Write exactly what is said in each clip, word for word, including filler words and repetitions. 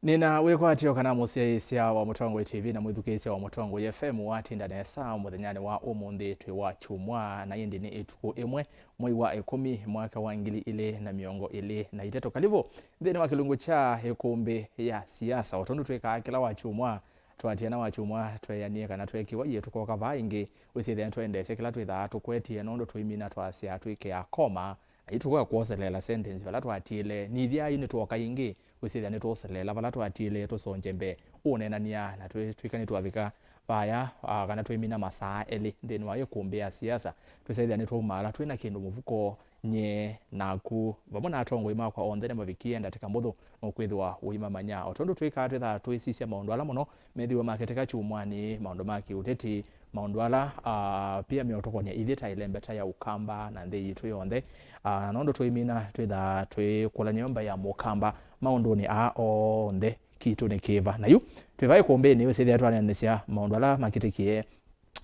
Nĩna wĩkwatyo kana mũsyaĩĩsya wa Mũtongoi T V na mwĩthukĩĩsya wa Mũtongoi F M watinda nesa mũthenyanĩ wa ũmũnthĩ twĩ wa kyumwa, na ĩndĩ nĩ ĩtukũ ĩmwe mwei wa ĩkũmi mwaka wa ngili ilĩ na mĩongo ĩlĩ na itatũ. Kalivu nthĩnĩ wa kĩlungu kya ĩkũmbĩ ya siasa. O tondũ twĩkaa kĩla wa kyumwa, twatia na wa kyumwa tweanie kana twekiwa iĩ tũkoka vaa ĩngĩ, wĩsĩthĩa nĩtwaendeesya kĩla twĩthaa tũkwetie, nũndũ tũimina twasya twĩkĩa koma, na yu tũkoka kwoselela sentence vala twatiĩle, nĩthĩa yu nĩtwoka ĩngĩ, wĩsĩthĩa nĩtwoselela vala twatiĩle tũsonje mbee. Ũneenany'a na twĩ- twĩka nĩtwavika vaya, ah, kana twaimina masaa elĩ nthĩnĩ wa ĩkũmbĩ ya siasa, twĩsĩthĩa nĩtwaumaala twĩ na kĩndũ mũvuko, nyie naku vamwe na atongoi makwa onthe nĩmavikie ndatĩka mbũthũ, nũkwĩthĩwa ũimamanya. O tondũ twĩkaa twĩthaa twĩsisya maũndũ ala mũno methĩwe makĩtĩka kyumwanĩ, maũndũ ma kĩũteti, maũndũ ala, ah, pia meũtokonya ithyĩ ta ĩlembeta ya Ũkamba na nthĩ yitũ yonthe. Ah, na nũndũ tũimina twĩthaa twĩkũlany'a yo mbaĩ ya Mũkamba maũndũnĩ aa onthe, kitũ nĩ kĩva. Na yu twĩ vaa ĩkũmbĩnĩ, wĩsĩthĩa twaneenanĩsya maũndũ ala makĩtĩkie.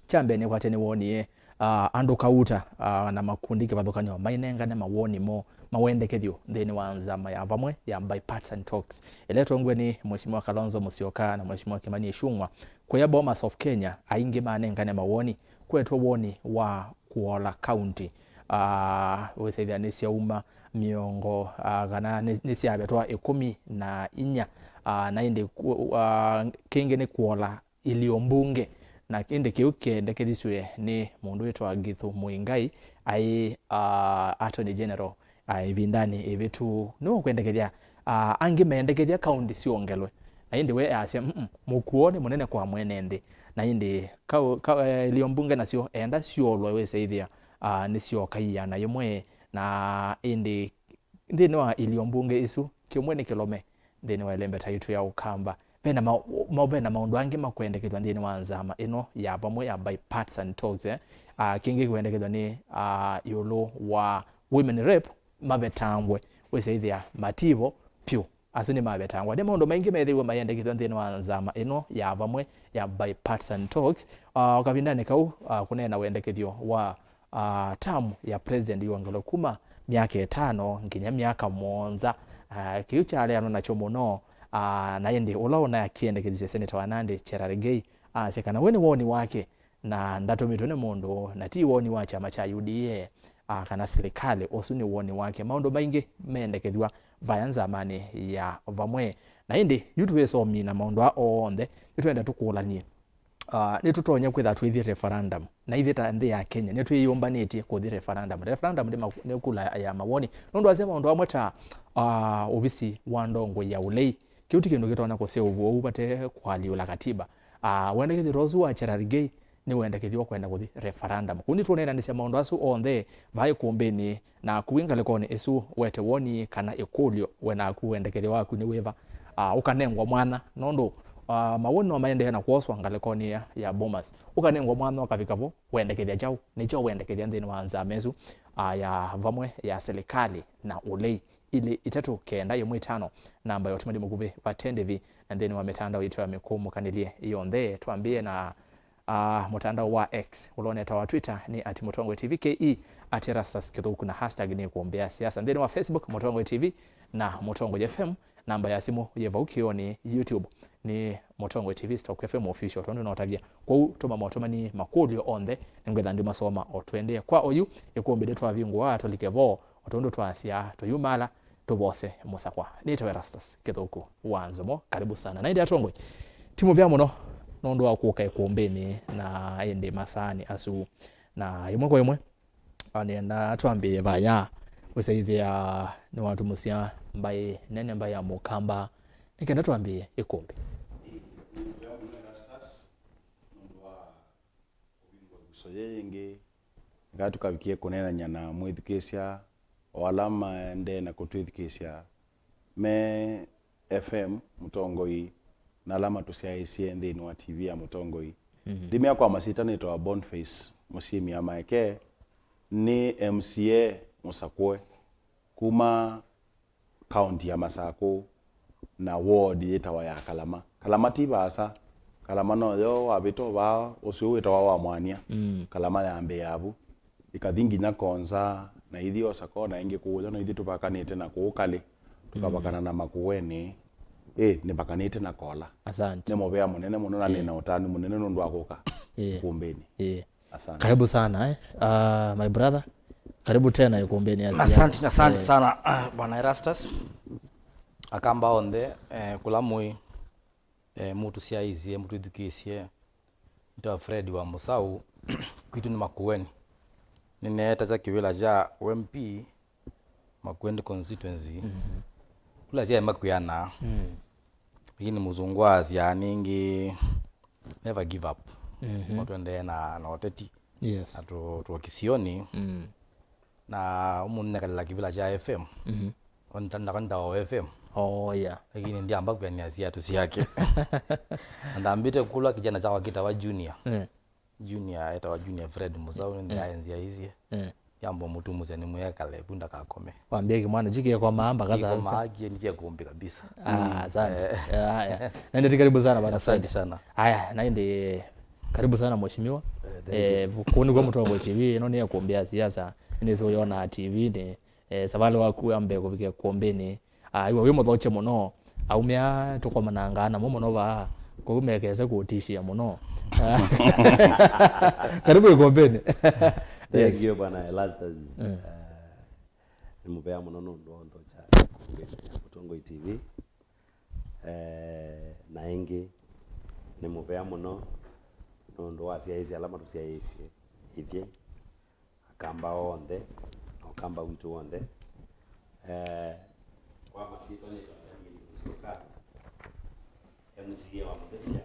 Kya mbee nĩkwatya nĩwonie, ah, andũ kauta, ah, na makundi kĩvathũkany'o mainengane mawoni moo mawendekethyo nthĩnĩ wa nzama ya vamwe ya bipartisan talks ĩla ĩtongoew'e nĩ Mheshimiwa Kalonzo Musyoka na Mheshimiwa Kimani Ichung'wa. Kũya Bomas of Kenya, aingĩ manengane mawoni, kwetwe woni wa kũola kaunti, ah, wĩsĩthĩa nĩsyauma mĩongo, ah, kana nĩ- nĩsyavetwa ĩkũmi na inya, ah, na ĩndĩ ku- ah, kĩngĩ nĩ kũola ilio mbunge, na ĩndĩ kĩu kĩendekethisw'e nĩ mũndũ wĩtawa Githu Muigai, aĩ, ah, Attorney General, ah, ĩvindanĩ ĩvĩtu. Nĩwe ũkwendekethya, ah, angĩ meendekethya kaunti syongelwe, na ĩndĩ we easya, "Mm-mm, mũkuo nĩ mũnene kwa mwene nthĩ." Na ĩndĩ kau- ka- eh, ilio mbunge nasyo eenda syolwe, wĩsĩthĩa, ah, nĩsyoka iana yĩmwe, na ĩndĩ nthĩnĩ wa ilio mbunge isu, kĩmwe nĩ kĩlome nthĩnĩ wa ĩlembeta yitũ ya Ũkamba. Vena ma- ma- vena maũndũ angĩ makwendekethwa nthĩnĩ wa nzama ĩno ya vamwe ya bipartisan talks, eh. Ah, kĩngĩ kwendekethwa nĩ, ah, ĩũlũ wa women rep mavetangwe, wĩsĩthĩa mativo pyũ, asu nĩmavetangwa. Nĩ maũndũ maingĩ methĩiwe mayendekethwa nthĩnĩ wa nzama ĩno ya vamwe ya bipartisan talks. Ah, o kavindanĩ kau, ah, kũneena wendekethyo wa ah, tamu ya president yongelwe kuma myaka ĩtano nginya myaka mũonza. Ah, kĩu kyaleanwa nakyo mũno, ah, na ĩndĩ ũla ũnakĩendekethisye Seneta wa Nandi, Cherargei, asya kana we nĩ woni wake na ndatũmĩtwe nĩ mũndũ, na ti woni wa kyama kya U D A, ah, kana silikalĩ, ũsu nĩ woni wake. Maũndũ maingĩ meendekethw'a vaya nzamanĩ ya vamwe. Na ĩndĩ yu tũyĩsomina maũndũ aa onthe, nĩtwenda tũkũlany'e. Ah, nĩtũtonya kwĩtha twĩthi referendum. Na ithyĩ ta nthĩ ya Kenya, nĩtwĩyũmbanĩtye kũthi referendum. Referendum nĩ ma- nĩ kula ya mawoni. Nũndũ asya maũndũ amwe ta, ah, ovisi wa ndongoi ya ũlei. Kĩu ti kĩndũ kĩtonya kũseũvw'a ũu vate kũalyũla katiba. Ah, wendekethyo ta ũsu wa Cherargei nĩwendekethyo wa kwenda kũthi referendum. Kũu nĩtũneenanĩsya maũndũ asu onthe vaa ĩkũmbĩnĩ. Naku wĩ ngalĩkonĩ ĩsu, wete woni kana ĩkũlyo, we naku wendekethyo waku nĩ wĩva? Ah, ũkanengwa mwanya, nũndũ, ah, mawoni no maendee na kwoswa ngalĩkonĩ ya, ya Bomas. Ũkanengwa mwanya ũkavika vo, wendekethya kyaũ? Nĩ kyaũ wendekethya nthĩnĩ wa nzama ĩsu, ah, ya vamwe ya silikalĩ na ũlei? Ilĩ itatũ kenda ĩmwe ĩtano, namba ya ũtũmani mũkuvĩ vate ndĩvi, na nthĩnĩ wa mĩtandao yitũ ya mĩkũmũkanĩlye yonthe. Twambĩe na ah, mũtandao wa X, ũla ũnetawa Twitter nĩ at Mũtongoi T V K E, at Erastus Kĩthũku, na hashtag nĩ ĩkũmbĩ ya siasa. Nthĩnĩ wa Facebook, Mũtongoi T V na Mũtongoi F M, namba ya simũ yĩ vau kĩonĩ. YouTube nĩ Mũtongoi T V stroke F M official, tondũ notavya. Kwoou tũma motũmani makũlyo onthe, nĩngwĩtha ndimasoma o tũendee. Kwa oyu, ĩkũmbĩ nĩtwavingũa tũlike vo, o tondũ twasya tũyumala, tũvose mũsakwa. Nĩtawa Erastus Kĩthũku wa Nzomo. Karibu sana. Na ĩndĩ atongoi, ti mũvea mũno nũndũ wa kũka ĩkũmbĩnĩ na ĩndĩ masaanĩ asu. Na ĩmwe kwa ĩmwe, a, nĩenda twambĩĩe vaya, wĩsaĩthĩa nĩwatũmũsya mbaĩ nene, mbaĩ ya Mũkamba. Nĩ kenda twambĩĩe ĩkũmbĩ. Ĩĩ, nĩ mũvea mũno Erastus, nũndũ wa kũvingũa nguso yĩĩ yĩngĩ, eka tũkavikie kũneenany'a na mwĩthukĩĩsya, o ala maendee na kũtwĩthukĩĩsya me F M Mũtongoi, na ala matũsyaĩĩsye nthĩnĩ wa T V ya Mũtongoi. Mhm. Ndimea kwa masyĩtwa nĩtawa Boniface Mũsyĩmi Amaeke, nĩ M C A mũsakũe kuma kaunti ya Masakũ, na ward yĩtawa ya Kalama. Kalama ti vaasa. Kalama noyo wavĩta vaa, ũsĩ ũũ wĩtawa wa Mwania. Mm. Kalama yambĩĩa vu, ĩkathi nginya Konza, na ithi Osakona ĩngĩ kũũya, na ithi tũvakanĩte na kũũ Kalĩ, tũkavakana, mm, na Makueni, Ĩ, nĩvakanĩte na Kola. Asante. Nĩ mũvea mũnene mũno na nĩ na ũtanu mũnene nũndũ wa kũka ĩkumbĩnĩ. Ĩĩ. Asante. Karibu sana eh. Uh, my brother, karibu tena ikumbĩnĩ ya siasa. Asante, asante sana uh, bwana Erastus. Akamba onthe eh, kula mũĩ eh, mũtũsyaĩĩsye, mũtwĩthukĩĩsye. Nĩtawa Fred wa Mũsaũ. Kwitũ nĩ Makueni. Nĩneetasya kĩvĩla kya U M P Makueni constituency. Kula syaĩ makwĩanaa. Lakini mũzungu aasya nĩngĩ, never give up. No tũendee na, na ũteti. Yes. Na tũ, tũ kĩsionĩ. Na ũmũnthĩ nĩkalĩla kĩvĩla kya F M. Nako nĩtawa O F M. Oh yeah. Lakini ndiamba kwĩanĩa siatũ syake. Na ndambĩte kũlwa kijana kyakwa kĩtawa Junior. Eh. Junior, etawa Junior Fred Mũsaũ, nĩnĩaenziaisye. Eh. Yamba mũtumusya nĩmwĩekale vu ndakakome. Wambia kĩmwana kyu kĩkomaa mpaka sasa. Kĩkomaa kĩendie kũmbi kabisa. Ah, asante. Eh. Aya. Naende ti karibu sana bwana Fred. Asante sana. Aya, naende karibu sana mheshimiwa. Eh, kũu nĩkw'o Mũtongoi T V, ĩno nĩ ya kũmbĩa siasa. Nĩnĩsĩ ũyonaa T V nĩ eh, savalĩ waku wambee kũvika ikumbĩnĩ. Ah, aiwa wĩ mũthokye mũno. Aumĩa tũkomanangaa namo mũno vaa, kwoou mekese kũtishia mũno. Karibu ikumbĩnĩ. Yes. Thank you, bwana Erastus. Eh, nĩ mũvea mũno nũndũ wa ũnthokya ikumbĩnĩ ya Mũtongoi T V. Eh, na ĩngĩ nĩ mũvea mũno nũndũ wa asyaĩĩsya ala matũsyaĩĩsye ithyĩ. Akamba onthe na Ũkamba witũ w'onthe. Eh, kwa masyĩtwa nĩtawa Daniel Mũsyoka, M C A wa Mũthesya,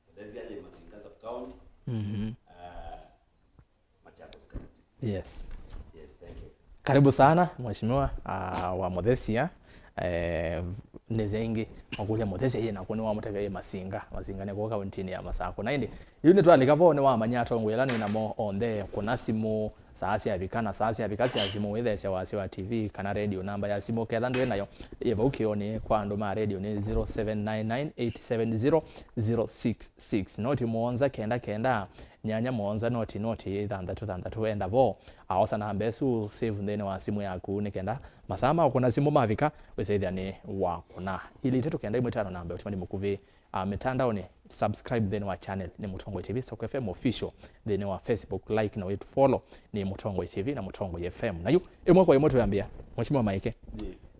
Mũthesya nĩ Masinga Sub County, eh, Machakos County. Yes. Yes, thank you. Karibu sana mheshimiwa uh, wa Mũthesya. Eh, nĩsya ĩngĩ makũlya Mũthesya yĩ naku nĩwamũtavya yĩ Masinga. Masinga nĩ kũu kauntinĩ ya Masakũ. Na ĩndĩ yu nĩtwalika vo nĩwamanya atongoi ala nĩ namo onthe kũna simũ saa syavika, na saa syavika sya simũ wĩtheesya wasya wa T V kana radio. Namba ya simũ ketha ndwĩ nayo yĩ vau kĩonĩ kwa andũ ma radio nĩ zero seven nine nine eight seven zero zero six six. Noti mũonza kenda kenda nyanya mũonza noti noti ĩthanthatũ thanthatũ. Enda vo, aosa namba ĩsu save nthĩnĩ wa simũ yaku nĩ kenda masaa ma kũna simũ mavika wĩsĩthya nĩ wakũna. Ilĩ itatũ kenda ĩmwe ĩtano namba ya ũtũmani mũkuvĩ. Uh, mĩtandaonĩ, subscribe nthĩnĩ wa channel nĩ Mũtongoi T V Stock F M Official nthĩnĩ wa Facebook, like na wĩtu follow nĩ Mũtongoi T V na Mũtongoi F M. Na yu ĩmwe kwa ĩmwe twĩambĩa, Mheshimiwa Maike,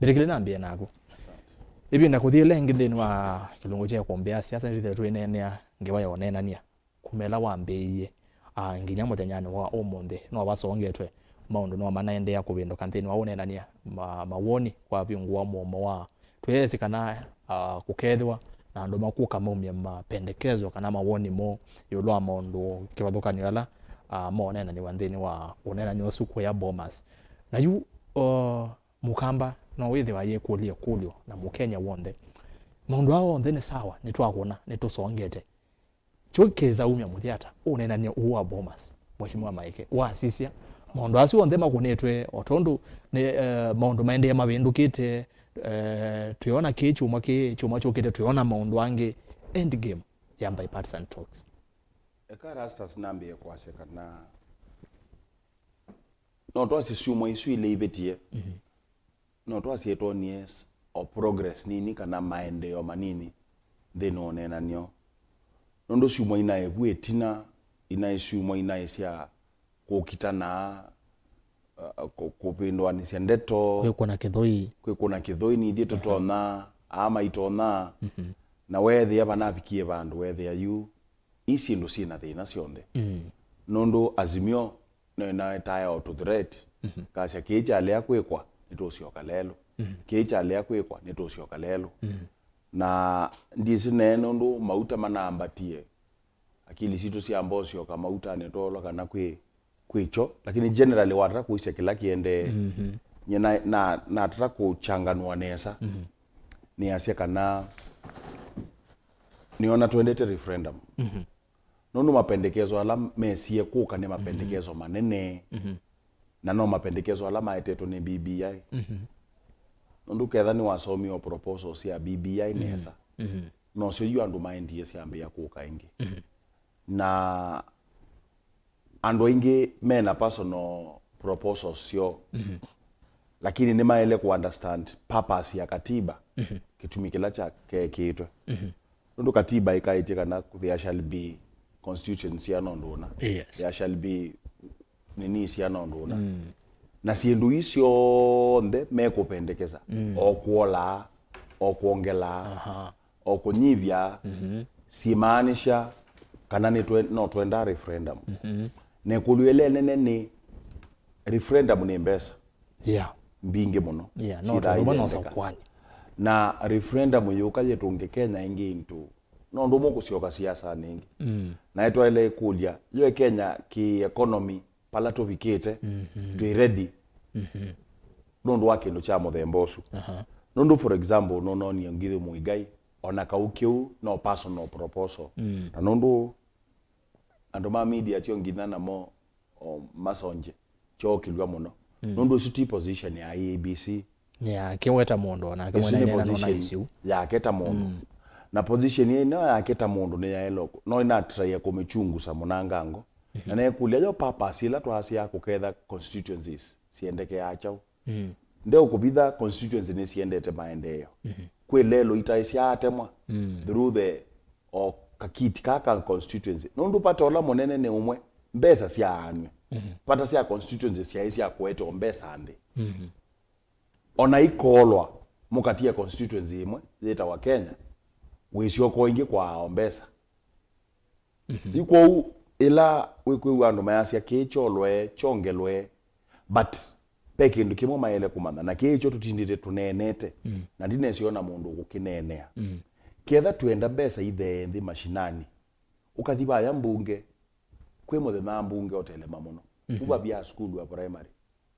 mbĩtĩkĩlya nambĩe naku. Asante. Ĩvinda kũthi ĩla ĩngĩ nthĩnĩ wa kĩlungu kya kũmbĩa siasa nĩtwĩthĩwe twĩneenea ngewa ya ũneenany'a kuma ĩla wambĩĩie, ah, nginya mũthenyanĩ wa ũmũnthĩ. No vasongetwe maũndũ, no manaendeea kũvĩndũka nthĩnĩ wa ũneenany'a, ma, mawoni kwa vingũa mũomo wa twĩesĩ kana, ah, kũkethĩwa na andũ makũka maumye mapendekezo kana mawoni moo ĩũlũ wa maũndũ kĩvathũkany'o ala, ah, moneenanĩwa nthĩnĩ wa ũneenany'a ũsu kũya Bomas. Na yu, uh, Mũkamba no wĩthĩwa yĩkũlya ĩkũlyo na Mũkenya w'onthe. Maũndũ aa onthe nĩ sawa, nĩtwakũna, nĩtũsongete. Kyo kĩsa umya mũthya ata ũneenany'a ũũ wa Bomas, Mheshimiwa Maike? Wasisya maũndũ asu onthe makũnĩtwe, o tondũ nĩ, eh, maũndũ maendee mavĩndũkĩte, eh, twĩona kĩĩ kyumwa kĩĩ, kyumwa kyũkĩte twĩona maũndũ angĩ. End game ya bipartisan talks. Eka Erastus nambĩe kwasya kana no twasye syumwa isu ilĩ ivĩtie. No twasye twonie s-, o progress nini kana maendeeo manini nthĩnĩ wa ũneenany'o. Nũndũ syumwa inaĩ vu ĩtina, inaĩ syumwa inaĩ sya kũkitana, uh, kũ-, kũvĩndũanĩsya ndeto, kwĩkũna kĩthũi, kwĩkũna kĩthũi, nithyĩ tũtonya, aa maitonya. Na weethĩa vanavikie vandũ, weethĩa yu, ii syĩndũ syĩ na thĩna syonthe. Nũndũ Azimio no ĩnaetae o tũ threat, kasya kĩĩ kyalea kwĩkwa nĩtũsyoka lelũ, kĩĩ kyalea kwĩkwa nĩtũsyoka lelũ. Na ndyĩsĩ nee nũndũ mauta manambatie, akili sitũ syamba ũsyoka mautanĩ twoolwa kana kwĩ, kwĩ kyo, lakini generally watata kũisya kĩla kĩendee. Nye na, na, natata kũchanganua nesa, nĩasya kana nĩona twendete referendum. Nũndũ mapendekezo ala mesie kũka nĩ mapendekezo manene, na no mapendekezo ala maetetwe nĩ B B I. Nũndũ ketha nĩwasomie o proposals sya B B I nesa, nosyo yu andũ maendie syambĩĩa kũka ĩngĩ. Na andũ aingĩ mena personal proposals syoo. Lakini nĩmaĩle kũ understand purpose ya katiba, kĩtumi kĩla kya kekĩtwe. Nũndũ katiba ĩkaĩtye kana there shall be constituency syana ũndũ ũna. Yes. There shall be nini syana ũndũ ũna. Na syĩndũ ii syonthe mekũpendekeza, o kũolaa, o kwongelaa, o kũnyivya, simaanisha kana nĩtwe-, no twenda referendum. Na ĩkũlyo ĩla ĩnene nĩ, referendum nĩ mbesa. Yeah. Mbingĩ mũno. Yeah, no syĩthaa tondũ ũmwe no iyendeka. Sokoni. Na referendum yũka yĩtũnge Kenya ĩngĩ into no ũndũ ũmwe kũsyoka siasanĩ ĩngĩ. Na ĩtwaĩle ĩkũlya, yo Kenya kĩ economy, pala tũvikĩte, twĩ ready nũndũ wa kĩndũ kya mũthemba ũsu. Nũndũ, for example, nũnonie Ngithu Muigai, ona kau kĩu no personal proposal. Na nũndũ andũ ma media tyo nginya namo o masonje, kyookĩlw'a mũno. Nũndũ ũsu ti position ya I E B C. Nĩ yake we ta mũndũ, onake Ĩsu mwene nĩ nena nona position issue yake ta mũndũ. Na position ĩno yake ta mũndũ nĩ yaĩloko. No ĩnatũsaia kũmĩchungusa mũnangango. Na nekũlya yo purpose ĩla twasya kũketha constituencies siendekeaa kyaũ. Ndeũkũvitha constituency nĩsiendete maendeeo. Kwĩ lelo itaĩ syaatemwa through the o kakiti kaa ka constituency. Nũndũ vata ũla mũnene nĩ ũmwe, mbesa syaanw'e. Vata sya constituency syaĩ sya kũete o mbesa nthĩ. Ona ikoolwa mũkatia constituency ĩmwe yĩtawa Kenya, wĩsyoka ĩngĩ kwa o mbesa. Yu kwoou ĩla wĩkwĩw'a andũ mayasya kĩĩ kyolwe, kyongelwe, but ve kĩndũ kĩmwe maĩle kũmanya, na kĩĩ kyo tũtindĩte tũneenete, na ndinesiona mũndũ ũkũkĩneenea. Ketha twenda mbesa ithee nthĩ mashinani, ũkathi vaya mbunge, kwĩ mũthenya mbunge ũtelema mũno. Kuva vya sukulu ya primary,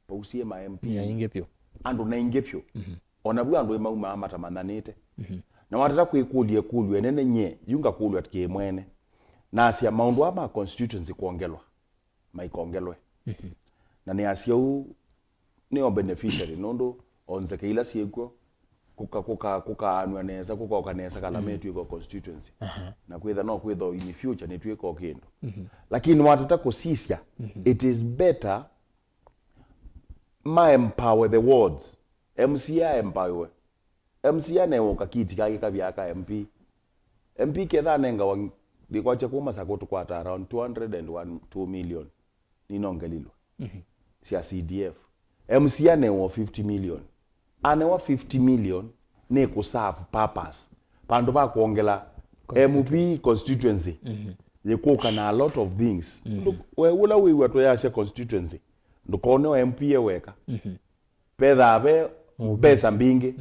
vausie ma M P. Nĩ aingĩ vyũ. Andũ naingĩ vyũ. Ona vu andũ maumaa matamanyanĩte. Na watata kwĩkũlya ĩkũlyo ĩnene, nyie yu ngakũlw'a kĩmwene, nasya maũndũ aa ma constituency kwongelwa, maikongelwe. Na nĩasya ũu nĩo beneficiary, nũndũ o nzeke ila syĩkw'o kũka-, kũka-, kũkaanw'a nesa, kũkaoka nesa kala metw'ĩka constituency. Na kwĩtha no kwĩtha in future nĩtw'ĩka o kĩndũ. Lakini watata kũsisya, it is better ma empower the wards. M C A a empower. M C A anewa kakiti kake kavyaa ka M P. M P ketha anengawa ndĩkwatya kuma Masakũ tũkwata around two hundred and one, two million ninongelilwa sya C D F. M C A anewa fifty million. Anewa fifty million nĩ kũserve purpose. Vandũ va kwongela M P constituency yĩkũka na a lot of things. Ndũ-, we ũla wĩw'a tũyasya constituency, ndũkone o M P e weka. Pethaa ve mbesa mbingĩ.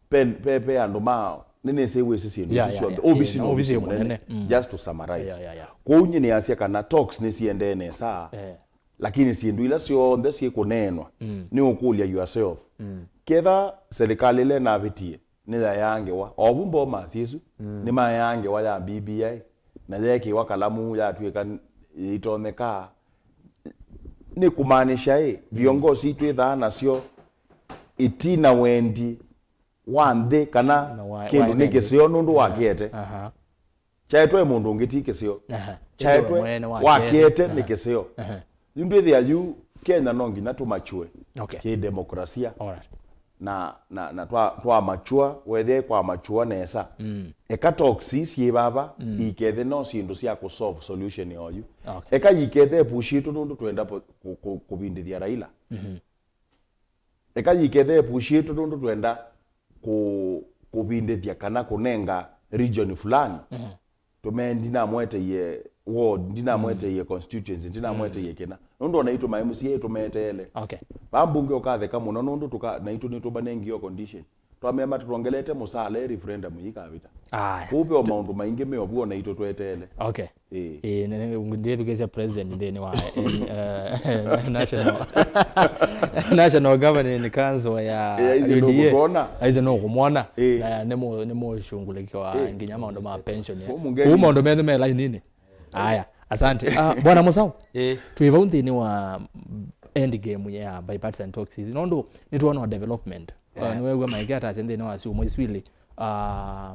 Pe, pe, pe andũ ma, nĩnĩsĩ wĩsĩ syĩndũ isu syonthe. Ovisi nĩ ovisi mũnene. Just to summarize. Kwoou nyie nĩasya kana talks nĩsiendee nesa, lakini syĩndũ ila syonthe syĩkũneenwa, nĩ ũkũlya yourself. Ketha serikali ĩla ĩnavĩtie nĩyayaa ngewa, ovu Bomas ĩsu, nĩmayaa ngewa ya B B I, na yeekĩwa kalamu yatw'ĩka yĩitonyeka, nĩ kũmaanisha ĩ, viongozi twĩthaa nasyo itina wendi wa nthĩ kana kĩndũ nĩ kĩseo nũndũ wakĩete. Kyaetwe mũndũ ũngĩ ti kĩseo. Kyaetwe wakĩete nĩ kĩseo. Yu ndwĩthĩa yu Kenya no nginya tũmachue kĩdemokrasia. Na, na, na twa, twa mature, wethĩa kwa mature nesa. Eka talks syĩ vava, ikethe no syĩndũ sya kũ solve solution oyu. Eka yikethe push itũ nũndũ twenda kũ, kũ, kũvindĩthya Raila. Eka yikethe push itũ nũndũ twenda kũ, kũvindĩthya kana kũnenga region fulani. Tũme, ndinamweteie ward, ndinamweteie constituency, ndinamweteie kĩna. Nũndũ ona itũ ma M C A tũmeteele. Vaa mbunge ũkatheka mũno nũndũ tũka, naitũ nĩtũmanengie o condition. Twamema tũtongelete mũsala ĩ referendum yĩkavĩta. Kũu ve o maũndũ maingĩ me ovu ona itũ tweteele. Ĩĩ. Ĩĩ, ndĩthukĩĩsya president nthĩnĩ wa, eh, national, National Governing Council ya U D A. Aise nũkũmwona. Na nĩ mũ-, nĩ mũshungulĩki wa nginya maũndũ ma pension. Kũu maũndũ menyu me laininĩ. Aya, asante. Ah, Bwana Mũsaũ, twĩ vau nthĩnĩ wa end game ya bipartisan talks. Nũndũ nĩtwona development. Nĩwew'a maĩkĩa atasya nthĩnĩ wa syumwa isu ilĩ, ah,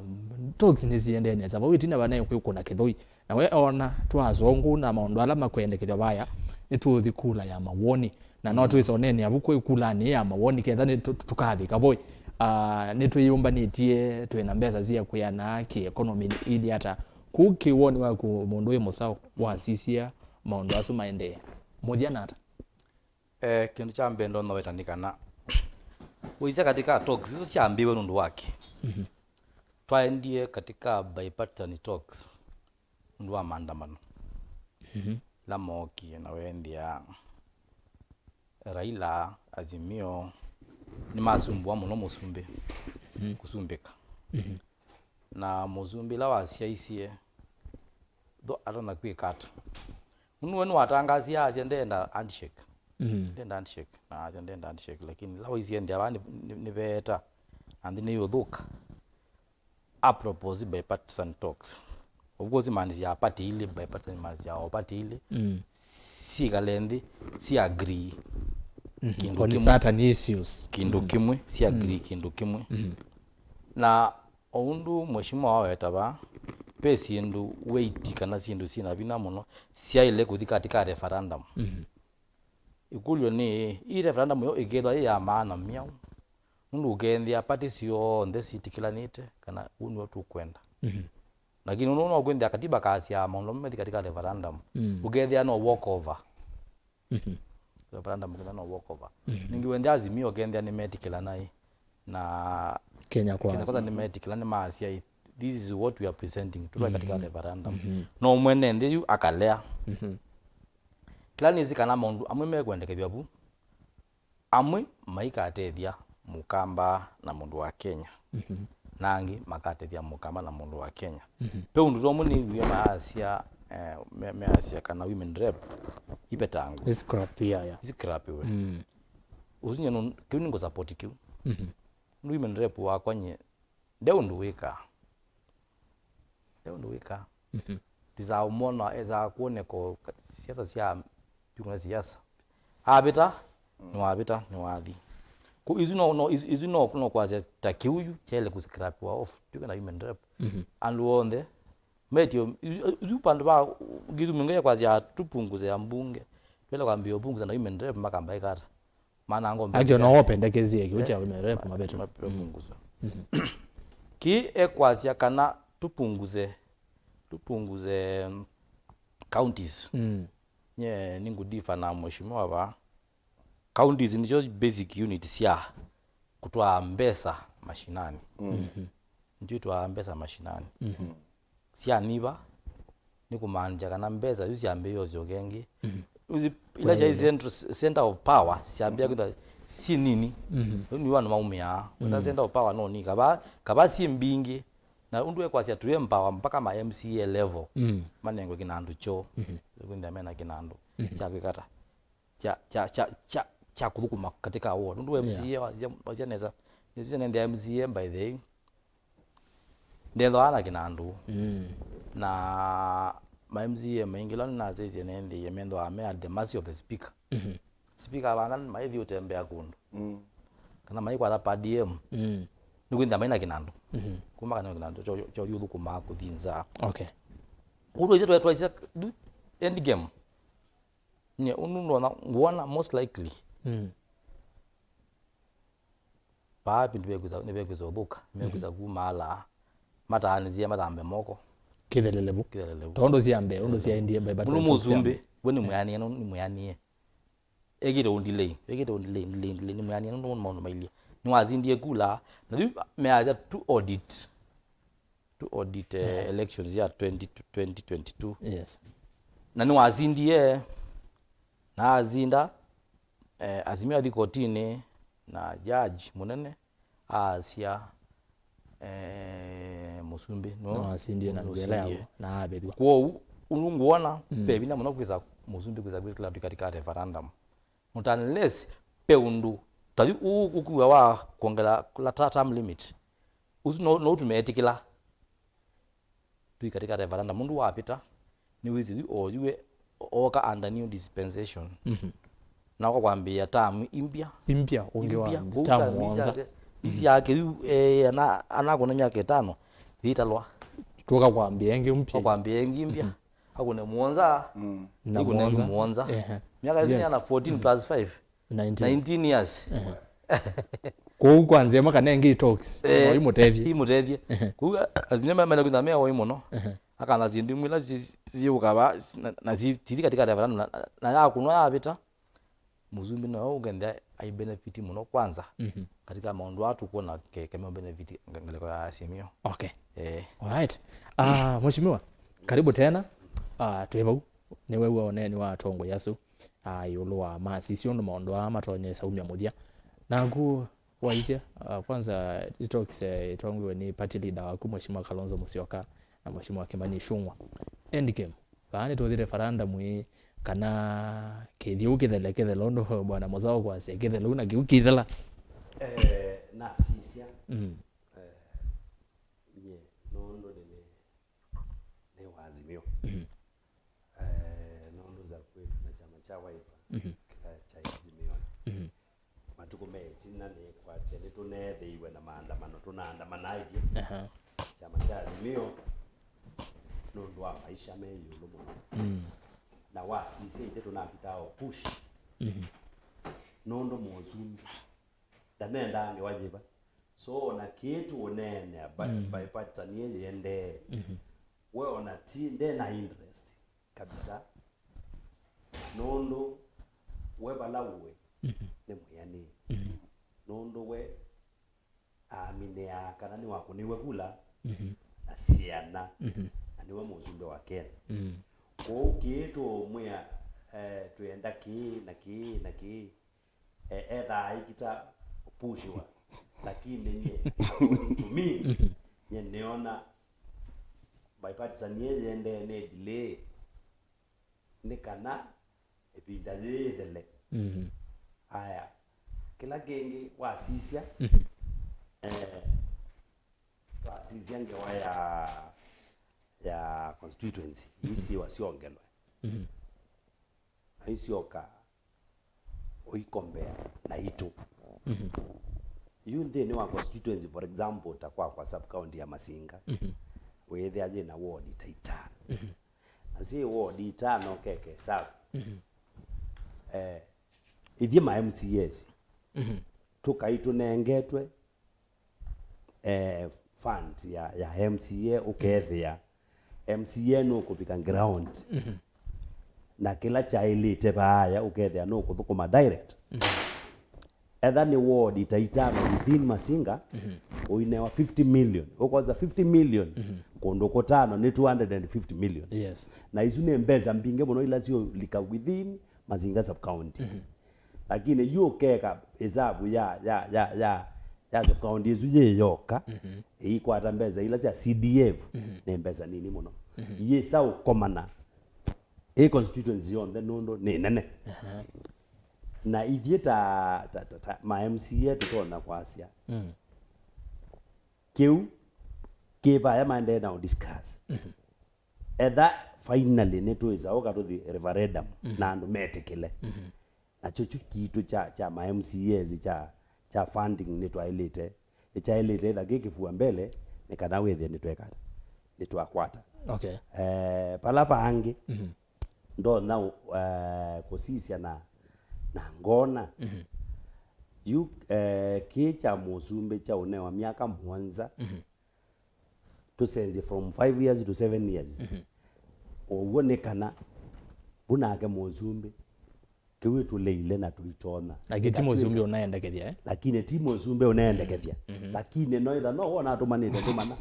talks nĩsiendee nesa. Vau ĩtina vanaĩ kwĩkũna kĩthũi. Na we ona twasongu na maũndũ ala makwendekethw'a vaya, nĩtũũthi kula ya mawoni. Na no twĩsonene avu kwĩ kulanĩ ya mawoni ketha nĩ tũ- tũ- tũkavika voi. Ah, nĩtwĩyũmbanĩtye, twĩ na mbesa sya kwĩana kĩ economy ili ata. Kũu kĩ woni waku mũndũ wĩ mũsaũ wasisya maũndũ asu maendee mũthya nata? Eh, kĩndũ kya mbee ndonya weta nĩ kana ũisya katika talks isu syambĩwe nũndũ wake. Twaendie katika bipartisan talks nũndũ wa maandamano la mookie na wendĩa Raila, Azimio nĩmasumbũa mũno mũsumbĩ kũsumbĩka. Na mũsumbĩ ĩla wasyaisye tho atonya kwĩka ata? Nũndũ we nĩwatangasie asya ndenda handshake. Ndenda handshake. Na asya ndenda handshake, lakini ĩla waisye nthĩ ava nĩ- nĩ- nĩveeta na nthĩ nĩyũthũka. A propose bipartisan talks. Of course, imaanisha party ilĩ, bipartisan imaanisha o party ilĩ. Syĩkale nthĩ, si agree kĩndũ on kĩmwe. Certain issues. Kĩndũ kĩmwe, si agree kĩndũ kĩmwe. Na o ũndũ mheshimiwa waweta vaa, ve syĩndũ weight kana syĩndũ syĩ na vinya mũno syaĩle kũthi katika referendum. Ĩkũlyo nĩ, ĩ referendum yo ĩkethwa yĩ ya maana myaũ? Nũndũ ũkethĩa party syonthe sitĩkĩlanĩte kana ũu nĩw'o tũkwenda. Lakini ũndũ no kwĩthĩa katiba kasya maũndũ amwe methi katika referendum, ũkethĩa no walk over. Referendum kethĩa no walk over. Ningĩ wendĩa Azimio ũkethĩa nĩmetĩkĩlana ĩ na Kenya Kwanza. Kwanza nĩmetĩkĩla nĩmaasya ĩ, this is what we are presenting, tũtwae katika referendum. No mwene nthĩ yu akalea. Kĩla nĩsĩ kana maũndũ amwe mekwendekethw'a vu, amwe maikatethya mũkamba na mũndũ wa Kenya, na angĩ makatethya mũkamba na mũndũ wa Kenya. Ve ũndũ tomwe nĩw'ie maasya, eh, me- measya kana women rep ipetangwe. Ĩ scrap, yeah, yeah. Isikrapiwe. Ũsu nye nũ- kĩu nĩngũsapoti kĩu. Nũndũ women rep wakwa nye nde ũndũ wĩkaa. Nde ũndũ wĩkaa. Ndisaa ũmwona, esaa kwoneka o ka- siasa sya, yu kuna siasa. Avĩta, nĩwavĩta, nĩwathi. Ku- isu no, no, isu, isu no, no kwasya ta kĩu yu kyaĩle kũscrapiwa off. Yu kana women rep. Andũ onthe metio, isu, isu vandũ va kĩthumi ngai kwasya tũpunguze ya mbunge. Twele kwambia ũpunguza na women rep makamba ĩkata. Maana ngombe Actually, no wapendekezie kĩu kya women rep mavetu. Mapunguzwa. Ki ekwasya kana tupunguze, tupunguze, mm, counties. Nye ningũdifa na mheshimiwa va. Counties nĩsyo basic unit sya kũtwaa mbesa mashinani. Nĩtwĩtwaa mbesa mashinani. Syaniva, nĩ kũmaanisya kana mbesa isu syambĩĩe ũsyoka ĩngĩ. Ila syai central, center of power syambĩĩa kwĩthwa syĩ nini. Ĩu nĩw'o andũ maumĩaa. Wĩthĩa center of power no nini. Kava, kava syĩ mbingĩ, na ũndũ ekwasya tũĩ empower mpaka ma M C A level. Manengwe kĩnandũ kyoo. Kwĩthĩa mena kĩnandũ kya kwĩkata kya, kya, kya, kya, kya kũthũkũma katika ward. Nũndũ wa M C A wasya, wasya nesa, nĩsisya nende ya M C A by the way. Ndethawaa na kĩnandũ. Na ma M C A maingĩ ĩla nĩnasyaisye nendĩie methawaa me at the mercy of the speaker. Speaker avanga maithi ũtembea kũndũ. Kana maikwata per diem. Nĩkwĩthĩa maina kĩnandũ. Kuma kana kĩnandũ kyo, kyo ũthũkũmaa kũthi nza. Okay. Ũndũ ĩsya twaisya end game. Nye ũndũ ndona, ngwona most likely. Vaa vindu vekwĩsa, nĩvekwĩsa ũthũka, mekwĩsa kuma ala mataanĩsye mathambe moko. Kĩthelelevu. Kĩthelelevu. Tondũ syambe, ũndũ syaendie by bad. Mũndũ mũsumbĩ, we nĩ mwĩanĩe, nĩ mwĩanĩe. Ekĩte ũndilei, ekĩte ũndilei, ndilei, ndilei, nĩ mwĩanĩe, nũndũ maũndũ mailyĩ. Nĩwasindie kula, na yu measya tu audit. To audit, eh, elections ya twenty, twenty twenty-two. Yes. Na nĩwasindie, na asinda, eh, Azimio athi kotinĩ, na judge mũnene aasya, eh, mũsumbĩ no, no asindie na nzĩa yao na avĩthwa. Kwoou ũndũ ngwona ve vinya mũno kwĩsa mũsumbĩ kwĩsa kwĩkĩla tu katika referendum. Not unless pe ũndũ ta yu ũũ ũkuwa wa kuongela la ta- term limit. Ũsu no, no tumetĩkĩla. Tui katika referendum, mũndũ wavĩta, nĩwĩsĩ yu oyue, oka under new dispensation. Na kwa kwambĩĩa term impya. Impya, ũngĩ wa term mũonza. Isi yake yu, eh, ana, anakũna myaka ĩtano, yĩtalwa. Tũka kwambĩĩa ĩngĩ mpya. Kwa kwambĩĩa ĩngĩ mpya. Akũne mũonza, na ikũne mũonza. Ehe. Myaka ĩsu nĩ ana fourteen plus five. Nineteen. Nineteen years. Ehe. Kwoou kwanzĩa ĩmwe kana ĩngĩ talks, eh, no imũtethye. Imũtethye. Ehe. Kwoou Azimio me-, mena kwĩtha me woi mũno. Ehe. Akana syĩndũ imwe ila si-, si-, siũka va, na, na si-, tithi katika referendum, na, na, na yakũnwa yavĩta, Mũsumbĩ no ũkethĩa ai benefit mũno kwanza. Mhm. Katika maũndũ aa tũkwona ke-, kemeo benefit nga-, ngalĩko ya Azimio. Okay. Eh. Alright. Ah, Mheshimiwa, karibu tena. Ah, twĩ vau. Nĩwew'a ũneeni wa atongoi asu, ah, ĩũlũ wa masisya ũndũ maũndũ aa matonye saumya mũthya. Naku waisye, ah, kwanza, talks, eh, itongoiwe nĩ party leader waku, Mheshimiwa Kalonzo Musyoka na Mheshimiwa Kimani Ichung'wa. Endgame, vaa nĩtũthi referendum ĩĩ, kana kĩthyũ kĩthele kĩthela ũndũ Bwana Mũsaũ kwasya kĩthela ũu na kĩu kĩthela? Eh, nasisya. Mm. Eh, nye, nũndũ nĩ, nĩ, nĩ wa Azimio. Mhm. Eh, nũndũ za kwĩtũ na kyama kya Wiper, mhm, kĩla kya Azimio. Mhm. Matukũ me ĩtina nĩkwatya nĩtũneethĩiwe na maandamano, tũnaandamana ithyĩ, aha, kyama kya Azimio, nũndũ wa maisha me ĩũlũ mũno. Mm. Na wasisya ithyĩ tũnapitaa o push. Mhm. Nũndũ mũsumbĩ ndanendaa ngewa yĩva. So, ona kĩĩ tũũneenea bi-, mm, bipartisan ĩĩ yĩendee. Mhm. We ona ti, nde na interest kabisa. Nũndũ we vala ũĩ, mhm, nĩ mwĩanĩe. Mhm. Nũndũ we aminĩaa kana nĩwakũnĩiwe kula, mhm, na syana, mhm, na nĩwe mũsumbĩ wa Kenya. Mm. Kwoou kĩĩ tũũmwĩa, eh, twĩenda kĩĩ na kĩĩ na kĩĩ, eh, ethaa aikita pushiwa. Lakini nye, according to me, mhm, nye nĩona bipartisan yĩĩ yĩendee nĩ delay, nĩ kana ĩvinda yĩĩ yĩthele. Mhm. Aya, kĩla kĩngĩ wasisya, mhm, eh, wasisya ngewa ya, ya constituency, mhm, ii syĩwa syongelwe. Mhm. Na isyoka ũikombea na itũ. Mhm. Yu nthĩnĩ wa constituency, for example, ta kwakwa sub county ya Masinga, mhm, wĩthĩa yĩna ward ta itano. Mhm. Na syĩ ward itano keke savu. Mhm. Eh, ithyĩ ma M C As, mhm, tũkai tũnengetwe eh, fund ya, ya M C A, ũkethĩa M C A nũkũvika ground. Mhm. Na kĩla kyaĩlĩte vaaya, ũkethĩa nũkũthũkũma direct. Mhm. Etha nĩ ward ta itano within Masinga, mhm, ũinewa fifty million. Ũkosa fifty million, mhm, kũndũ kũtano nĩ two hundred and fifty million. Yes. Na isu nĩ mbesa mbingĩ mũno ila siũlika within Masinga sub county. Mhm. Lakini yu ũkeka ĩsavu ya, ya, ya, ya, ya sub county ĩsu yĩ yoka, mhm, ĩikwata mbesa ila sya C D F, mhm, nĩ mbesa nini mũno. Mhm. Iyĩsa ũkomana ĩ constituency yonthe nũndũ nĩ nene. Aha. Na ithyĩ ta, ta, ta, ta ma M C A tũtonya kwasya, mm, kĩu kĩ vaya maendee na discuss. Mhm. Etha finally nĩtwĩsa ũka tũthi referendum, mhm, na andũ metĩkĩle. Mhm. Nakyo kyu kitũ kya, kya ma M C As kya, kya funding nĩtwaĩlĩte, nĩkyaĩlĩte ĩtha kĩ kĩfua mbele, nĩ kana wĩthĩe nĩtweka, nĩtwakwata. Okay. Eh, pala pangĩ, mhm, ndonya, eh, kũsisya na, na ngona. Mhm. Yu, eh, kĩ kya mũsumbĩ kya ũnewa myaka mũonza, mhm, tũsenzye from five years to seven years. Mhm. Ũw'o nĩ kana vu nake mũsumbĩ, kĩu ĩtũleile na tũitonya. Lakini ti mũsumbĩ ũnaendekethya, eh? Lakini ti mũsumbĩ ũnaendekethya. Mhm. Lakini no ĩtha no wona atũmanĩte ndũmana.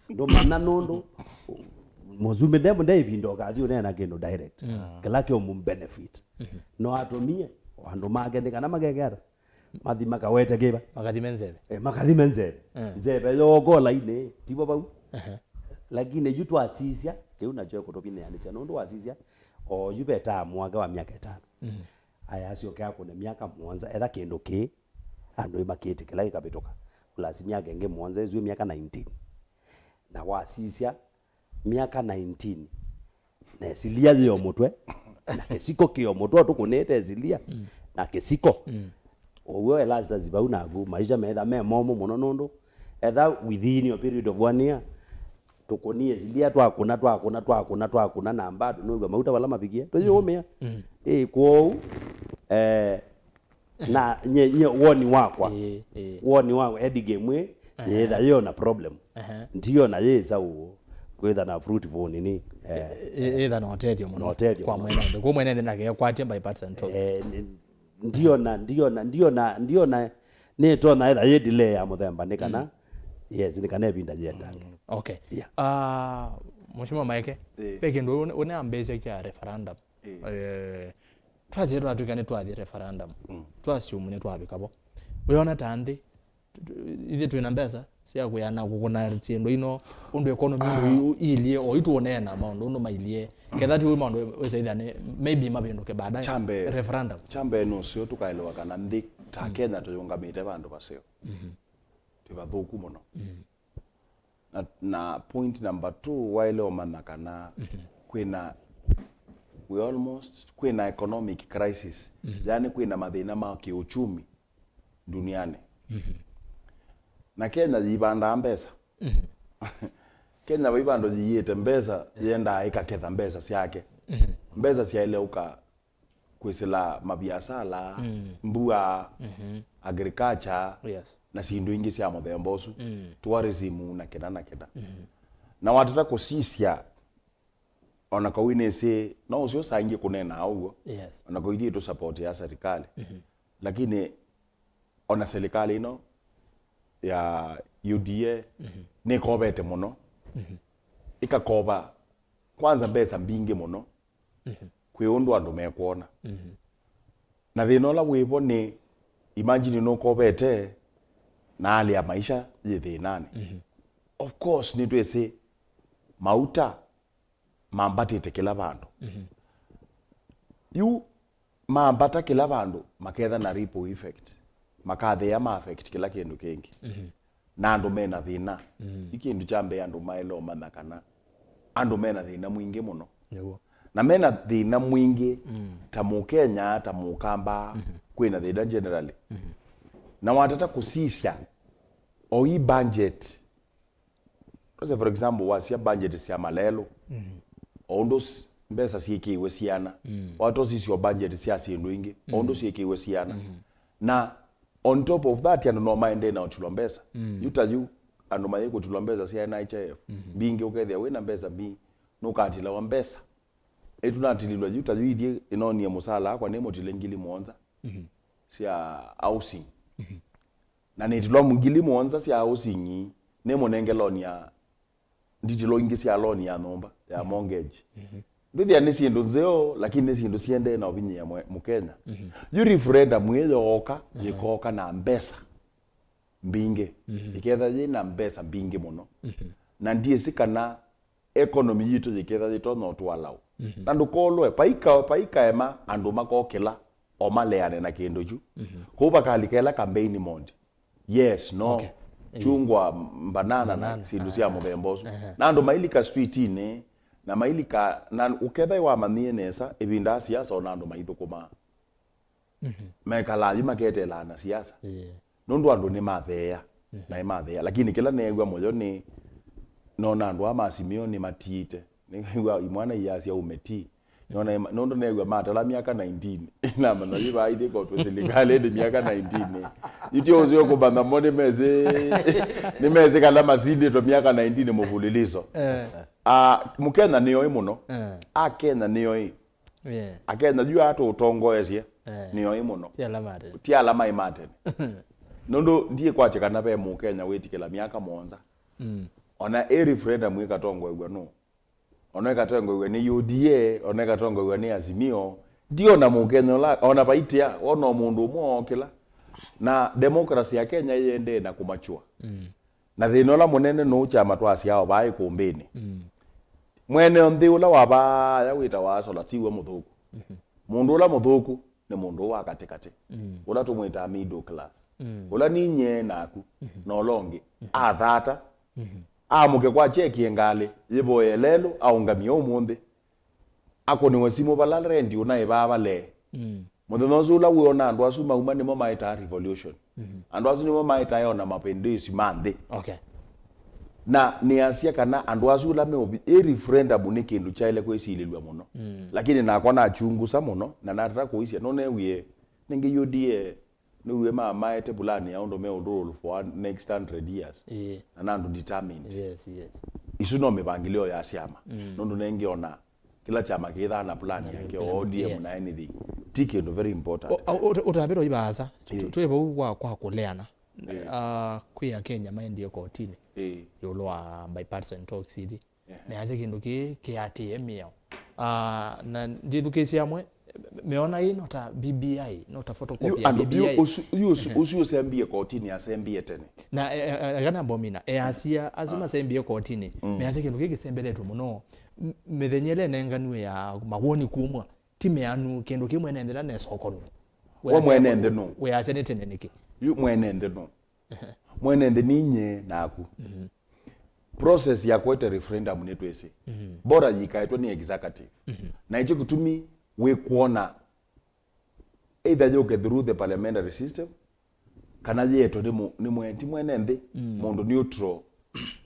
Ndũmana nũndũ mũsumbĩ nde, nde ĩvinda ũkathi ũneena kĩndũ direct. Mm. Kĩla kĩũmũ benefit. Mhm. No atũmie o andũ make nĩ kana makekea ata? Mathi makawete kĩva? Makathime nzeve. Eh, makathime nzeve. Eh. Nzeve yoko lainĩ, tivo vau. Ehe. Lakini yu twasisya, kĩu nakyo kũtũvinĩanĩsya, nũndũ wasisya, o yu vetaa mwaka wa myaka ĩtano. Mhm. Aya asyoke akũne myaka mũonza, etha kĩndũ kĩ, andũ ĩ makĩtĩkĩla kĩkavĩtũka. Plus myaka ĩngĩ mũonza, ĩsu myaka nineteen. Na wasisya, myaka nineteen, na ĩsilia yĩ o mũtwe, na kĩsiko kĩ o mũtwe, ũtũkũnĩte ĩsilia, mm, na kĩsiko. Mm. Ũw'o Erastus vau naku, maisha metha me momũ mũno nũndũ, etha within your period of one year, tũkũnie ĩsilia, twakũna, twakũna, twakũna, twakũna, na bado nũw'a mauta vala mavikie, tũyĩũmĩa. Mm. Ĩ, kwoou, Eh, na nye, nye woni wakwa. Ĩĩ, ĩĩ. Woni wakwa, Eddie Game ĩ, aha, yĩtha yĩona problem. Aha. Ndiona yĩsa ũũ, kwĩtha na fruitful nini. Eh, ĩ-, ĩ-, ĩtha na ũtethyo mũno na ũtethyo kwa mũno. Mwene nthĩ. Kwa mwene nthĩ ndakekwatie by parts and talks. Eh, ni-, ndiona, ndiona, ndiona, ndiona nĩtonya ĩtha yĩ delay ya mũthemba nĩ kana, mm, yes, nĩ kana ĩvinda yĩendange. Mm, okay. Yeah. Ah, Mheshimiwa Maeke, ĩĩ, ve kĩndũ ũne-, ũneambĩĩsya kya referendum. Ĩĩ. Eh, twasye twatw'ĩka nĩtwathi referendum. Mm. Twassume nĩtwavika vo. Wĩona ta nthĩ, ithyĩ twĩ na mbesa sya kwĩana kũkũna syĩndũ ino, ũndũ economy ũndũ, ah, ĩ-, ĩilyĩ, o itũũneena maũndũ ũndũ mailyĩ. Ketha ti ũu maũndũ wĩsa ĩthĩa nĩ maybe mavĩndũke baadaye. Kya mbee, referendum. Kya mbee nũseo tũkaelewa kana nthĩ ta, mm, Kenya tũyũngamĩte vandũ vaseo. Mhm. Twĩ vathũku mũno. Mhm. Na, na point number two, waĩle ũmanya kana, mhm, kwĩna, we almost, kwĩna economic crisis. Mhm. Yani kwĩna mathĩna ma kĩũchumi duniani. Mhm. Na Kenya yĩvandaa mbesa. Mhm. Kenya vai vandũ yĩyĩte mbesa, yendaa ĩkaketha mbesa syake. Mhm. Mbesa syaĩle ũka kwĩsĩla maviasala, mm, mbua, mhm, agriculture, yes, na syĩndũ ingĩ sya mũthemba ũsu, mm, tourism na kĩna na kĩna. Mhm. Na watata kũsisya, ona kau nĩsĩ, no ũsyo sangie kũneena ũguo, yes, ona kau ithyĩ tũsapoti ya serikali. Mhm. Lakini ona serikali ĩno ya U D A, mhm, nĩkovete mũno. Mhm. Ĩkakova kwanza mbesa mbingĩ mũno, mhm, kwĩ ũndũ andũ mekwona. Mhm. Na thĩna ũla wĩvo nĩ, imagine nũkovete na hali ya maisha yĩ thĩnanĩ. Mhm. Of course, nĩtwĩsĩ mauta mambatĩte kĩla vandũ. Mhm. Yu mambata kĩla vandũ, maketha na ripple effect. Makathĩa ma affect kĩla kĩndũ kĩngĩ. Mhm. Na andũ mena thĩna. Mhm. Yu kĩndũ kya mbee andũ maĩle ũmanya kana andũ mena thĩna mwingĩ mũno. Nĩguo. Na mena thĩna mwingĩ, mm, ta Mũkenya, ta Mũkamba, mhm, kwĩna thĩna generally. Mhm. Na watata kũsisya, o ii budget, let's say for example, wasya budget sya malelũ, mhm, o ũndũ s-, mbesa syĩkĩiwe syana, mm, watosisya o budget sya syĩndũ ingĩ, o ũndũ, mm, syĩkĩiwe syana. Mhm. Na on top of that, andũ no maendee na ũtilwa mbesa. Mm. Yu ta yu, andũ mayĩkũtilwa mbesa sya N H I F. Mhm. Mbingĩ ũkethĩa wĩna mbesa mbi, nũkatilawa mbesa. Ĩtũnatililwa yu ta yu ithyĩ ĩnonie mũsala akwa nĩ mũtile ngili mũonza, mhm, sya housing. Mhm. Na nĩtilwa ngili mũonza sya housing, nĩ mũnenge loan ya nditilo ingĩ sya loan ya nyũmba, ya, mhm, mortgage. Mhm. Ndwĩthĩa nĩ syĩndũ nzeo, lakini nĩ syĩndũ siendee na ũvinyĩa mwe-, Mũkenya. Mhm. Yu referendum ĩyo yooka, mhm, yĩkooka na mbesa mbingĩ. Mhm. Ĩketha yĩ na mbesa mbingĩ mũno. Mhm. Na ndiĩsĩ kana economy yitũ yĩketha yĩtonya ũtwalaũ. Mhm. Na ndũkolwe, paika, paikaema andũ makokĩla o maleane na kĩndũ kyu. Mhm. Kũu vakalika ĩla campaign mode. Yes, no. Okay. Ĩĩ. Chungwa, mbanana na, mbanana, syĩndũ sya, ah, mũthemba ũsu. Ehe. Na andũ mailika streetinĩ, na mailika, na ũkethĩa wamanyie nesa, ĩvinda ya siasa ona andũ maithũkũmaa. Mhm. Mekalaa yu maketeelaa na siasa. Ĩĩ. Nũndũ andũ nĩmatheea, mhm, na nĩmatheea. Lakini kĩla neew'a mũyo nĩ, nona andũ aa ma Simeo nĩmatiĩte. Nĩw'a imwana iyasya umetii. Nona ima-, nũndũ neew'a matala myaka nineteen. Namanya yu vaa ithyĩ kotwe silikalĩnĩ myaka nineteen. Ityo ũsio kũmanya mo nĩmesĩ, nĩmesĩ kana masindĩtwe myaka nineteen mfululizo. Eh. Ah, Mũkenya nĩoĩ mũno. Eh. Akenya nĩoĩ. Yeah. Akenya yu atũtongoesye, eh, nĩoĩ mũno. Ti ala ma tene. Ti ala maĩ ma tene. Nũndũ ndiĩkwatya kana ve Mũkenya wĩtĩkĩla myaka mũonza. Mm. Ona ĩ referendum ĩkatongoew'a nũ? Ona ĩkatongoew'a nĩ U D A, ona ĩkatongoew'a nĩ Azimio. Ndiona Mũkenya ũla, ona vaitia, ona mũndũ ũmwe ookĩla. Na democracy ya Kenya ĩendee na kũmachua. Mm. Na thĩna ũla mũnene nũũ kyama twasyawa vaa ĩkũmbĩnĩ. Mm. Mwene nthĩ ũla wa vaaya wĩtawa Asola tiwe mũthũku. Mhm. Mũndũ ũla mũthũku nĩ mũndũ ũũ wa katĩkatĩ. Mm. Ũla tũmwĩtaa middle class. Mm. Ũla ninyie naku, mhm, na ũla ũngĩ, mhm, athata. Mhm. Amũke kwa chekie ngalĩ, yĩvoye lelũ, aũngamie ũmũnthĩ. Akũnĩwe simũ vala rendi ũnaĩ vaa valee. Mm. Mũthenya ũsu ũla wĩona andũ asu mauma nĩmo maĩtaa revolution. Mhm. Andũ asu nĩmo maĩtae ona mapinduzi ma nthĩ. Okay. Na nĩasya kana andũ asu ũla meũvi, ĩ referendum nĩ kĩndũ kyaĩle kwĩsilĩlw'a mũno. Mm. Lakini nakwa nachungusa mũno, na natata kũisya, nũneewie, nĩngĩ U D A, nĩwie mamaete pulani ya ũndũ meũrule for next hundred years. Ĩĩ. Na nandũ determined. Yes, yes. Isu no mĩvangĩlĩo ya syama. Mm. Nũndũ nengĩ ona kĩla kyama kĩthaa na pulani yake, O D M na anything. Ti kĩndũ very important. Ũtavĩtwa ivaasa, twĩ vau kwa, kwa kũleana. Ah, kwĩ Akenya maendie kotinĩ. Ĩĩ. Ĩũlũ wa bipartisan talks ithi. Ehe. Measya kĩndũ kĩĩ kĩatĩĩe mĩao. Ah, na ndithukĩĩsya amwe, meona ĩ no ta B B I, no ta photocopy ya B B I. Yu ũsu, yu ũsu, ũsu ũsembie kotinĩ, asembie tene. Na, e, e, e, kana Bomina, easya asu masembie kotinĩ, measya kĩndũ kĩĩ kĩsembethetwe mũno. M-, mĩthenya ĩla ĩnenganiwe ya mawoni kumwa, ti meanu, kĩndũ kĩu mwene nthĩ na nesokonw'e. We mwene nthĩ nũ? Weasya nĩ tene nĩkĩ? Yu mwene nthĩ nũ? Mwene nthĩ nĩ nyie naku. Process ya kwete referendum nĩ twĩsĩ. Bora yikaetwe nĩ executive. Na ĩkyo kĩtumi wĩkwona either yũke through the parliamentary system, kana yĩetwe nĩ mũ-, nĩ mwene, ti mwene nthĩ, mũndũ neutral,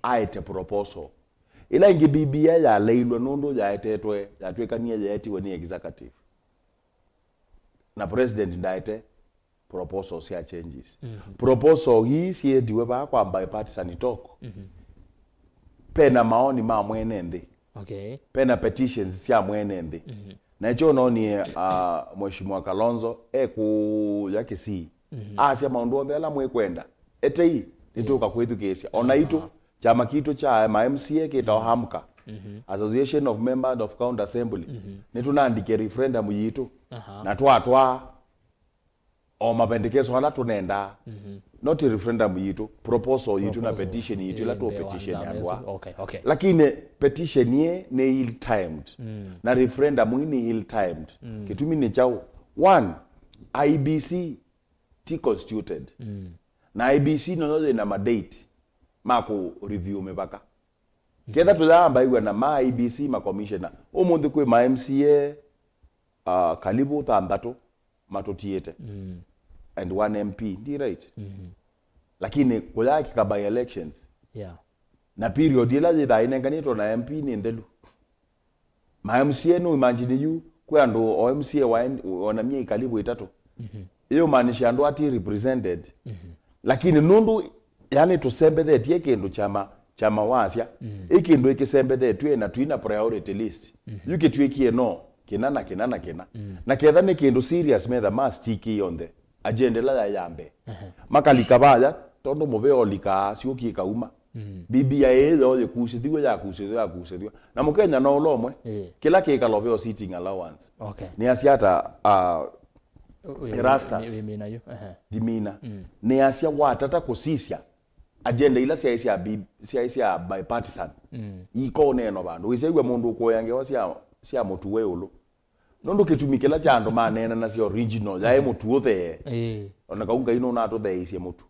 aete proposal. Ĩla ĩngĩ B B I yaleilwe nũndũ yaetetwe, yatwĩkanie yeetiwe nĩ executive. Na president ndaete proposal sya changes. Proposal ii syeetiwe vaa kwa bipartisan talk. Pena maoni ma mwene nthĩ. Okay. Pena petitions sya mwene nthĩ. Na ekyo noonie, ah, Mheshimiwa Kalonzo ekũya Kisii. Asya maũndũ onthe ala mwĩkwenda. Etei, nĩtũka kwĩthukĩĩsya. Ona itũ, kyama kitũ kya ma M C A kĩtawa hamka, Association of Members of County Assembly, nĩtũnandĩke referendum yitũ. Na twatwaa o mapendekeso ala tũnendaa. Not referendum yitũ, proposal yitũ na petition yitũ ĩla tũ petition andũ aa. Okay, okay. Lakini petition ĩĩ nĩ ill timed. Na referendum ĩĩ nĩ ill timed. Kĩtumi nĩ kyaũ? One, I E B C ti constituted. Na I E B C noyo yĩna ma date ma kũ review mĩvaka. Ketha tũyaamba ĩw'a na ma I E B C ma commissioner, ũmũnthĩ kwĩ ma M C A, uh, karibu thanthatũ matũtiĩte. And one M P, ndi right? Lakini kũyakĩka by elections. Yeah. Na period ĩla yĩthaa ĩnenganĩtwe na M P nĩ nthelu. Ma M C A no imagine yu, kwĩ andũ o M C A wa, ona myei karibu ĩtatũ. Ĩyũmaanisha andũ ati represented. Lakini nũndũ, yani, tũsembethetye kĩndũ kyama, kyama wasya, ĩ kĩndũ ĩkĩsembethetw'e na twina priority list. Yu kĩtw'ĩkie no kĩna na kĩna na kĩna. Na ketha nĩ kĩndũ serious metha ma stick yonthe. Agenda ĩla yaĩ ya mbee. Makalika vaya, tondũ mũvea ũlikaa, syũki ĩkauma. B B I ĩĩ yo yĩkusĩthiw'e, yakusĩthiw'e, yakusĩthiw'e. Na Mũkenya no ũla ũmwe, kĩla kĩkalo ve o sitting allowance. Okay. Nĩasya ata, ah, Erastus. Ndimina. Nĩasya watata kũsisya agenda ila syaĩ sya bi-, syaĩ sya bipartisan. Ikoneenwa vandũ. Wĩsew'a mũndũ ũkũea ngewa sya, sya mũtuo ĩũlũ. Nũndũ kĩtumi kĩla kya andũ maneenanasya original yaĩ mũtuo thee. Ĩĩ. Ona kau Ngai nũnatũtheeisye mũtu,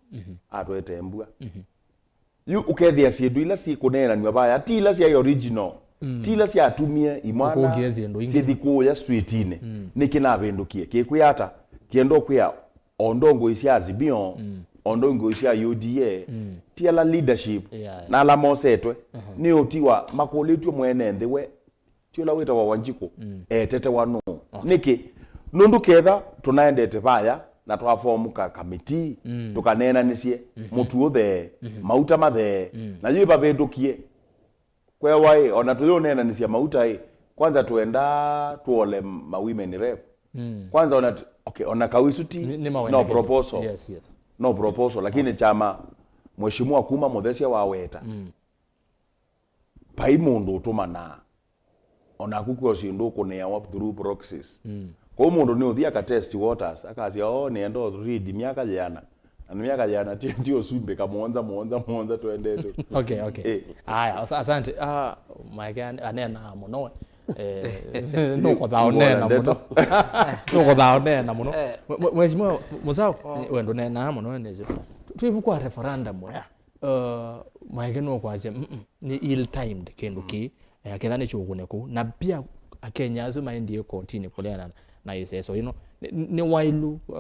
atwete mbua. Yu ũkethĩa syĩndũ ila syĩkũneenanw'a vaya, ti ila syaĩ original, ti ila syatumie imwana syĩthi kũũya streetinĩ. Nĩkĩ navĩndũkie? Kĩkwĩa ata? Kĩenda ũkwĩa o ndongoi sya Azimio, o ndongoi sya U D A, ti ala leadership, na ala mosetwe, nĩ ũtiwa makũlĩtw'e mwene nthĩ we, ti ũla wĩtawa Wanjikũ, etetewa nũũ? Nĩkĩ? Nũndũ ketha tũnaendete vaya na twafomu ka kamitii, tũkaneenanĩsye, mũtu ũthee, mauta mathee, na yu ĩvavĩndũkie. Kwewa ĩ, ona tũyũneenanĩsya mauta ĩ, kwanza tũendaa tũole ma women rep. Kwanza ona tu-, okay, ona kau isu ti, no proposal. Yes, yes. No proposal, lakini kyama mheshimiwa kuma mũthesya waweta. Vai mũndũ ũtũmanaa. Onaku kwĩ o syĩndũ ũkũneawa through proxies. Kwoou mũndũ nĩ ũthi aka test waters, akasya, "Oh, nĩenda o read myaka yĩana." Na nĩ myaka yĩana ti, ti ũsumbĩka mũonza, mũonza, mũonza twendete. Okay, okay. Eh. Aya, asa-, asante. Ah, Maeke ane-, aneenaa mũno we. Eh, nũkothaa ũneena mũno. Nũkothaa ũneena mũno. Eh. Mwe-, mwe-, Mheshimiwa Musau, we ndũneenaa mũno we nĩsyo. Twĩvu kwa referendum we. Uh, Maeke nũkwasya, "Mm-mm, nĩ ill-timed kĩndũ kĩĩ, eh, ketha nĩ kyũkũne kũu." Na pia Akenya asu maendie kotinĩ kũleana na ĩseso ĩno. Nĩ, nĩ wailu, uh,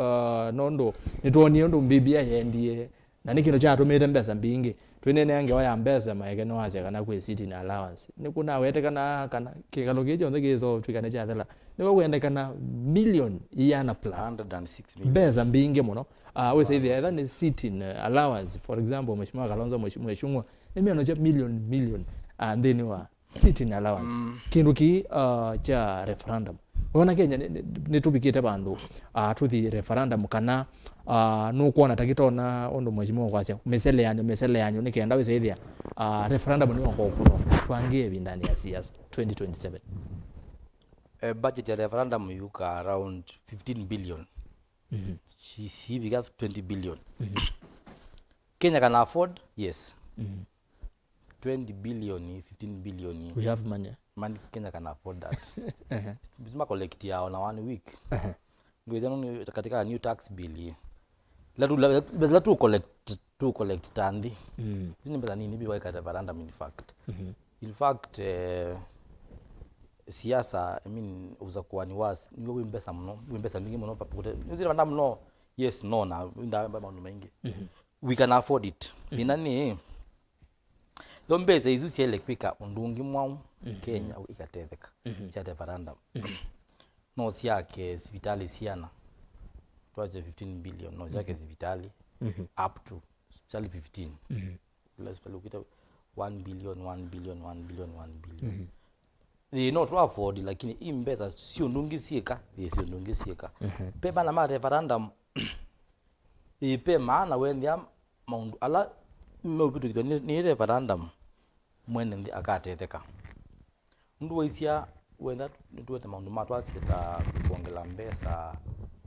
nũndũ nĩtwonie ũndũ B B I yaendie, na nĩ kĩndũ kyatũmĩte mbesa mbingĩ. Twĩneenea ngewa ya mbesa, maeke nĩwasya kana kwĩ sit-in allowance. Nĩkũnawetekana kana kĩkalo kĩĩ kyonthe kĩĩsoo twĩkane kyathela. Nĩko kwendekana million iana plus. Hundred and six million. Mbesa mbingĩ mũno. Ah, wĩsaithia etha nĩ sit-in, eh, allowance, for example, Mheshimiwa Kalonzo, Mheshimiwa, Mheshimiwa, nĩ mĩano kya million, million, ah, nthĩnĩ wa sit-in allowance. Mm. Kĩndũ kĩĩ, ah, kya referendum. Wona Kenya nĩ, nĩ, nĩtũvikĩte vandũ, ah, tũthi referendum kana, ah, nũkwona ta kĩtona ũndũ Mheshimiwa kwasya mĩseleanyo, mĩseleanyo nĩ kenda wĩsaithia, ah, referendum nĩyoka ũkũno twangĩe ĩvindanĩ ya siasa twenty twenty-seven. Eh, budget ya referendum yuka around fifteen billion. Mhm. Shi-, shivika twenty billion. Mhm. Kenya can afford? Yes. Mhm. Twenty billion, fifteen billion. We have money. Money Kenya can afford that. Ehe. Lazima collect ya on a one week. Ehe. Ngwĩsya nũndũ katika new tax bill hii. La tu, la, la tu collect, tu collect ta nthĩ. Mm. Ni mbesa nini bi waika referendum in fact. Mhm. In fact, eh, siasa, I mean, usakuani was, nĩw'o wĩ mbesa mũno, wĩ mbesa mbingĩ mũno, pa-, kũte-, nĩwĩsĩ vanda mũno, yes, no, na, nda-, maũndũ maingĩ. Mhm. We can afford it. Mhm. Thĩna nĩ, yo mbesa isu syaĩle kwĩka ũndũ ũngĩ mwaũ, mhm, Kenya ĩkatetheka, mhm, sya referendum. Mhm. No syake sivitalĩ siana, twasye fifteen billion, no syake, mhm, sivitalĩ, mhm, up to sivitalĩ fifteen. Mhm. Let's look at one billion, one billion, one billion, one billion. Mhm. Ĩĩ, no twa afford, lakini i mbesa si ũndũ ũngĩ syĩka, ĩĩ, si ũndũ ũngĩ syĩka. Mhm. Pe mana ma referendum, ĩĩ, pe maana wendĩa maũndũ ala meũvĩtũkĩthw'a nĩ, nĩ referendum, mwene nthĩ akatetheka. Ũndũ waisya wenda nĩtũete maũndũ ma twasye ta kwongela mbesa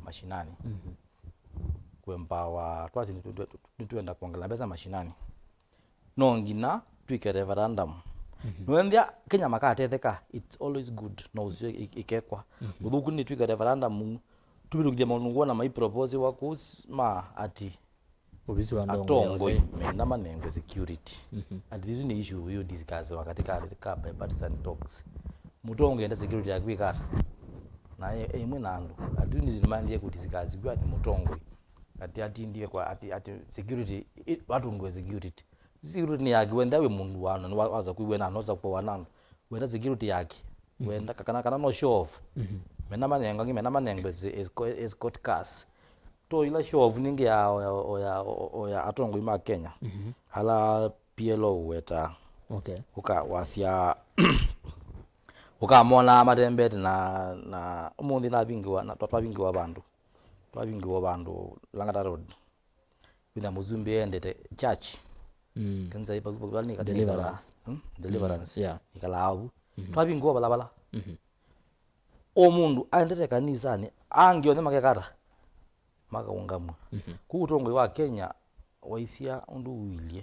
mashinani. Mhm. Kwembawa, twasye nĩtũ-, nĩtũenda kwongela mbesa mashinani. No nginya twĩke referendum. Mhm. Nĩwendĩa Kenya makatetheka, it's always good, no ũsio ĩ-, ĩkekwa. Mhm. Ũthũku nĩ twĩke referendum, tũvĩtũkĩthya maũndũ ngwona mai propose wa kũs-, ma ati Ovisi wa ndongo ya atongoi ũthei mena manengwe security. Mhm. Ati isu nĩ issue yu discuss wakati ka, ka bipartisan talks. Mũtongoi enda security ya kwĩka ata? Na e, e imwe na andũ. Ati nĩ maendie ku discuss kwa ati mũtongoi. Ati atindie kwa ati, ati security, i, atungwe security. Security nĩ yake wenda wĩ mũndũ wa, na wa, waza kuiwe na noza kwa wanandu. Wenda security yake. Mhm. Wenda ka-, kana, kana no show off. Mhm. Mena manengo, angĩ mena manengo is, is, escort cars. To ila show off ningĩ ya, ya, ya, ya atongoi ma Kenya. Mhm. Ala P L O weta. Okay. Ũka wasya, ũkamona matembete na, na ũmũnthĩ navingĩwa, na twa-, twavingĩwa vandũ. Twavingĩwa vandũ Lang'ata Road. Wĩna mũsumbĩ endete church. Mm. Kanisa ipa, ipa, ipa, ni kanisa Deliverance. Hmm? Deliverance. Mm, yeah. Ikala au. Mhm. Twavingwa balabala. Mhm. O mũndũ aendete kanisanĩ, angĩ onthe makekata. Makaũngamw'a. Mhm. Kũu ũtongoi wa Kenya waisya ũndũ ũilyĩ.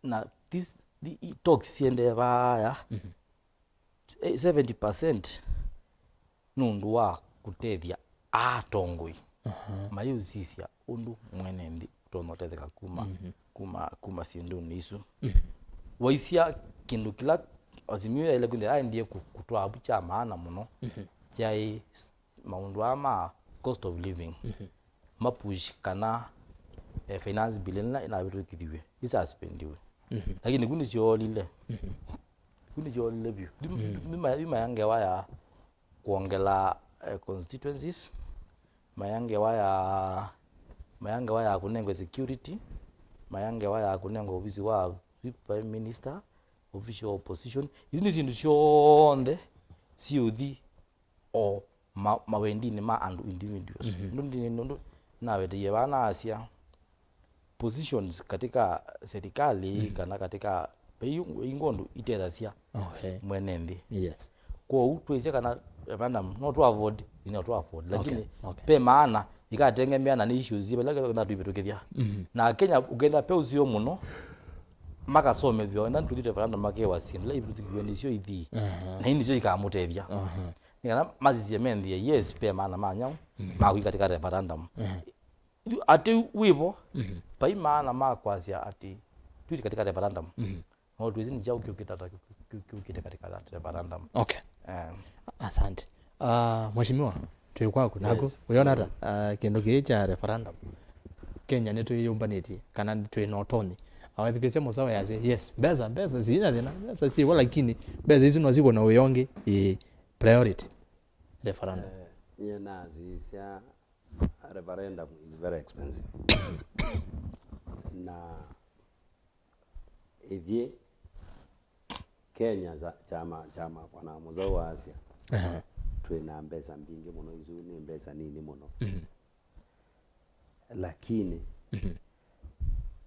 Na this, the, i-, talks siendee vaya. Mhm. Eh, seventy percent nũndũ wa kũtethya atongoi. Aha. Mayĩũsisya ũndũ mwene nthĩ ũtonya ũtetheka kuma, mhm, kuma, kuma syĩndũnĩ isu. Mhm. Waisya kĩndũ kĩla Azimio yaĩle kwĩthĩa yaendie kũ-, kũtwaa vu kya maana mũno, mhm, kyaĩ s-, maũndũ aa ma cost of living. Mhm. Mapush kana, eh, finance bill ĩla ĩnavĩtũkĩthiw'e ĩsuspendiwe. Mhm. Lakini kũ nĩkyoolile. Mhm. Kũ nĩkyoolile vyũ. Nĩ, mm, nĩ ma-, nĩ maya ngewa ya kwongela, eh, constituencies, maya ngewa ya, maya ngewa ya kũnengwe security, maya ngewa ya kũnengwe ovisi wa prime minister, official opposition. Isu nĩ syĩndũ syonthe siũthi o ma-, mawendinĩ ma andũ individuals. Mhm. Nũndũ ndi-, nũndũ naweteie vaa naasya positions katika serikali, mhm, kana katika, ve ingĩ ũndũ itethasya, okay, mwene nthĩ. Yes. Kwoou twĩsĩ kana referendum no tũ afford, no tũ afford, lakini, okay, okay, ve maana ikatengemea na nĩ issues vala kana twĩvĩtũkĩthya. Mhm. Na Kenya ũkenda pe ũseo mũno, makasomethw'a, wenda tũthi referendum makewa syĩndũ ila ivĩtũkĩw'e nĩsyo ithi. Aha. Na ii nĩsyo ikamũtethya. Aha. Nĩ kana masisye menthie, yes, pe maana ma nyaũ, mhm, ma kũthi katika referendum. Mhm. Yu atĩ wĩvo, mhm, vai maana ma kwasya atĩ twĩthi katika referendum. Mhm. No twĩsĩ nĩ kyaũ kĩũkĩte ata, kĩ-, kĩ-, kĩũkĩte katika that referendum. Okay. Eh. Asante. Ah, Mheshimiwa, twĩ kwaku naku. Yes. Ũyona ata, ah, kĩndũ kĩĩ kya referendum? Kenya nĩtwĩyũmbanĩtye, kana twĩ na ũtonyi. Awethukĩsya mũsawa yasya, yes, mbesa, mbesa, sina thĩna, mbesa syĩvo, lakini mbesa isu no sikũna wĩa ũngĩ, ĩ, priority, referendum. Eh, nyie nasisya referendum is very expensive. Na ithyĩ Kenya, za- kyama kyama bwana Mũzau waasya, aha, twĩ na mbesa mbingĩ mũno, isu nĩ mbesa nini mũno. Mhm. Lakini, mhm,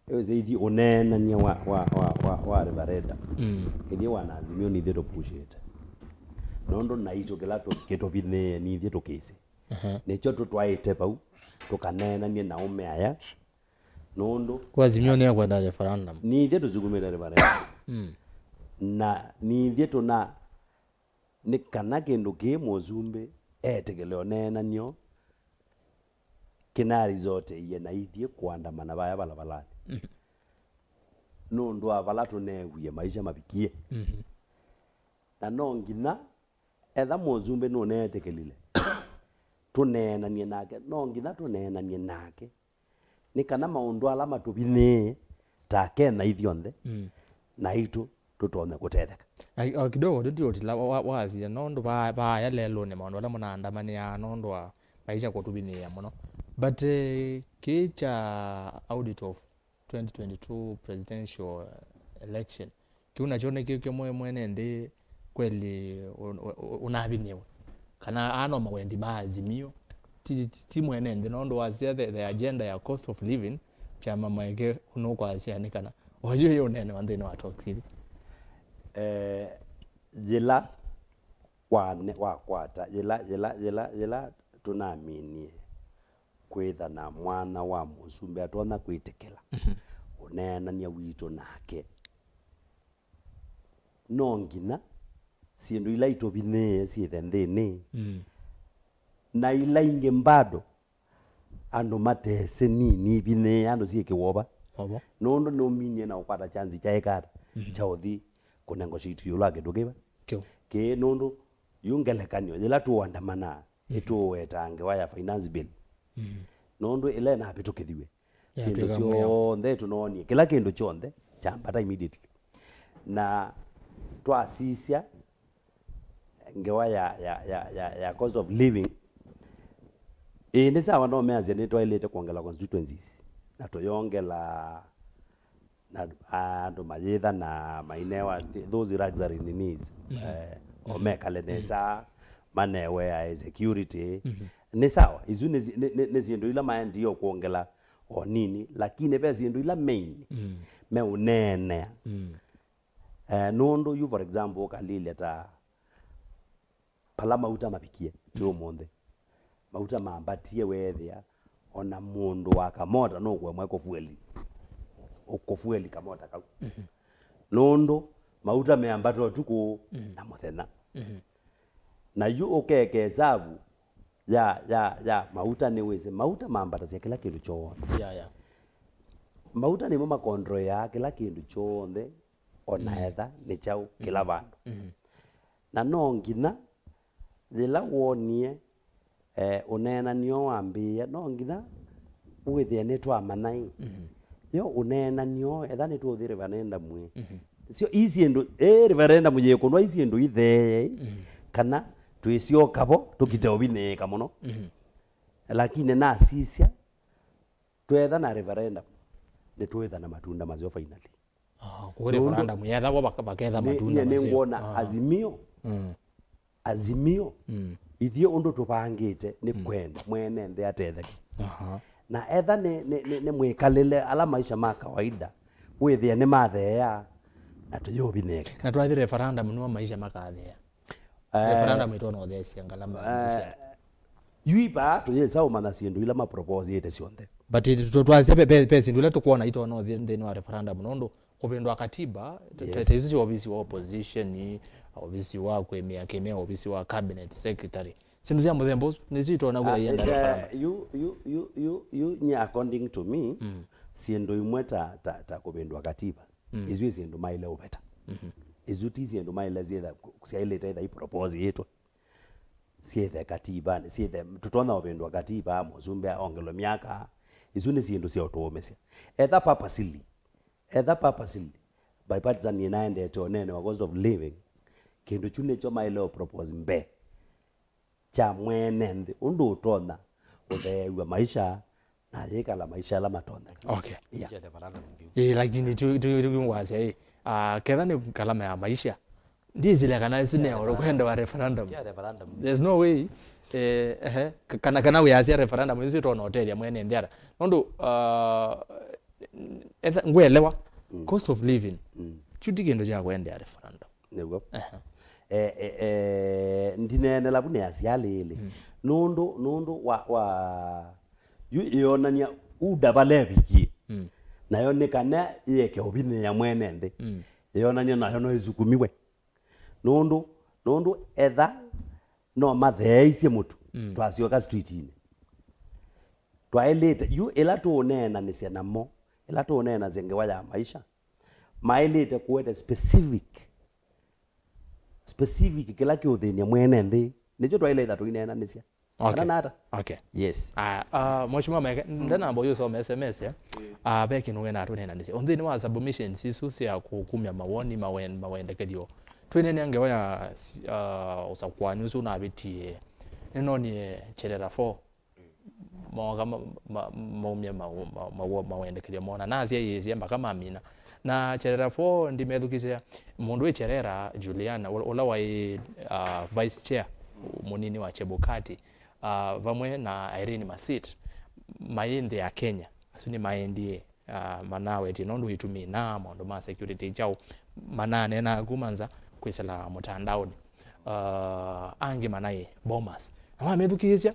ĩwĩsĩ ithyĩ ũneenany'a wa, wa, wa, wa, wa referendum, mm, ithyĩ wana Azimio nĩ ithyĩ tũpushĩte. Nũndũ naitũ kĩla tũ- kĩtũvinyĩĩe nĩ ithyĩ tũkĩsĩ. Aha. Nĩkyo tũtwaĩte vau, tũkaneenany'e na ũme aya, nũndũ kwa Azimio nĩ akwenda referendum. Nĩ ithyĩ tũsukumĩte referendum. Mm. Na nĩ ithyĩ tũna, nĩ kana kĩndũ kĩĩ mũsumbĩ etĩkĩle ũneenany'o kĩnarizoteie na ithyĩ kũandamana vaya valavalani. Mhm. Nũndũ wa vala tũneewie maisha mavikie. Mhm. Na no nginya, etha mũsumbĩ nũneetĩkĩlile tũneenanie nake, no nginya tũneenanie nake. Nĩ kana maũndũ ala matũvinyĩĩe ta Akenya ithyonthe, mm, naitũ tũtonye kũtetheka. Na o kidogo tu ndiũtila wa- wa- waasya nũndũ va- vaaya lelũnĩ maũndũ ala mũnaandamanĩaa nũndũ wa maisha kũtũvinyĩĩa mũno. But eh, kĩĩ kya audit of twenty twenty-two presidential election, kĩu nakyo nĩ kĩu kĩmwe mwene nthĩ kweli ũ- ũ- ũ- ũnavinyĩwe. Kana ano mawendi ma Azimio, ti, ti, ti mwene nthĩ, nũndũ wasya the, the agenda ya cost of living, kyama maeke nũkwasya nĩ kana oyu ĩ ũneenewa nthĩnĩ wa talks ithi. Eh, yĩla wane- wakwata, yĩla, yĩla, yĩla, yĩla tũnaminie kwĩtha na mwana wa mũsumbĩ atonya kwĩtĩkĩla, mhm, ũneenany'a witũ nake. No nginya syĩndũ ila itũvinyĩĩe syĩthe nthĩnĩ, mm, na ila ingĩ mbado andũ matesĩ nini ivinyĩĩe andũ syĩ kĩwova. Ovo. Nũndũ nũminie na ũkwata kyanzi kyaĩka ata, mhm, kya ũthi kũnegotiate ĩũlũ wa kĩndũ kĩva? Kĩu. Kĩĩ nũndũ yu ngelekany'o, yĩla tũandamana, mm, nĩtũũwetaa ngewa ya finance bill. Mm. Nũndũ ĩla ĩnavĩtũkĩthiw'e, syĩndũ yatw'ĩka mwiao, syonthe tũnoonie, kĩla kĩndũ kyonthe kyambata immediately. Na twasisya ngewa ya, ya, ya, ya, ya cost of living, ĩĩ, nĩ sawa, no measya nĩtwaĩlĩte kwongela constituencies, na tũyongela na andũ mayĩtha na mainewa those luxury ninis, mhm, eh, o, mhm, mekale nesa, manewe, eh, security. Mhm. Nĩ sawa, isu nĩ, nĩ, nĩ, nĩ syĩndũ ila maendie o kwongela o nini, lakini ve syĩndũ ila main, mm, meũneenea. Mm. Eh, nũndũ yu, for example, ũkalilya ta vala mauta mavikie twĩ, mm, ũmũnthĩ. Mauta mambatie, weethĩa ona mũndũ wa kamota nũkũemwa kũfueli, kũfueli kamota kau. Mhm. Nũndũ mauta meambata ũtukũ, mhm, na mũthenya. Mhm. Na yu ũkeke esavu ya, ya, ya mauta, nĩwĩsĩ mauta mambatasya kĩla kĩndũ kyonthe. Ya, ya. Mauta nĩmo makontroyaa kĩla kĩndũ kyonthe, ona, mm, etha nĩ kyaũ, kĩla, mm, vandũ. Mhm. Na no nginya yĩla wonie, eh, ũneenany'o wambĩĩa, no nginya wĩthĩe nĩtwamanya ĩ. Mhm. Yo ũneenany'o, etha nĩtũũthi referendum ĩ. Mhm. Syo ii syĩndũ, ĩ referendum yĩkũnwa, ii syĩndũ itheeye ĩ, mhm, kana twĩsyoka vo tũkite, mhm, ũvinĩĩka mũno. Mhm. Lakini nasisya, twetha na referendum, nĩtwĩtha na matunda maseo finally. Ah, kũu nũndũ referendum yethagwo vaka- vaketha nĩ- matunda nyie maseo. Nĩngwona, ah, Azimio, mm, Azimio, mm, ithyĩ ũndũ tũvangĩte nĩ, mm, kwenda mwene nthĩ atetheke. Aha. Na etha nĩ, nĩ, nĩ, nĩ mwĩkalĩle ala maisha ma kawaida, wĩthĩe nĩ matheea, na tũyũvinĩke. Na twathi referendum nĩmo maisha makatheea. Eh, referendum ĩtona ũtheesya ngalama ya, eh, maisha. Yu ivaa tũyĩsa ũmanya syĩndũ ila maproposĩte syonthe. But it- tũ- twasya ve- ve- ve syĩndũ ila tũkwona itona ũthi nthĩnĩ wa referendum, nũndũ kũvĩndũa katiba, te- te- yes, te isu sya ovisi wa opposition, ovisi wa kwĩmĩa kĩmea, ovisi wa cabinet secretary. Syĩndũ sya mũthemba ũsu nĩsyo itona kwĩtha ienda referendum. Ah, eh, yu, yu, yu, yu, yu, nye, according to me, mm, syĩndũ imwe ta, ta, ta kũvĩndũa katiba, mm, isu syĩndũ maĩle ũveta. Mhm. Isu ti syĩndũ maĩle syĩtha- syaĩlĩte ĩtha ipropose ĩtwe. Syĩthe katibanĩ, syĩthe, tũtonya ũvĩndũa katiba, mũsumbĩ ongelwe myaka, Isu nĩ syĩndũ sya ũtũũmĩsya. Etha purposely, etha purposely, bipartisan nĩnaendete ũneenewa cost of living, kĩndũ kyu nĩkyo maĩle o propose mbee kya mwene nthĩ, ũndũ ũtonya ũtheew'a maisha na yĩkala maisha ala matonyeka. Okay. Yeah. Ĩĩ, lakini tu- tu- tukiwasya ĩ, ah, ketha nĩ kalama ya maisha, ndisile kana ĩsu nĩ ũndũ kwenda wa referendum. There's no way. Eh, ehe, ka- kana kana wĩasya referendum ĩsu ĩtona ũtethya mwene nthĩ ata. Nũndũ, ah, etha- ngwelewa cost of living. Kyu ti kĩndũ kya kwendea referendum. Nĩw'o. Ehe. Eh, eh, eh, ndineenela vu nĩ asyalĩĩlĩ. Nũndũ, nũndũ wa, wa yu ĩonany'a ũda vala ĩvikie. Nayo nĩ kana yĩeke ũvinyĩĩa mwene nthĩ. Ĩonany'a nayo no ĩsukumiwe. Nũndũ, nũndũ etha no matheeisye mũtu, twasyoka streetinĩ. Twaĩlĩte, yu ĩla tũũneenanĩsya namo, ĩla tũũneenanĩsya ngewa ya maisha, maĩlĩte kũete specific, specific kĩla kĩũthĩny'a mwene nthĩ. Nĩkyo twaĩlĩte tũineenanĩsya. Okay. Kana nata? Okay. Yes. Ah, ah, Mheshimiwa Meke, ndanamba ũyũsoma S M S ya. Ah, ve kĩndũ ngenda tũneenanĩsye. O nthĩnĩ wa submissions isu sya kũkumya mawoni, mawen- mawendekethyo, twĩneenea ngewa ya s- ah, ũsakũani ũsu ũnavĩtie. Nĩnonie Cherera four. Mooka ma- ma- maumya ma- ma- ma- mawendekethyo moo na nasya yĩsya mpaka mamina. Na Cherera four ndimethukisya mũndũ wĩ Cherera, Juliana, ũla- ũla waĩ, ah, vice chair, mũnini wa Chebukati, ah, vamwe na Irene Masit, maĩ nthĩ ya Kenya. Asu nĩmaendie, ah, manawetie nũndũ itumi na maũndũ ma security kyaũ mananeenaa kuma nza kwĩsĩla mũtandaonĩ. Ah, angĩ manaĩ Bomas. Na wamethukĩĩsya,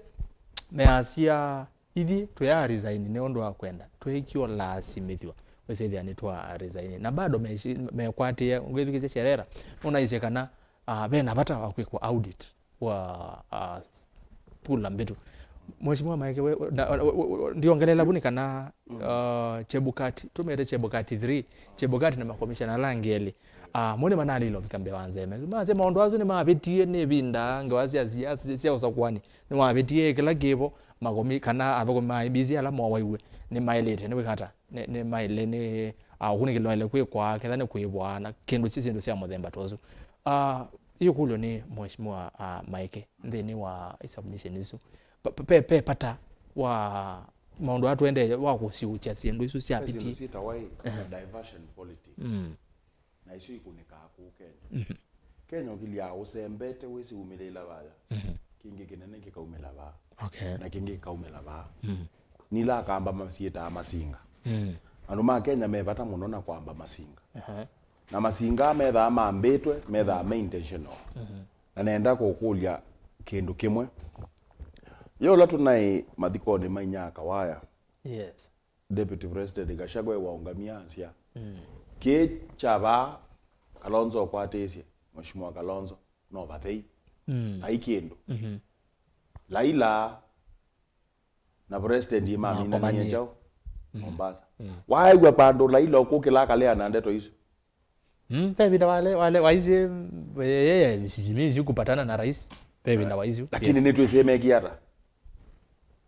measya, ithyĩ tũya resign nĩ ũndũ wa kwenda, tweekie ũlaasimĩthw'a wĩsĩthĩa nĩtwa resign. Na bado mekwatĩĩa, ngwĩthukĩĩsya Cherera, nũnaisye kana, ah, ve na vata wa kwĩkwa audit wa, ah, kula mbĩtu. Mheshimiwa Maeke, we- we- na- we- we- we- ndiongelela vu nĩ kana, ah, Chebukati, tũmĩte Chebukati three, Chebukati na makomishana ala angĩ elĩ. Ah, mo nĩmanalile ũvika mbee wa nzeme. Masya maũndũ asu nĩmavĩtie nĩ ĩvinda, ngewa sya siasa sya ũsakũani nĩmavĩtie kĩla kĩvo, makomi- kana athũkũmi ma I E B C ala mowaiw'e nĩmaĩlĩte nĩ kwĩka ata? Nĩ- nĩmaĩle nĩ, ah, ũkunĩkĩlwa ĩle kwĩkwa, ketha nĩ kũĩvwa na kĩndũ, syĩ syĩndũ sya mũthemba ta ũsu. Ah, ĩkũlyo nĩ Mheshimiwa, ah, Maeke nthĩnĩ wa submission isu. Pa- pa- pe- pe pata wa maũndũ aa tũendee wa kũsiũkya syĩndũ isu syavitie. Syĩtawa ĩ, diversion politics. Mm. Na isu ikunĩkaa kũu Kenya. Mhm. Kenya ũkilya ũsembete wĩsiumĩlĩla vaya. Mhm. Kĩngĩ kĩnene kĩkaumĩla vaa. Okay. Na kĩngĩ kĩkaumĩla vaa. Mhm. Nila akamba masyĩtaa masinga. Mm. Andũ ma Kenya me vata mũno na kwamba masinga. Aha. Na masinga methaa mambĩtwe, methaa me intentional. Mhm. Na nenda kũkũlya kĩndũ kĩmwe. Yo ũla tũnaĩ mathikonĩ ma inya Kawaya. Yes. Deputy President Gachagua waũngamia asya, mm, kĩ kya vaa Kalonzo ũkwatĩsye, Mheshimiwa Kalonzo, no vathei. Mm. Vai kĩndũ. Mhm. Laila na President maminanie kyaũ? Mhm. Mombasa. Mm. Waew'a vandũ Laila ũkũkĩla akalea na ndeto isu? Mm, ve vinda wale, wale waisye, mm, yeye, yeye, mimi sikupatana na rais. Ve vinda waisye. Lakini, yes, nĩtwĩsĩ mekie ata?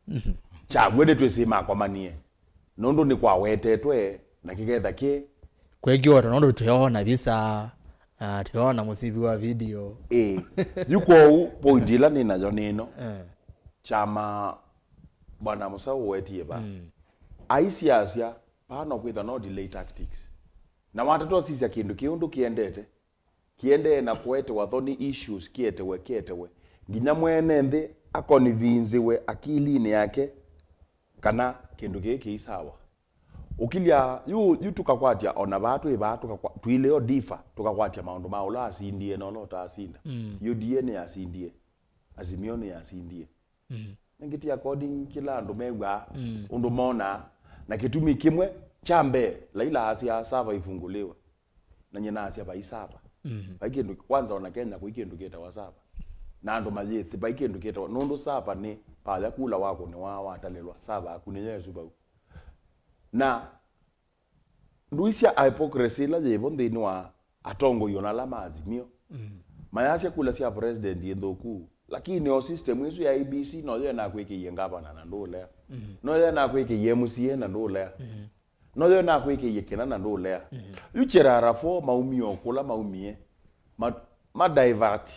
Mhm. Kyaw'o nĩtwĩsĩ makomanie. Nũndũ nĩkwawetetwe na kĩketha kĩ. Kwekĩwa ata nũndũ tũyona visa, ah, tũyona mũsivi wa video. Ĩĩ. Yu kwoou point ĩla nĩ nayo nĩ ĩno. Eh. Kyama Bwana Mũsaũ ũwetie va. Mm. Aisye asya, vaa no kwĩtha no delay tactics. Na watata ũsisya kĩndũ kĩu ndũkĩendete, kĩendee na kũetewa thoni, issues kĩetewe, kĩetewe, nginya mwene nthĩ akonivinziwe akilinĩ yake kana kĩndũ kĩĩ kĩi sawa. Ũkilya, yu, yu tũkakwatya ona vaa twĩ vaa, tũkakwa-, twĩleo differ, tũkakwatya maũndũ ma ũla asindie na ũla ũtaasinda. Mm. U D A nĩyasindie, Azimio nĩyasindie. Mm. Nĩngĩ ti according kĩla andũ mew'aa, mm, ũndũ monaa. Na kĩtumi kĩmwe kya mbee, Laila asya sava ifunguliwe. Na nyie naasya vai sava. Mm. Vai kĩndũ, kwanza ona Kenya kũi kĩndũ kĩtawa sava. Na andũ mayĩsĩ vai kĩndũ kĩtawa, nũndũ sava nĩ vaya kula wakũnĩwa watalĩlwa, sava yaku nĩyo ĩsu vau. Na ndũisya hypocrisy ĩla yĩvo nthĩnĩ wa atongoi ona ala ma Azimio. Mm. Mayasya kula sya president ĩ nthũku, Lakini o system ĩsu ya I E B C noyo ĩnakwĩkĩie ngavana na ndũũlea. Noyo ĩnakwĩkĩie M C A na ndũũlea. Noyo ĩnakwĩkĩie kĩna na ndũũlea. Yu Cherara four maumie o kũla maumie. Ma, ma divert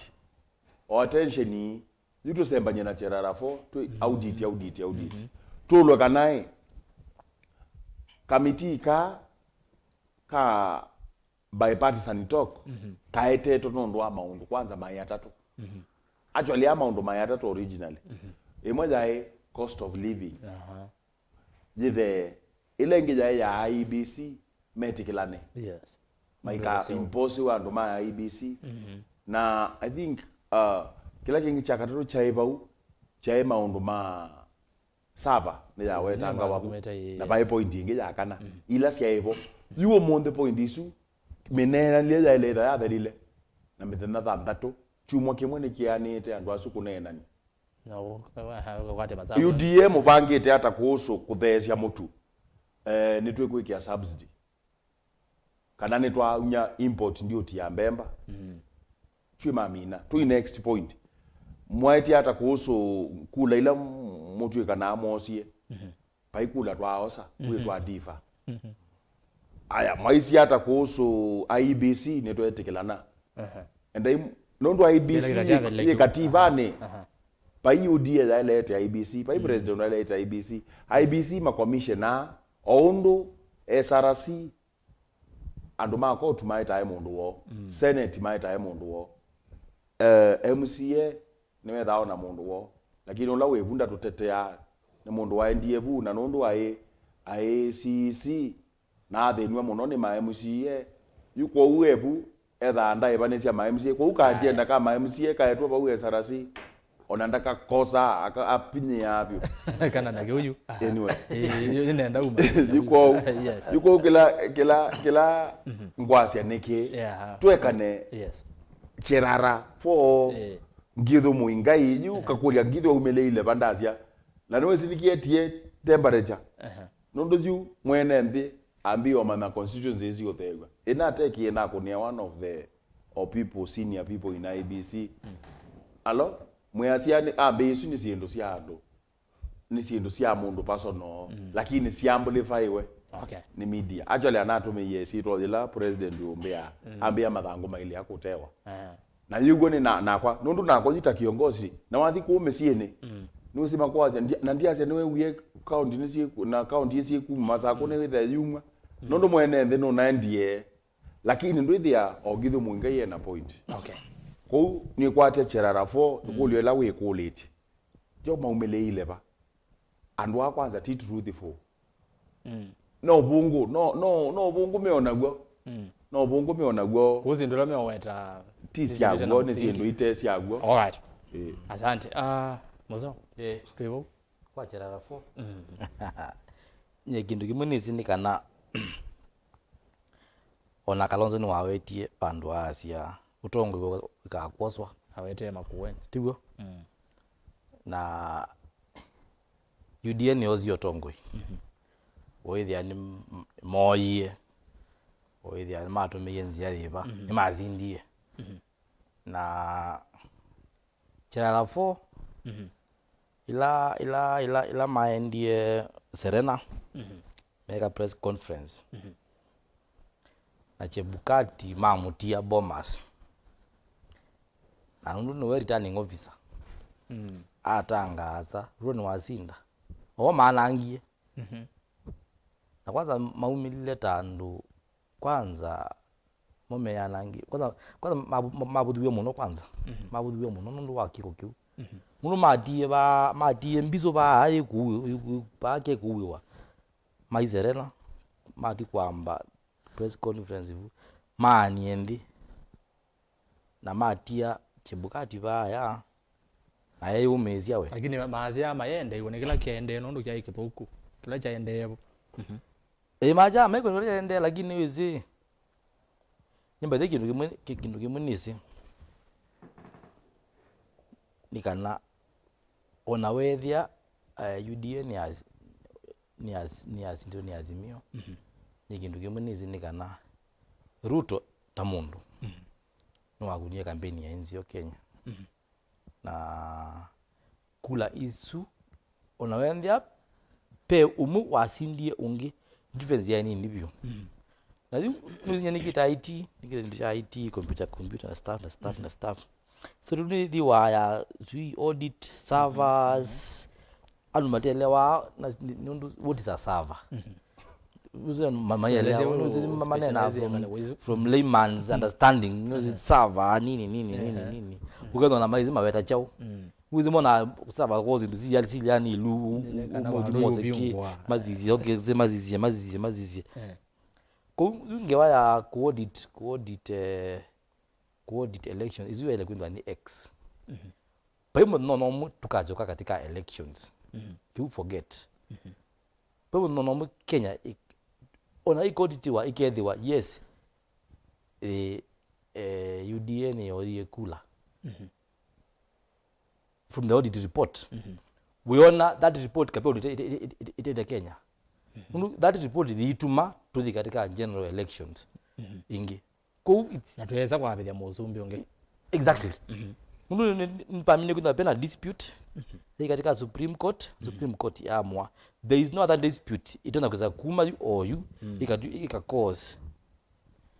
o attention ii. Yu tũsembany'e na Cherara four, twĩ audit, audit, audit. Tũlwe kana ĩ, kamiti ka, ka bipartisan talk kaetetwe nũndũ wa maũndũ kwanza maĩ atatũ. Actually, aa maũndũ maĩ atatũ originally. Ĩmwe yaĩ cost of living. Aha. Yĩthee, ĩla ĩngĩ yaĩ ya I E B C metĩkĩlane. Yes. Maika Ndio, so. Impose andũ ma I E B C. Na I think, uh, kĩla kĩngĩ kya katatũ kyaĩ vau, kyaĩ maũndũ ma server nĩ yawetanga vau. Na vaĩ point ĩngĩ ya kana. Ila syaĩ vo. Yu ũmũnthĩ point isu, mĩneenanĩlye yaĩle ĩtha yathelile. Na mĩthenya thanthatũ, kyumwa kĩmwe nĩkĩanĩte andũ asu kũneenany'a. Na ũ-, aha, ũkakwata masavu. U D A mũvangĩte ata kũũsũ kũtheesya mũtu? Eh, nĩtwĩkwĩkĩa subsidy. Kana nĩtwaumya import duty ya mbemba. Twĩ mamina. Twĩ next point. Mwaĩtye ata kũũsũ kula ila m-, mũtwĩkanaa moosie? Vai kula twaosa, kwĩ twa differ. Aya, mwaisye ata kũũsũ I E B C nĩtwetĩkĩlana? Endai, nũndũ I E B C yĩ katibanĩ. Vai U D A yaĩlĩte I E B C, vai president waĩlĩte I E B C. I E B C makomishena, o ũndũ S R C, andũ ma kotu maĩtae mũndũ woo, senate maĩtae mũndũ woo, eh, M C A nĩwethaa ona mũndũ woo, lakini ũla wĩ vu ndatũteteaa, nĩ mũndũ waendie vu, na nũndũ aĩ, aĩ C E C, na athĩnw'a mũno nĩ ma M C A. Yu kwoou e vu, ethaa ndaĩvanĩsya ma M C A. Kwoou kandienda ka ma M C A kaetwe vau S R C, ona ndakakosa, aka-, apinyĩaa vyũ. Kana na kĩu yu. Anyway. Ĩ, ĩ, ĩ, nenda uma. Yu kwoou, Yes. yu kwoou kĩla, kĩla, kĩla ngwasya nĩkĩ. Yeah. Twekane Yes. Cherara four, Eh. Ngithu Mũingai, yu kakũlya Ngithu aumĩlĩile va ndasya. Na nĩwĩsilikie tie temperature. Aha. Nũndũ yu mwene nthĩ ambĩĩe ũmanya constituency ĩsu ũtheew'a. Ĩnatekie nakũnĩa one of the, or people, senior people in I E B C. Alo, mwĩasya nĩ, ambĩĩe isu nĩ syĩndũ sya andũ. Nĩ syĩndũ sya mũndũ personal, lakini syamplifaiwe Okay. nĩ media. Actually, anatũmĩie syĩtwa yĩla president ũmbĩa, ambĩa mathangũ mailĩ akũtewa. Aha. Na yĩw'o nĩ na, nakwa, nũndũ nakwa yu ta kĩongosi, na wathi kũu mĩsyĩnĩ, nĩwĩsĩ makwasya, ndi-, na ndiasya nĩwewie kaunti nĩsyĩku-, na kaunti ĩsyĩkuma, Masakũ nĩwĩthĩa yumwa, nũndũ mwene nthĩ nũnaendie, lakini ndwĩthĩa o Ngithu Mũingai ena point. Okay. Kũu nĩkwatya Cherara four, ĩkũlyo ĩla wĩkũlĩtye. Yo maumĩlĩile va? Andũ aa kwanza ti truthful. Mm. No vungu, no, no, no vungu meonaw'o. Mm. No vungu meonaw'o. Kũu syĩndũ ila meoweta ti ti syĩndũ syaw'o, na nĩ msingi. Syĩndũ ite syaw'o. All right. Eh. Asante. Ah, Muzo. Eh. Twĩ vau. Kwa Cherara four. Mm. Nye kĩndũ kĩmwe nĩsĩ nĩ kana ona Kalonzo nĩwawetie vandũ aasya ũtongoi wĩkakwoswa. Awetee Makueni. Tiw'o? Mm. Na U D A nĩyoosie ũtongoi. Mhm. Ũĩthĩa nĩ m-, mooie. Ũĩthĩa nĩmatũmĩie nzĩa yĩva. Mhm. Nĩmasindie. Mhm. Na Cherara four, Mhm. ila, ila, ila, ila maendie Serena, Mhm. meka press conference. Mhm. Na Chebukati mamũtia Bomas. Na nũndũ nĩwe returning officer. Mm. Atangaasa, Ruto nĩwasinda. Oo maanangie. Mhm. Na kwanza maumĩlile ta andũ, kwanza mo meanangi. Kwanza, kwanza mavu-, ma-, mavuthiw'e mũno kwanza. Mhm. Mavuthiw'e mũno nũndũ wa kĩko kĩu. Mhm. Nũndũ matie va, matie mbisũ vaa ĩkũĩ-, ĩkũĩ-, vaa kekũĩwa. Mai Serena, mathi kwamba press conference vu. Maanie nthĩ. Na matia Chebukati vaya, na eyũmĩĩsya we. Lakini ma-, maasya mayendeiwe nĩ kĩla kĩendee, nũndũ kyaĩ kĩthũku, kĩla kyaendee vo. Mhm. Ĩ, maasya mekwenda kĩla kyaendee, lakini wĩsĩ, nyĩmbathĩ kĩndũ kĩmwe, kĩ-, kĩndũ kĩmwe nĩsĩ, nĩ kana ona weethĩa, eh, U D A nĩ as-, nĩ as-, nĩ as-, nĩ Azimio, Mhm. nĩ kĩndũ kĩmwe nĩsĩ nĩ kana Ruto ta mũndũ, Mhm. nĩwakunie kampeni ya N G O Kenya. Mhm. Na kula isu, ona wendea, pe ũmwe wasindie ũngĩ, difference yaĩ nini vyũ. Na yu, nĩsinya nĩkĩta I T, nĩkĩta syĩndũ sya I T, computer, computer na stuff, na stuff, na stuff. So, rĩu nĩthiwa ya, sui audit, servers, andũ matelewa, na, nĩ, nũndũ, what is a server? Uze ma-, maelewa, Elezea, uze ma-, manena specialize from, kana wĩzu. From layman's understanding, you know, it's server, nini, nini, nini, nini. Ukethwa na maizi maweta chao. Uze mona server kozi ndu si yali, si yani lu, Nene kana umo wandu mose ki, yũvyũngwa. Mazizi, okay, se mazizi, mazizi, mazizi. Eh. Ko ngewa ya ku audit, ku audit, eh, ku audit election, isu yaile kwĩthwa nĩ X. Vai mũthenya no mũndũ tukasyoka katika elections. Kiu forget. Vai mũthenya no mũndũ Kenya, i-, ona ikauditiwa, ikethĩwa, yes, eh, eh, U D A nĩyoyie kula. From the audit report. Wĩona that report kapeo ite-, ite-, ite-, ite-, ite Kenya. Nũndũ that report ĩituma tũthi katika general elections ingĩ. Kũu it's Na twĩesa kwavĩthya mũsumbĩ ũngĩ. Exactly. Nũndũ nĩ, nĩ, nĩpamine kwĩthwa pena dispute yĩ katika Supreme Court, Supreme Court yaamua. There is no other dispute itonya kwĩsa kuma yu o yu, ikatu-, ika cause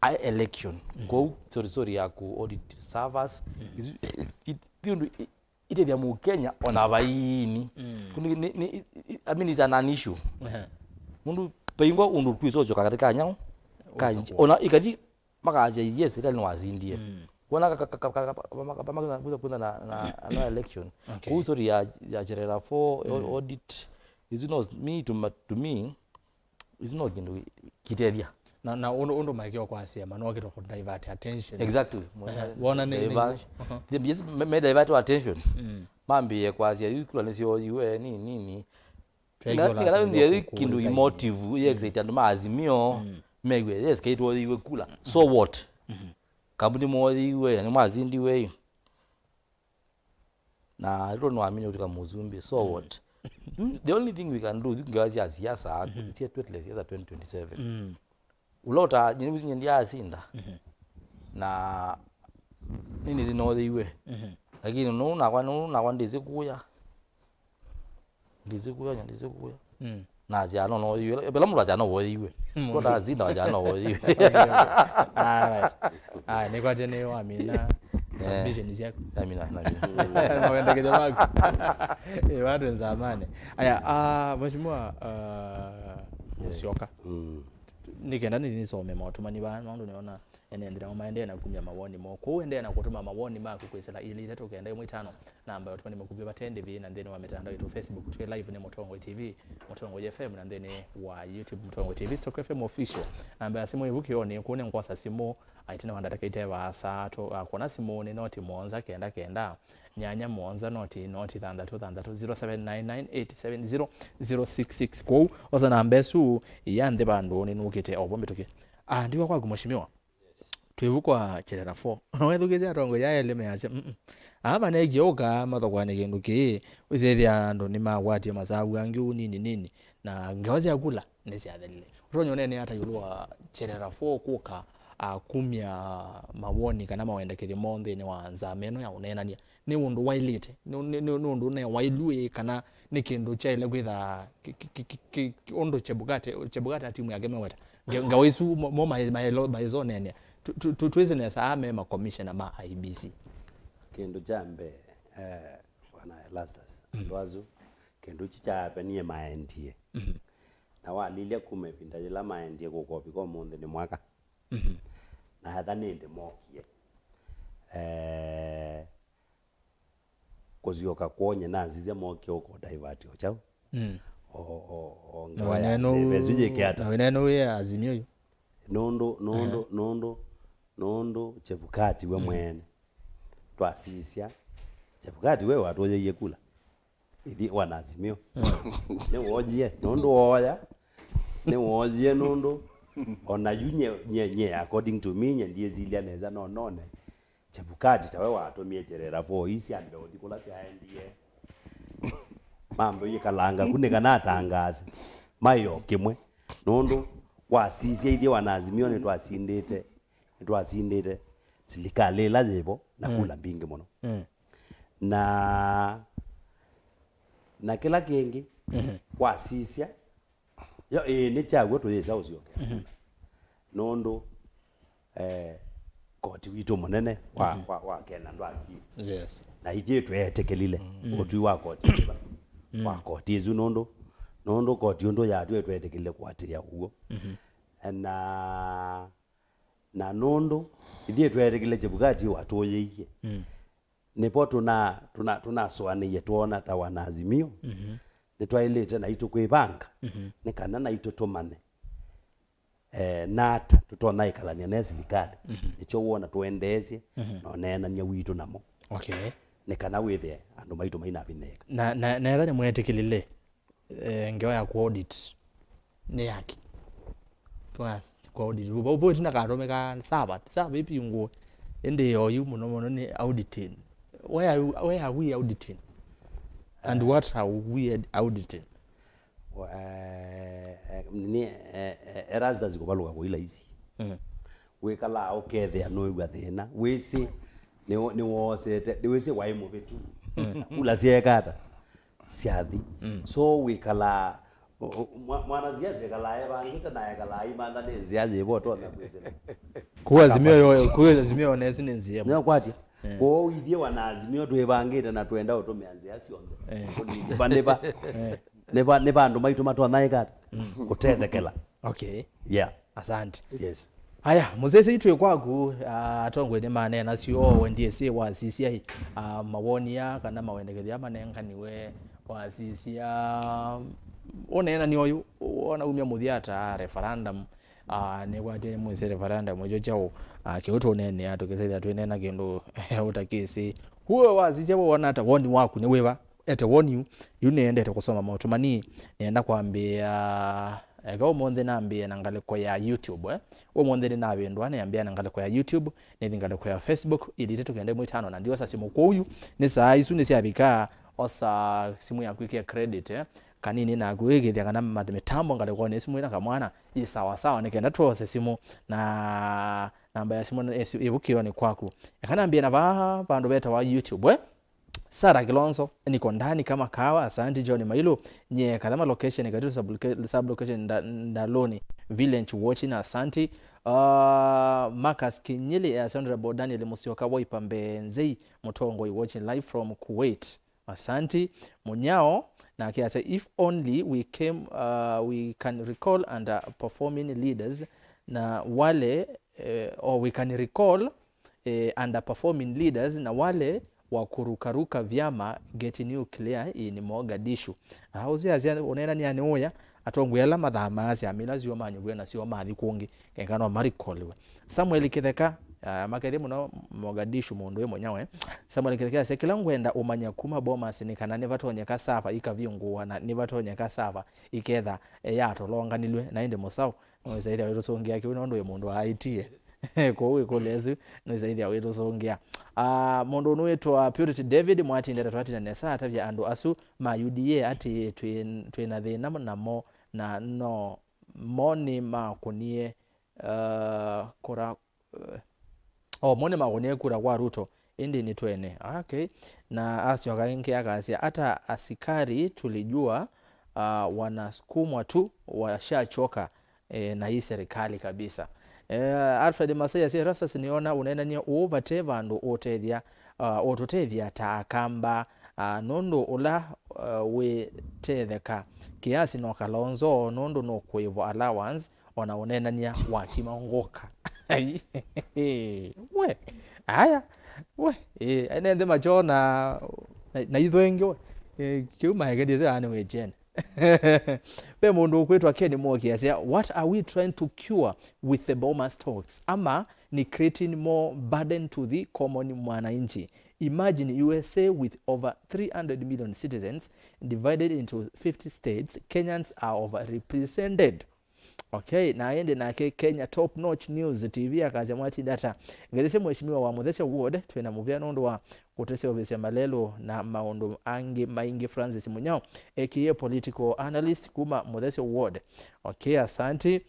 a election. Kũu, sorry, sorry, ya ku audit servers. Isu, i-, i-, ũndũ i-, itethya Mũkenya ona vaini. Kũndũ nĩ, nĩ, i-, i-, I mean, it's an, an issue. Ehe. Mũndũ vaingwa ũndũ twĩsosyoka katika nyau, ka Ũsa nji-, ona ikathi makasya, "Yes, ĩla nĩwasindie." Wona ka, ka, ka, ka, ka, ma-, ma-, ma-, ma-, kwĩtha, kwĩtha na, na, na election. Okay. Kũu, sorry, ya, ya Cherera four, au-, audit. Isu no, me, to ma-, to me, isu no kĩndũ kĩtethya. Na, na ũndũ, ũndũ maikio kwasya, manokĩtwa kũ divert attention. Exactly. Ehe, wona nĩ, nĩ, Diversion. Aha. Yes, me, me divert attention. Mambĩĩe kwasya, "Yu kula nĩsyoiwe, nini, nini." Twĩkĩla Nĩ kana syĩndũ ndio kũ-, kĩndũ kũũlĩsa emotive, ĩ excite andũ ma Azimio, mew'e, yes, kaitwoiwe kula. So what? Kambuni moiwe, na nĩmazindiwe ĩ. Na ĩtwo nĩwamine ũtuka mũsumbĩ, so what? The only thing we can do, ngewa sya siasa, sya twetelee siasa twenty twenty-seven. Ũla ũta, nyie nĩwĩsĩ nyie ndyasinda. Na nini sinotheiwe. Lakini nũũ nakwa, nũũ nakwa ndĩsĩ kuya. Ndĩsĩ kuya, nya ndĩsĩ kuya. Nasya no, no, vela mũndũ asya no woyeiwe. Ko ndasinda wasya no woyeiwe. Alright. Ah, nĩkwatya nĩ wamina submission syaku. Namina, namina. Mawendekethyo maku. Eh, watu nzamane. Aya, ah, Mheshimiwa, ah, Musyoka. Nĩkenda nĩnisome maũtũmani vaa, nũndũ nĩona ene nthĩ nao maendee na kumya mawoni moo. Kwoou endee na kũtũma mawoni maku kwĩsĩla ilĩ itatũ kenda ĩmwe itano, namba ya ũtũmani mũkuvĩ vate ndĩvi, na nthĩnĩ wa mĩtandao itũ, Facebook twĩ live nĩ Mũtongoi T V, Mũtongoi F M, na nthĩnĩ wa YouTube Mũtongoi T V, Stock F M Official. Namba ya simũ ĩvu kĩonĩ, kũu nĩ ngwosa simũ, aitene wa ndatĩka ite vaasa, tũ-, ah, kwona simũ nĩ noti mũonza kenda kenda, nyanya mũonza noti noti thanthatũ thanthatũ, zero seven nine nine eight seven zero zero six six. Kwoou osa namba ĩsu ya nthĩ vandũ nĩnũkĩte o vo mĩtũkĩ. Ah, ndiwa kwaku, Mheshimiwa. Twĩvu kwa Cherera four. Wethukĩsya atongoi ya elĩ measya, "Mm-mm. Aa manekie ũka mathokwane kĩndũ kĩĩ, wĩsĩthĩa andũ nĩmakwatie masavu angĩ ũu nini nini, na ngewa sya kula nĩsyathelile." Ũtonya ũnene ata ĩũlũ wa Cherera four kũka, ah, kumya mawoni kana mawendekethyo moo nthĩnĩ wa nzama ĩno ya ũneenany'a? Nĩ ũndũ waĩlĩte? Nĩ, nĩ, nĩ, nĩ ũndũ ũnewaĩlu ĩ, kana nĩ kĩndũ kyaĩle kwĩtha kĩ, kĩ, kĩ, kĩ, kĩ, kĩ, ũndũ Chebukati, Chebukati na timu yake meweta? Nge-, ngewa isu mo, mo maĩ-, maĩlo-, maĩzoneenea. Tu, tu, tu, twĩsĩ nesa aa me makomishena ma I E B C. Kĩndũ kya mbee, eh, Bwana Erastus, andũ asu, kĩndũ kyu kyapenie maendie. Na walilya kuma ĩvinda yĩla maendie kũka ũvika ũmũnthĩ nĩ mwaka. Na etha nĩndĩ mokie. Eh, kũsyoka kwoo nyie nasisya mokie ũko divert o kyaũ. O, o, o ngewa ya nzeve ĩsu yĩke ata? Na wĩneno wĩ Azimio yu. Nũndũ, nũndũ, nũndũ, nũndũ Chebukati we mwene twasisya. Chebukati we watũyĩie kula. Ithi wana Azimio. Nĩwoyie, nũndũ woya. Nĩwoyie nũndũ ona yu nye, nye, nye, according to me, nye ndiĩsilya nesa, no none Chebukati tawe watũmie Cherera four ii syambe ũthi kũla syaendie. Mambe ũyĩkalanga ku nĩ kana atangaase maĩ o kĩmwe. Nũndũ wasisya ithyĩ wana Azimio nĩtwasindĩte, nĩtwasindĩte silikalĩ ĩla yĩvo na kula mbingĩ mũno. Na, na kĩla kĩngĩ, mhm, wasisya, yo, ĩĩ, nĩ kyaw'o tũyĩsa ũsyokea. Mhm. Nũndũ, eh, koti witũ mũnene wa, mhm, wa, wa Kenya ndwatw'ĩe. Yes. Na ithyĩ tweetĩkĩlile, mm, ũtwi wa koti ĩva, mm, wa koti ĩsu nũndũ, nũndũ koti ũndũ yatw'ĩe tweetĩkĩlile kũatĩĩa ũw'o. Mhm. Na, na nũndũ ithyĩ tweetĩkĩlile Chebukati watũyĩie. Mm. Nĩvo tũna, tũna, tũnasũanĩie twoona ta wana Azimio, mhm, nĩtwaĩlĩte naitũ kwĩvanga, mhm, nĩ kana naitũ tũmanye, eh, nata tũtonya ĩkalany'a ne silikalĩ, mhm, nĩkyo wona tũendeesye, mhm, na ũneenany'a witũ namo. Okay. Nĩ kana wĩthĩe andũ maitũ mainavinyĩĩka. Na, na, na etha nĩmwetĩkĩlile, eh, ngewa ya kũ audit nĩ yaki. Kwa, kwa audit. Vau, vau ĩtina katũmĩka server, server ĩvingũe. Ĩndĩ oyu mũno mũno nĩ auditing. Where are, where are we auditing? And, eh, what are we auditing? Wa-, eh, eh, nini, eh, eh, Erastus kũvalũka kũila ici. Mm. Wĩkalaa ũkethĩa nũĩw'a thĩna. Wĩsĩ, nĩ, nĩwoosete, nĩwĩsĩ waĩ mũvĩtu. Mm. Kula syeeka ata? Syathi. Mm. So wĩkalaa, o-, o-, mwa-, mwanasiasa ekalaa evangĩte na ekalaa imantha nĩ nzĩa yĩvo ũtonya kwĩsĩla. Kuu Azimio yo, kuu Azimio ona ĩsu nĩ nzĩa ĩmwe. Nĩyo kwatya. Eh. Kwoou ithyĩ wana Azimio twĩvangĩte na twenda ũtũmĩa nzĩa syonthe. Eh. Kũnĩva, nĩva, eh, nĩva, nĩva andũ maitũ matonya ĩka ata? Mm. Kũtethekela. Okay. Yeah. Asante. Yes. Haya, mũsese itwĩ kwaku, ah, atongoi nĩ maneena syo, wendie sĩ wasisya, ah, mawoni ya kana mawendekethyo ya manenganiwe wasisya, ũneena nĩ oyu, wona umya mũthya ta referendum, ah, nĩkwatĩ mwĩsĩ referendum ĩkyo kyaũ, ah, kĩu tũneenea, tũkĩsethĩa twĩneena kĩndũ ũtakĩsĩ. Kuwe wasisya wona ata, woni waku nĩ wĩva? Ete woni yu, yu nĩendete kũsoma maũtũmani, nĩenda kwambĩĩa, eka ũmũnthĩ nambĩĩe na ngalĩko ya YouTube, eh? Ũmũnthĩ nĩnavĩndũa, nĩambĩĩa na ngalĩko ya YouTube, nĩthi ngalĩko ya Facebook, ilĩ itatũ kenda ĩmwe itano, na ndiosa simũ. Kwoou yu, nĩ saa isu nĩsyavika, osa simũ yaku ĩkĩe credit, eh? Kanini naku ĩkĩthya kana ma-, mĩtambo ngalĩkonĩ simũ ĩna kamwana, ĩ sawa sawa, nĩ kenda twose simũ, na namba ya simũ ĩsu ĩvukĩonĩ kwaku. Eka nambĩĩe na vaa vandũ vetawa YouTube, eh? Sarah Kilonzo, niko ndani kama kawa, asanti. John Mailu, nye Kathama location, Katito sub-, sub-location Nda-, Ndaloni village watching, asanti. Uh, Marcus Kinyili, eh, Honorable Daniel Musyoka, Waipa Mbenzei, Mutongoi watching live from Kuwait. Asanti. Munyao, na akeasya, if only we came, uh, we can recall underperforming leaders, na wale, eh, or we can recall eh, underperforming leaders na wale wa kurukaruka vyama get nuclear in Mogadishu. Ah, ũsu asya ũneenany'a nĩ ũya, atongoi ala mathamaa syama ila syoo manyuvw'e nasyo mathi kũngĩ, keka no marikoliwe. Samuel Kĩtheka, ah, makethie mũno Mogadishu mũndũ wĩ mũnyawe. Samuel Kĩtheka asya, kĩla ngwenda ũmanya kuma Bomas nĩ kana nĩvatonyeka sava ikavingũwa na nĩvatonyeka sava iketha, eh, yatolonganilwe, na ĩndĩ mũsaũ. Nũĩsaĩthya wĩtũsũngĩa kĩu nũndũ wĩ mũndũ wa I T. Kwoou wĩkũlya ĩsu, nũĩsaĩthya wĩtũsũngĩa. Ah, mũndũ ũnũĩtwa Purity David, mwatindata twatina nesa, atavya andũ asu ma U D A atĩ twĩ, twĩ na thĩna namo, na no mo nĩ makũnie, ah, kũra, eh, o mo nĩ makũnie kura kwa Ruto, ĩndĩ nĩ twene. Okay. Na asyoka ĩngĩ akasya, hata asikari tulijua, ah, wanasukumwa tu, washachoka, eh, na hii serikali kabisa. Eh, Alfred Masai asya, Erastus, nĩona ũneenany'a ũũ vate vandũ ũtethya, ah, ũtũtethya ta Akamba, ah, nũndũ ũla, ah, wĩtetheka kĩasi no Kalonzo, nũndũ nũkũĩvwa allowance, ona ũneenany'a wakima ngũka. Ai, we, aya, we, eh, ene nthĩ machona, na, na itho ĩngĩ, we, eh, kĩu maeketie sya nĩ wĩchene. Ve mũndũ ũkwĩtwa Ken Mwoki asya, what are we trying to cure with the Bomas talks? Ama ni creating more burden to the common mwananchi? Imagine U S A with over three hundred million citizens divided into fifty states, Kenyans are overrepresented. Okay, na ĩndĩ nake Kenya Top Notch News T V akasya, mwatindata. Ngelesye Mheshimiwa wa Muthesya Ward, twĩna mũvea nũndũ wa kũtũseũvĩsya malelũ na maũndũ angĩ maingĩ. Francis Munyao, A K A political analyst kuma Muthesya Ward. Okay, asanti.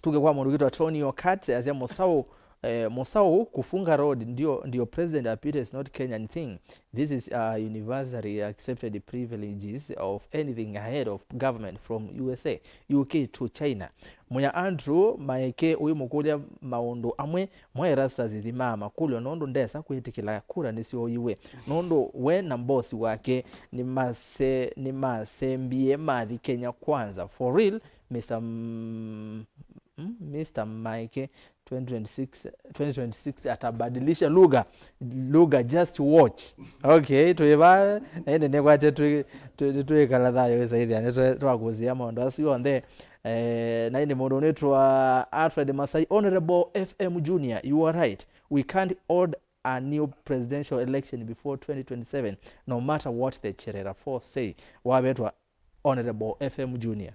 Tuke kwa mũndũ wĩtwa Tonio Katz, asya mũsaũ, Eh, Musau, kufunga road ndio, ndio president apite, is not Kenyan thing. This is a universally accepted privileges of anything ahead of government from U S A, U K to China. Mũya Andrew Maeke ũimũkũlya maũndũ amwe, mwa Erastus thimaa makũlyo nũndũ ndesa kwĩtĩkĩla kura nĩsyooiwe. Nũndũ we na mbosi wake nĩmase-, nĩmasembie mathi Kenya Kwanza. For real, Mister M-, mm, Mister Maeke, twenty twenty-six, twenty twenty-six atabadilisha lugha. Lugha, just watch. Okay, twĩ va, na ĩndĩ nĩkwatya twĩ-, twĩ-, twĩkala thayũ ĩsaithĩa, nĩ twe-, twakũsĩa maũndũ asu onthe. Eh, na ĩndĩ mũndũ ũnĩtwa Alfred Masai, Honorable F M Junior, you are right. We can't hold a new presidential election before twenty twenty-seven, no matter what the Cherera Four say. Wavetwa Honorable F M Junior.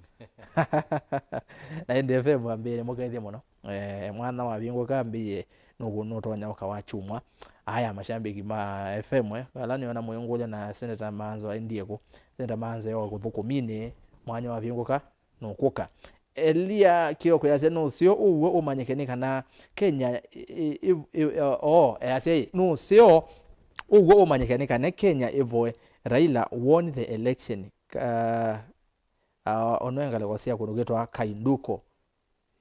Na ĩndĩ F M ambĩĩe mũkethye mũno. Eh, mwana wavingũka ambĩĩe nũkũ nũtonya ũka wa kyumwa. Aya, mashambiki ma F M, eh, ala nĩona mũyũngũlya na Senator Manzo aendie kũ? Senator Manzo ewa kũthũkũminĩ, mwanya wavingũka nũkũka. Elia Kioko yasya nũseo ũw'o ũmanyĩke nĩ kana Kenya ĩ-, ĩ-, ĩ-, ĩ-, o, yasya ĩ, nũseo ũw'o ũmanyĩke nĩ kana Kenya ĩvoe Raila won the election. Ka-, ah, ono ngalĩko sya kũndũ kwĩtwa Kainduko,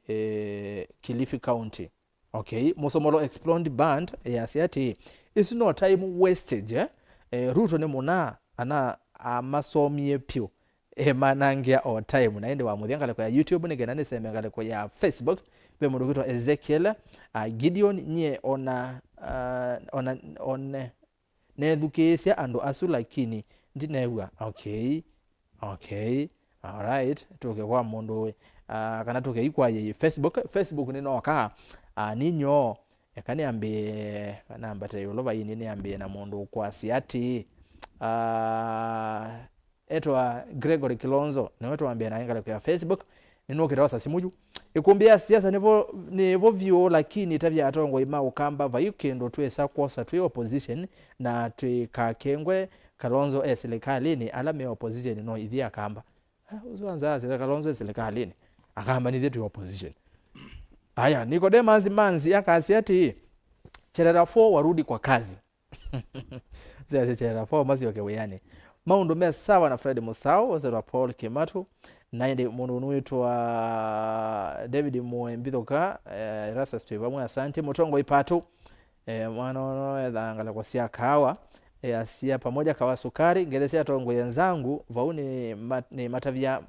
eh, Kilifi County. Okay, Musomolo Exploned Band yasya atĩĩ, "Ĩsu no time wastage, eh? Eh, Ruto nĩ mũna, ana amasomie pyũ, eh, manangĩa o time." Na ĩndĩ wamũthya ngalĩko ya YouTube nĩ kenda nĩseme ngalĩko ya Facebook, ve mũndũ kwĩtwa Ezekiel, ah, Gideon, nyie ona, ah, ona, one, nethukĩĩsya andũ asu lakini ndinew'a. Okay. Okay. Alright. Tũke kwa mũndũ ũĩ. Ah, kana tũke ikwaye Facebook. Facebook nĩnoka. Ah, ninyo. Eka nĩambĩe, nambate ĩũlũ vaini nĩambĩe na mũndũ ũkwasya atĩĩ. Ah, etwa Gregory Kilonzo, nĩwe twambĩe na ngalĩko ya Facebook. Nĩnũkĩte osa simũ yu. Ĩkũmbĩ ya siasa nĩvo, nĩvo vyũ, lakini ĩtavya atongoi ma Ũkamba vai kĩndũ twĩsa kwosa twĩ opposition na twĩkakengwe. Kalonzo e silikalĩnĩ, ala me opposition no ithyĩ Akamba. Eh, ũsu anza asya Kalonzo e silikalĩnĩ. Akamba nithyĩ twĩ opposition. Aya, Nicodemus Manzi akasya atĩĩ, "Cherera four warudi kwa kazi." Sya, sya, sya, fo masyoke wĩanĩ. Maũndũ me sawa na Fred Musau, wasetwa Paul Kimatu, na ĩndĩ mũndũ ũnũĩtwa David Mue Mbithũka, eh, Erastus twĩ vamwe, asante. Mũtongoi Patu, eh, mwana ono ethaa ngalĩko sya kaawa, eh, asia pamoja kawa sukari, ngethe sya atongoi enzangu, vau nĩ ma-, nĩ matavya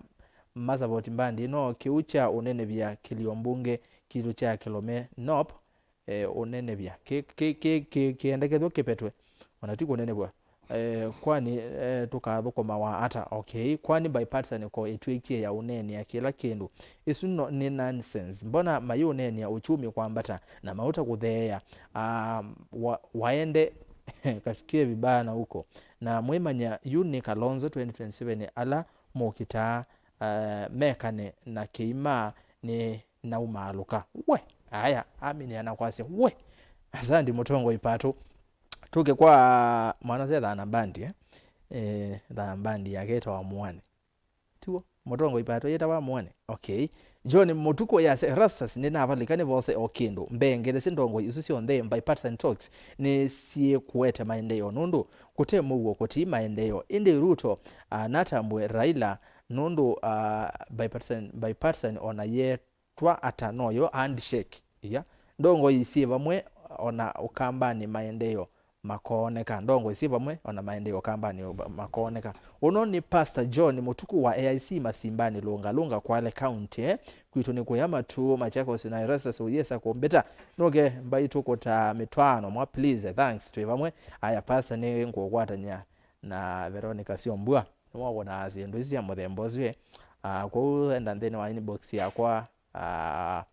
masavoti mbandi ĩno, kĩu kya ũnenevya kĩlio mbunge kitũ kya Kilome North, eh, ũnenevya. Kĩ-, kĩ-, kĩ-, kĩ-, kĩendekethw'a kĩvetwe, ona ti kũnenevw'a. Eh, kwani, eh, tũkathũkũmawa ata? Okay, kwani bipartisan ko ĩtw'ĩkie ya ũneenea kĩla kĩndũ? Ĩsu no, nĩ nonsense. Mbona mayĩũneenea uchumi kwambata na mauta kũtheea? Ah, wa-, waende kasikie vibaya na huko. Na mwĩmanya yu nĩ Kalonzo twenty twenty-seven ala mũkitaa, ah, mekane na kĩima nĩ naumaalũka. We! Aya, aminĩa na kwasya, we! Asandi mũtongoi Patu. Tũke kwa mwana ũsu ethana bandi, eh? Eh, ethana bandi yake ĩtawa Mwane. Tiw'o? Mũtongoi Patu yĩtawa Mwane. Okay. John Mũtukũ yasya, Erastus, nĩnavalĩka nĩvose o kĩndũ. Mbee, ngethesye ndongoi isu syonthe, bipartisan talks, nĩsyĩkũete maendeeo, nũndũ kũte mũuo kũti maendeeo. Ĩndĩ Ruto, ah, natambũe Raila, nũndũ, ah, bipartisan, bipartisan ona ye twa ata noyo handshake. Iya. Ndongoi syĩ vamwe ona Ũkambanĩ maendeeo makooneka. Ndongoi syĩ vamwe ona maendeeo Ũkambanĩ makooneka. Ũno nĩ Pastor John Mũtukũ wa A I C Masimbani Lunga Lunga, Kwale County, eh? Kwitũ nĩ kũya matu, Machakos na Erastus ũyĩsa kũmbĩta. Nũke mbaitũ kũta mĩtwaano mwa, please, thanks, twĩ vamwe. Aya, Pastor, nĩ ngũkwatany'a na Veronica Syombua. Nĩwawonaa syĩndũ isu sya mũthemba ũsu, eh? Ah, kwoou enda nthĩnĩ wa inbox yakwa, ah,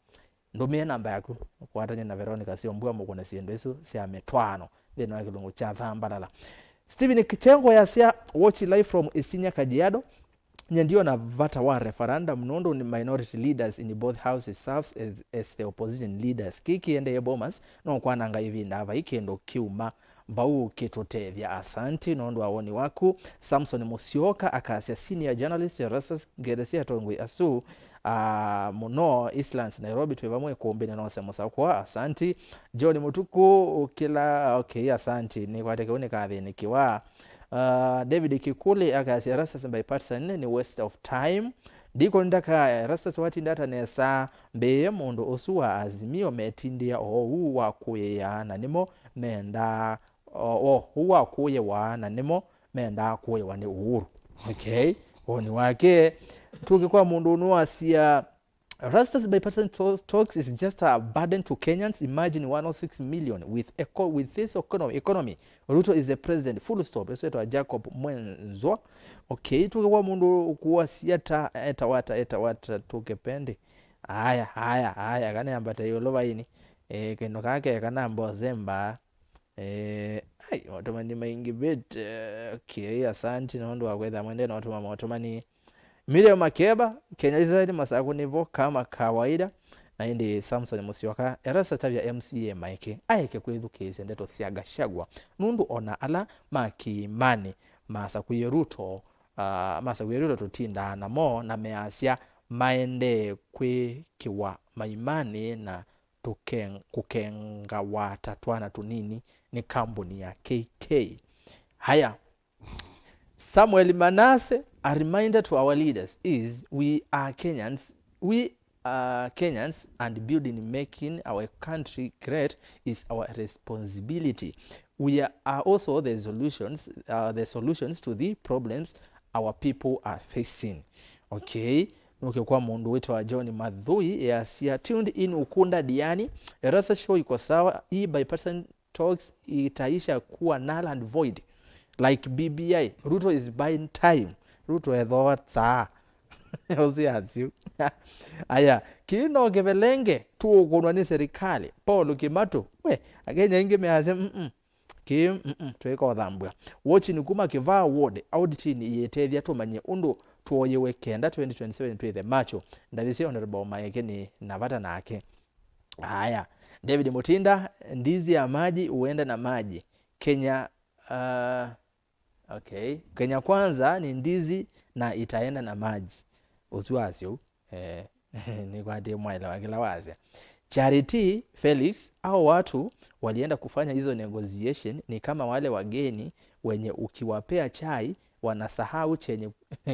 ndũmĩe namba yaku, ũkwatany'e na Veronica Syombua mũkũne syĩndũ isu sya mĩtwaano nthĩnĩ wa kĩlungu kya Thambalala. Steven Kichengo yasya, watch live from Isinya, Kajiado. Nye ndiona vata wa referendum nũndũ nĩ minority leaders in both houses serves as, as the opposition leaders. Kĩĩ kĩendee Bomas no kwananga ĩvinda vai kĩndũ kĩuma vau kĩtũtethya. Asanti nũndũ wa woni waku. Samson Musyoka akasya, senior journalist Erastus, ngethe sya atongoi asu, Ah, mũno Eastlands Nairobi, twĩ vamwe ĩkũmbĩnĩ nose mũsakwa, asanti. John Mũtuku ũkĩla, okay, asanti, nĩkwate kĩu nĩkathĩnĩkĩwa. Ah, David Kikuli akasya Erastus Bipartisan nĩ waste of time. Deacon Ndaka, Erastus watinda ata nesa, mbĩĩe mũndũ ũsu wa Azimio metindĩa oou wa kũĩĩa na nĩmo mendaa, o, o, ũu wa kũĩwa na nĩmo mendaa kũĩwa nĩ Uhuru. Okay, woni wake. Tũke kwa mũndũ ũnũ wasya, Erastus Bipartisan to- talks is just a burden to Kenyans. Imagine one oh six million with eco- with this economy, economy. Ruto is the president. Full stop. Ĩsu etwa Jacob Mwenzwa. Okay, tũke kwa mũndũ kuwasya ta eta wata eta wata tũke pendi. Aya, aya, aya, kana yambata ĩũlũ vaini. Eh, kĩndũ kake kana mboze mbaa. Eh, ai, maũtũmani maingĩvĩte. Okay, asanti nĩ ũndũ wa kwĩtha mwende na ũtũma maũtũmani. Miriam Makeba, Kenya Israel Masaku nĩvo kama kawaida. Na ĩndĩ Samson Musyoka, Erastus tavya M C A maeke, aeke kwĩthukĩĩsya ndeto sya Gachagua. Nũndũ ona ala ma kĩĩmanĩ masakuie Ruto, ah, masakuie Ruto tũtindaa namo na measya maendee kwĩkĩwa maimanĩ na tũkeng- kũkengawa ta twana tũnini nĩ kambuni ya K K. Haya. Samuel Manase, a reminder to our leaders is we are Kenyans, we are Kenyans and building, making our country great is our responsibility. We are also the solutions, uh, the solutions to the problems our people are facing. Okay. Nũke kwa mũndũ wĩtawa John Mathui, easya, tuned in Ukunda Diani, Erastus show iko sawa, hii bipartisan talks itaisha kuwa null and void like B B I. Ruto is buying time. Ruto ethooa tsaa. Ũsĩ asyu. Aya, kĩĩ no kĩvelenge, tũũkũnwa nĩ serikali. Paul Kimatu, we, Akenya aingĩ measya, mm-mm. Kĩĩ, mm-mm, twĩka ũthambw'a. Watching kuma Kĩvaa Ward, audit-inĩ ĩyĩtethya tũmanye ũndũ twoyĩwe kenda twenty twenty-seven twĩthe macho. Ndavĩsĩ Honorable Maeke nĩ na vata nake. Aya, David Mutinda, ndizi ya maji huenda na maji. Kenya, uh, okay. Kenya Kwanza ni ndizi na itaenda na maji. Ũsu wasyo. Eh, nĩkwatie mwaĩla wa kĩla wasya. Charity Felix, hao watu walienda kufanya hizo negotiation ni kama wale wageni wenye ukiwapea chai wanasahau chenye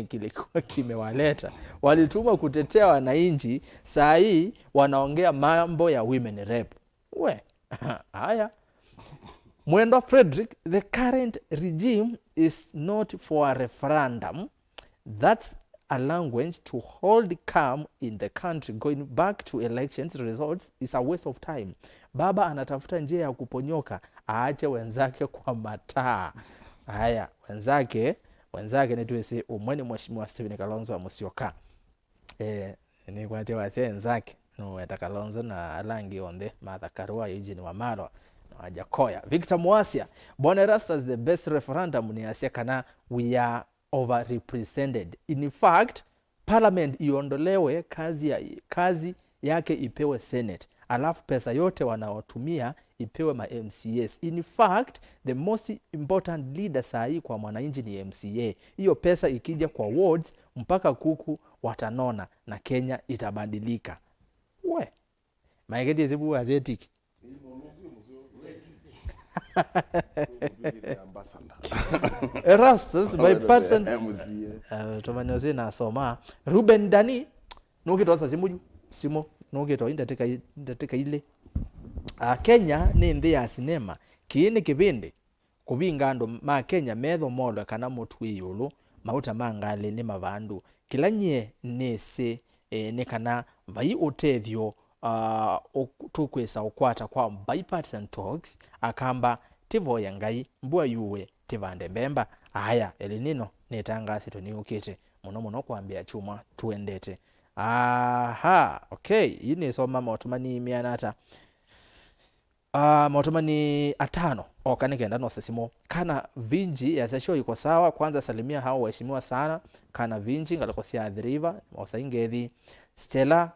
kilikuwa kimewaleta. Walitumwa kutetea wananchi, saa hii wanaongea mambo ya women rep. We, haya. Mwendwa Frederick, the current regime is not for a referendum. That's a language to hold calm in the country. Going back to elections results is a waste of time. Baba anatafuta njia ya kuponyoka, aache wenzake kwa mataa. Haya, wenzake, wenzake nĩtwĩsĩ ũmwe nĩ Mheshimiwa Stephen Kalonzo wa Musyoka. Eh, nĩkwatya wasya enzake, nũweta Kalonzo na ala angĩ onthe, Martha Karua, Eugene Wamalwa, na Wajakoya. Victor Mwasya, Bwana Erastus, the best referendum nĩ asya kana we are overrepresented. In fact, parliament iondolewe, kazi ya, kazi yake ipewe Senate. Alafu pesa yote wanaotumia ipewe ma M C As. In fact, the most important leader saa hii kwa mwananchi ni M C A. Hiyo pesa ikija kwa wards, mpaka kuku watanona na Kenya itabadilika. We, maiketie sibu azetiki. Erastus, my person. M C A. Uh, tũmanye ũsĩ nasoma. Ruben Dani, nũkĩtosa simũ yu, simũ, nũkĩto i ndatĩka i-, ndatĩka ilĩ. Ah, Kenya nĩ nthĩ ya sinema. Kĩĩ nĩ kĩvĩndĩ kũvinga andũ ma Kenya metho molwe kana mũtu wĩ ĩũlũ, mauta ma ngalĩ nĩ mavandu. Kĩla nyie nĩsĩ, eh, nĩ kana vai ũtethyo, ah, ũ-, tũkwĩsa ũkwata kwa bipartisan talks, Akamba, tĩvoye Ngai, mbua yuwe, tĩvande mbemba. Aya, El Nino nĩtangaasĩtwe nĩyũkĩte, mũno mũno kwambĩa kyumwa tũendete. Aha, okay, ii nĩsoma maũtũmani meana ata? Ah, maũtũmani atano, oka nĩ kenda nose simũ. Kana Vinji yasya show iko sawa, kwanza salimia hao waheshimiwa sana. Kana Vinji, ngalĩko sya Athi River, osa ingethi. Stella,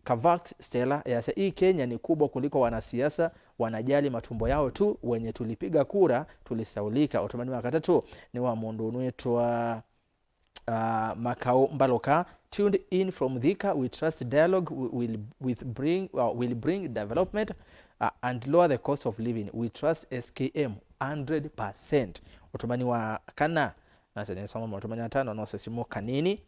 Kavax Stella yasya, hii Kenya ni kubwa kuliko wanasiasa wanajali matumbo yao tu, wenye tulipiga kura tulisaulika. Ũtũmani wa katatũ nĩ wa mũndũ ũnwĩtwa uh, Makau Mbaluka, tuned in from Thika. We trust dialogue wi- will, with bring, uh, will bring development uh, and lower the cost of living. We trust S K M one hundred percent. Ũtũmani wa kana, nasa nĩsoma maũtũmani atano, nose simũ kanini.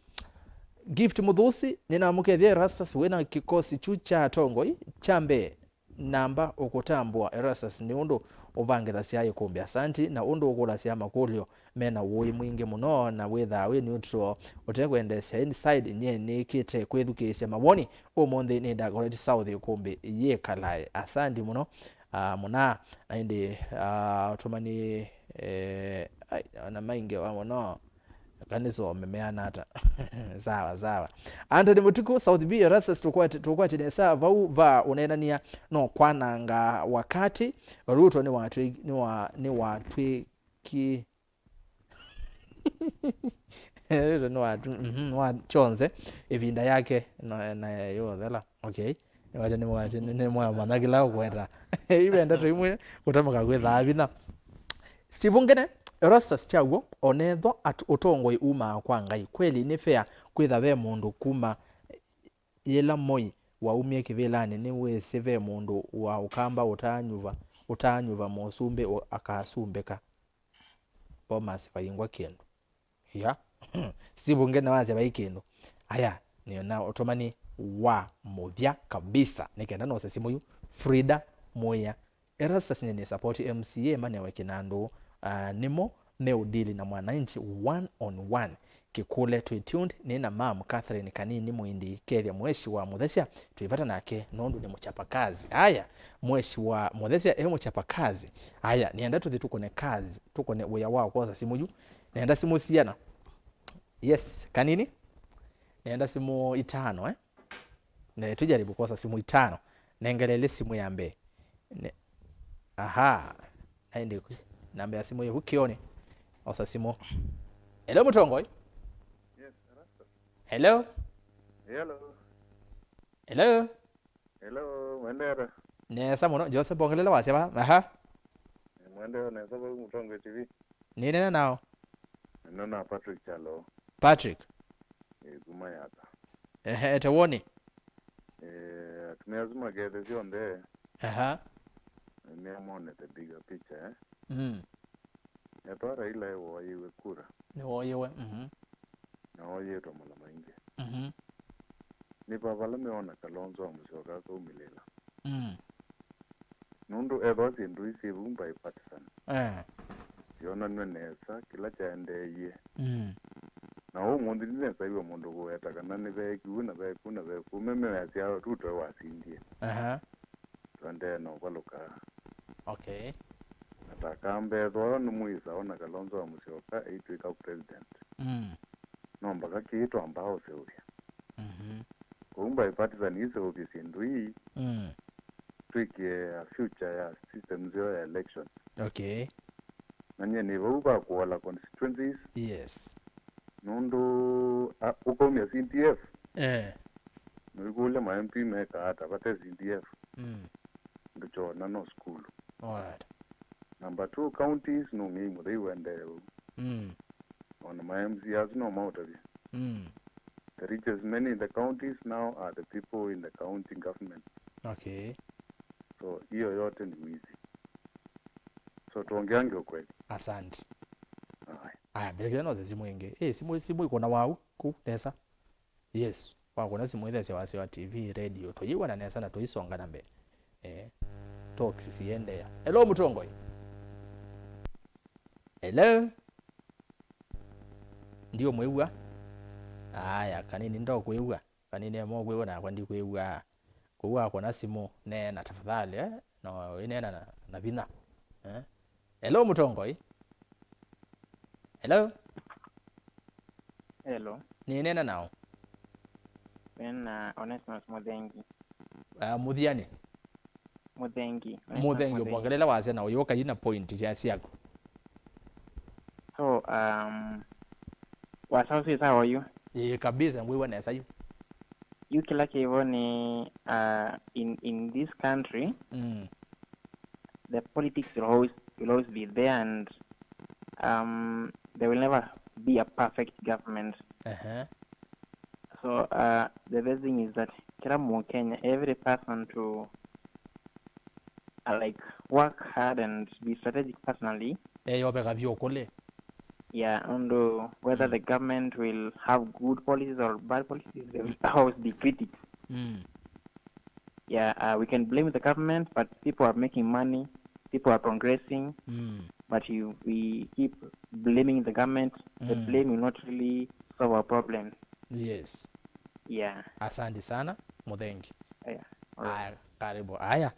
Gift Muthusi, nĩnamũkethya Erastus wĩna kĩkosi kyu kya atongoi kya mbee. Namba ũkũtambũa Erastus nĩ ũndũ ũvangĩthasya ĩkũmbĩ asanti, na ũndũ ũkũlasya makũlyo me na ũĩ mwingĩ mũno, na wĩthaa wĩ neutral ũtekwendeesya inside. Nyie nĩkĩte kwĩthukĩĩsya mawoni ũmũnthĩ nĩ Dagoretti South ĩkũmbĩ yĩkalae. Asanti mũno, ah, mũna. Na ĩndĩ, ah, ũtũmani, eh, ai, ona maingĩ wa mũno. Kanisa ũmemeana ata? Sawa, sawa. Anthony Mutuku, South B, Erastus, tũkwate, tũkwate nesa vau va ũneenania no kwananga wakati. Ruto nĩ watwĩ-, nĩ wa-, nĩ watwĩki-, Ruto nĩ watwĩ-, mhm, wa chonze ĩvinda yake na, na yothela. Okay. Nĩwasya nĩmwamanya kĩla ũkweta. Ivenda tũimwe kũtamũka kwĩthaa vinya. Sivungene, Erastus kyaw'o, onethwa at ũtongoi umaa kwa Ngai, kweli nĩ fair kwĩtha ve mũndũ kuma yĩla Moi waumie kĩvĩlanĩ nĩwĩsĩ ve mũndũ wa Ũkamba ũtaanyuva, ũtaanyuva mũsumbĩ ũ-, akasumbĩka. Bomas vaingwa kĩndũ. Ya. Sivungene wasya vai kĩndũ. Aya, nĩona ũtũmani wa mũthya kabisa. Nĩ kenda nose simũ yu. Frida Mũya. Erastus nĩ support M C A manewe kĩnandũ. Uh, nĩmo meũdili na mwananchi one on one. Kĩkũle twĩ tuned, nĩ na mam Catherine Kanini Mũindi, kethya Mheshimiwa Muthesia, twĩ vata nake, nũndũ nĩ mũchapa kazi. Aya, Mheshimiwa Muthesia e mũchapa kazi. Aya, nĩenda tũthi tũkũne kazi, tũkũne wĩa wa kwosa simũ yu. Nĩenda simũ siana. Yes, Kanini. Nĩenda simũ itano, eh? Ne, tujaribu kwosa simũ itano. Nengelele simũ ya mbee. Ne, aha. Naende kwi namba ya simũ ĩvu kĩoni. Osa simũ. Hello, mũtongoi. Yes, Erastus. Hello. Hello. Hello. Hello, mwendere. Nesa mũno. Joseph, ongelela wasya va. Aha. Mwendere nesa vau Mũtongoi T V. Nĩnena nao. Nĩnena Patrick Kyalo. Patrick. Ĩĩ, kuma Yata. Ehe, ete woni. Eh, atumĩa asu makethe syonthe. Aha. Nĩamone the bigger picture, eh? Mm. Ethwa Raila e woyĩwe kura. Nĩ woyĩwe, mhm. Na woyĩtwe mala maingĩ. Mhm. Nĩ va vala meona Kalonzo wa Musyoka akaumĩlĩla. Mm. Nũndũ ethwa syĩndũ ii syĩ vu bipartisan, eh, syonanw'e nesa kĩla kyaendeeie. Mm. Na ũmũnthĩ ndinesa iw'a mũndũ kũweta kana nĩveekiw'e na veku na veku. Meme weasya Ruto e wasindie. Aha. Tũendee na ũvalũka. Okay. Na ta Kamba ethwa nĩmwĩsa ona Kalonzo wa Musyoka eitw'ĩka president. Mm. No mbaka kĩĩ twambaa ũseũvya. Mhm. Kwoou bipartisan iseũvye syĩndũ ii, mm, twĩkĩe a future ya system nzeo ya election. Okay. Na nyie nĩ vau va kũola constituencies. Yes. Nũndũ, a, ũkaumya C D F. Eh. Nũikũlya ma M P mekaa ata vate C D F? Mm. Ndũkyona no sukulu. Alright. Number two, counties nũng'ei mũthei ũendee ũu. Mm. Ona ma M C As no maũtavye. Mm. The richest men in the counties now are the people in the county government. Okay. So, hiyo yote ni wizi. So, tuongeange ukweli. Asante. Aye. Aya, mbele kĩla nose simũ ĩngĩ. Eh, simũ, simũ ĩkũna wau, ku, nesa. Yes, wakũna simũ ĩthesya wasya wa T V, radio, tũyĩw'ana nesa na tũisonga na mbee. Eh, talks siendeea. Hello, mũtongoi. Hello? Ndiũmwĩw'a. Aya, Kanini ndokwĩw'a. Kanini ema ũkwĩw'a nakwa ndikwĩw'aa. Kwoou wakũna simũ, neena tafadhali, eh? No, ĩneena na, na vinya. Eh? Hello, mũtongoi. Hello? Hello. Nĩneena nao. Nena Onesmus Mũthengi. Ah, Mũthiani. Mũthengi. Onesmus Mũthengi, Mũthengi. Ũpongelele wasya na ũyũka ina point sya syaku. So, um, wasya ũsu ĩ sawa yu? Ĩĩ, kabisa, ngwĩw'a nesa yu. Yu kĩla kĩvo nĩ, uh, in, in this country, mm, the politics will always, will always be there and, um, they will never be a perfect government. Ehe. So uh, the best thing is that kila Mkenya, every person to uh, like work hard and be strategic personally. Eyoveka vyũ kũlĩ. Yeah, and uh, whether the government will have good policies or bad policies, they will always be critics. Mm. Yeah, uh, we can blame the government, but people are making money, people are progressing, Mm. but you, we keep blaming the government. The Mm. blame will not really solve our problems. Yes. Yeah. Asante sana, Muthengi. Yeah. All right. Aya, karibu. Aya.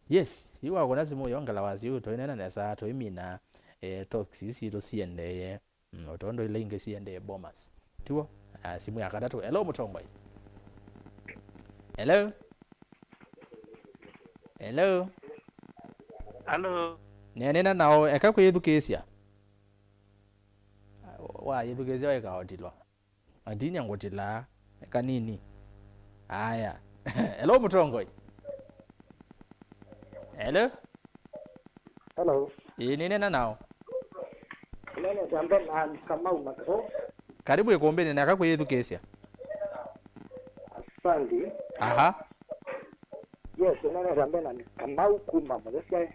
Yes, yu wakũna simũ yongela wasi yu, tũinena nesa, tũimina, eh, talks isi sitũ siendeye. Mm, o tondũ ila ingĩ siendee Bomas. Tiw'o? Ah, simũ ya katatũ. Hello, mũtongoi. Hello? Hello? Hello. Nĩanena nao, eka kwĩyĩthukĩĩsya. Wayĩthukĩĩsya ĩkaotilwa. Atinya ngũtilaa. Eka nini. Aya. Hello, mũtongoi. Hello? Hello. Ĩĩ, nĩnena nao. Nene tambe na Kamau Mato. Karibu ikumbini, neka kwĩyĩthukĩĩsya. Asante. Aha. Yes, nene tambe na Kamau kuma Muthesya.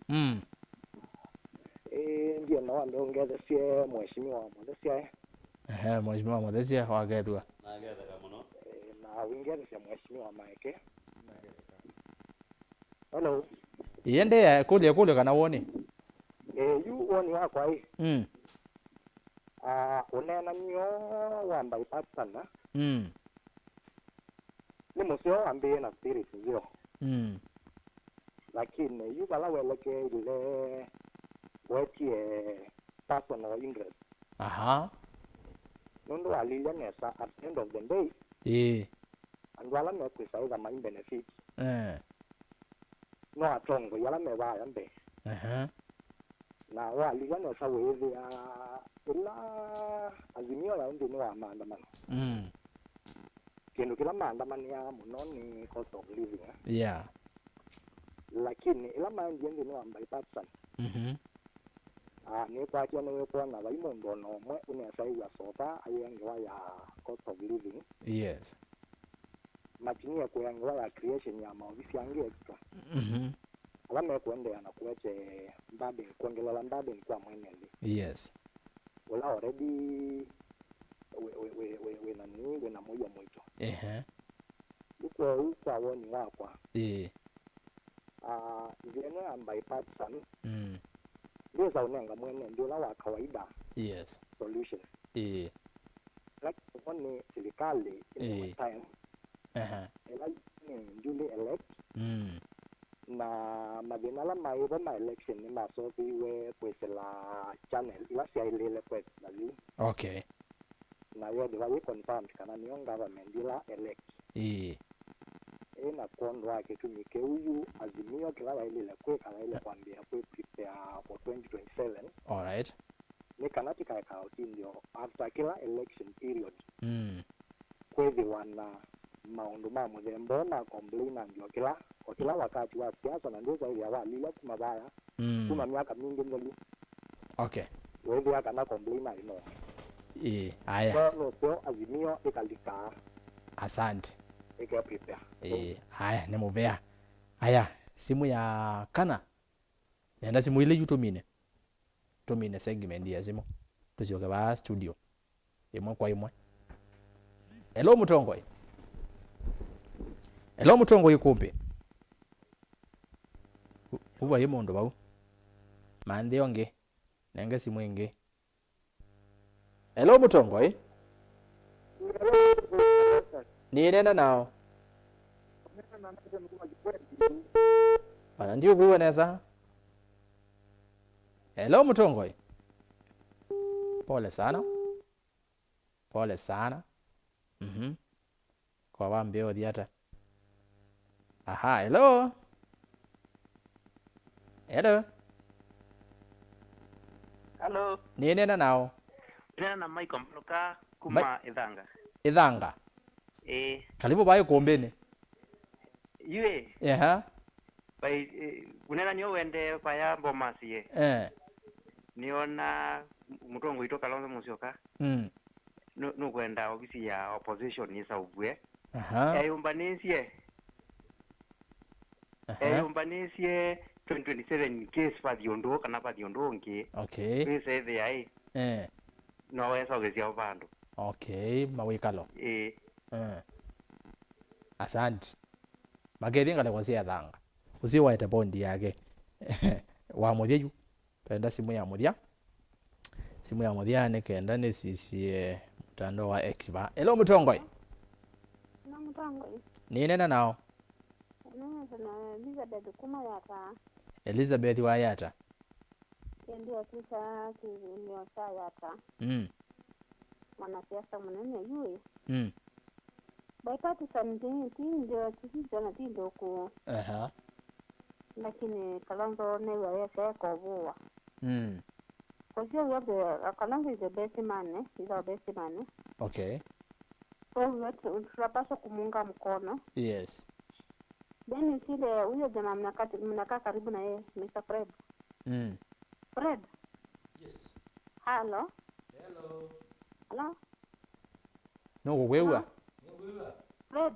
Mm. Eh, ndiye na wambe ungethesie mheshimiwa Muthesya. Ehe, Mheshimiwa Muthesya wakethwa. Nagetheka mũno. Eh, na wingethesia mheshimiwa Maeke. Hello. Iye ndeya kũlya kũlyo kana woni? Eh, yu woni wakwa ĩ. Mm. Ah, ũneenany'o wa bipartisan. Mm. Nĩ mũseo wambĩĩe na spirit nzeo. Mm. Lakini yu vala welekeile wetie personal interest. Aha. Nũndũ walilya nesa, at the end of the day, Ĩĩ. andũ ala mekwĩsa ĩtha mai benefit Eh. no atongoi ala me vaya mbee. Aha. Na walilya nesa wĩĩthĩa ĩla Azimio yaĩ nthĩnĩ wa maandamano. Mm. Kĩndũ kĩla maandamanĩaa mũno nĩ cost of living, eh? Yeah. Lakini ĩla maendie nthĩnĩ wa bipartisan, Mhm. ah, nĩkwatie nĩwĩkwona vai mũndũ ona ũmwe ũnesaĩw'a sova ayĩa ngewa ya cost of living. Yes. Matinie kũya ngewa ya creation ya maovisi angĩ extra. Mhm. Ala mekũendeea na kũete burden, kwongelela burden kwa mwene nthĩ. Yes. Ũla already wĩ, wĩ, wĩ, wĩ, wĩ na nini, wĩ na mũio mũito. Ehe. Yu kwoou kwa woni wakwa, Ĩĩ. ah, nzĩa ĩno ya bipartisan Mm. ndĩsa ũnenga mwene nthĩ ũla wa kawaida Yes. solution. Ĩĩ. Ĩla kĩvo nĩ silikalĩ ĩnewe Ĩĩ. time Ehe. ĩla nĩ duly elect Mm. na mathĩna ala maĩ vo ma election nĩmasoveiwe kwĩsĩla channel ila syaĩlĩle kwĩsĩla yu. Okay. Na yethĩwa yĩ confirmed kana nĩyo government ĩla elect. Ĩĩ. Ĩ na kwondũ wa kĩtumi kĩu yu Azimio kĩla yaĩlĩle kwĩka yaĩle kwambĩĩa kwĩ prepare for twenty twenty-seven. Alright. Nĩ kana tikaeka ũtindĩo after kĩla election period Mm. kwĩthĩwa na maũndũ ma mũthemba ũũ ma complainangi o kĩla, o kĩla wakati wa siasa, na ndwĩsa ĩthĩa walila kuma vaya, Mm. kuma myaka mingĩ nthelu. Okay. Wĩthĩa kana complainangi no. Ĩĩ, aya. So, nũseo Azimio ĩkalikaa Asante. ĩke prepare. Ĩĩ, aya, nĩ mũvea. Aya, simũ ya kana. Nenda simũ ile yu tũmine. Tũmine segment ya simũ. Tũsyoke vaa studio. Ĩmwe kwa ĩmwe. Hello, mũtongoi. Hello, mũtongoi kumbi. Ku-, kuva ĩ mũndũ vau. Manthĩ ũngĩ. Nenge simũ ĩngĩ. Hello, mũtongoi. Nĩnena nao. Ona ndiũkwĩw'a nesa. Hello, mũtongoi. Pole sana. Pole sana. Mhm. Kwa wambĩa ũthi ata? Aha, hello? Hello? Hello. Nĩnena nao. Nena na Michael Maloka kuma Ma- Ithanga. Ithanga. Eh. Karibu vai kumbini. Yue. Eha. Vai, eh, kunena nyo wende vaya Bomas ye. Eh. Nĩona mũtongoi witũ Kalonzo Musyoka Mm. nũ- nũkwenda ovisi ya opposition ĩsaũvw'e. Aha. Eyũmbanĩsye Aha. eyũmbanĩsye twenty twenty-seven in case vathi ũndũ kana vathi ũndũ ũngĩ Okay. wĩsethĩa ĩ Eh. no wesaũvĩsya vandũ. Okay, mawĩkalo. Ĩĩ. Eh. Asante. Makethie ngalĩko sya thanga. Ũsĩ waete bondi yake. Wa mũthya yu. Penda simu ya mũthya. Simu ya mũthya nĩ kenda nĩsisye mũtandao wa X va. Hello mũtongoi. Na mũtongoi. Nĩnena nao. Nĩnena na Elizabeth kuma Yata. Elizabeth wa Yata. Ĩndĩ atwĩsa kĩvĩlĩo kya Yata. Mm. Mwanasiasa mũnene yu ĩ. Mm. Bipartisan ti ti ndio ti ti jana ti ndio ku. Aha. Lakini Kalonzo nĩw'a yese kovũwa. Mm. Kwa hiyo we have the Kalonzo is the best man, eh? He's our best man. Eh? Okay. So we want to, tunapaswa kumunga mkono. Yes. Then you see the huyo jamaa mnakaa mnakaa karibu na yeye, Mister Fred. Mm. Fred. Yes. Hello. Hello. Hello. Nũkũkwĩw'a? Fred.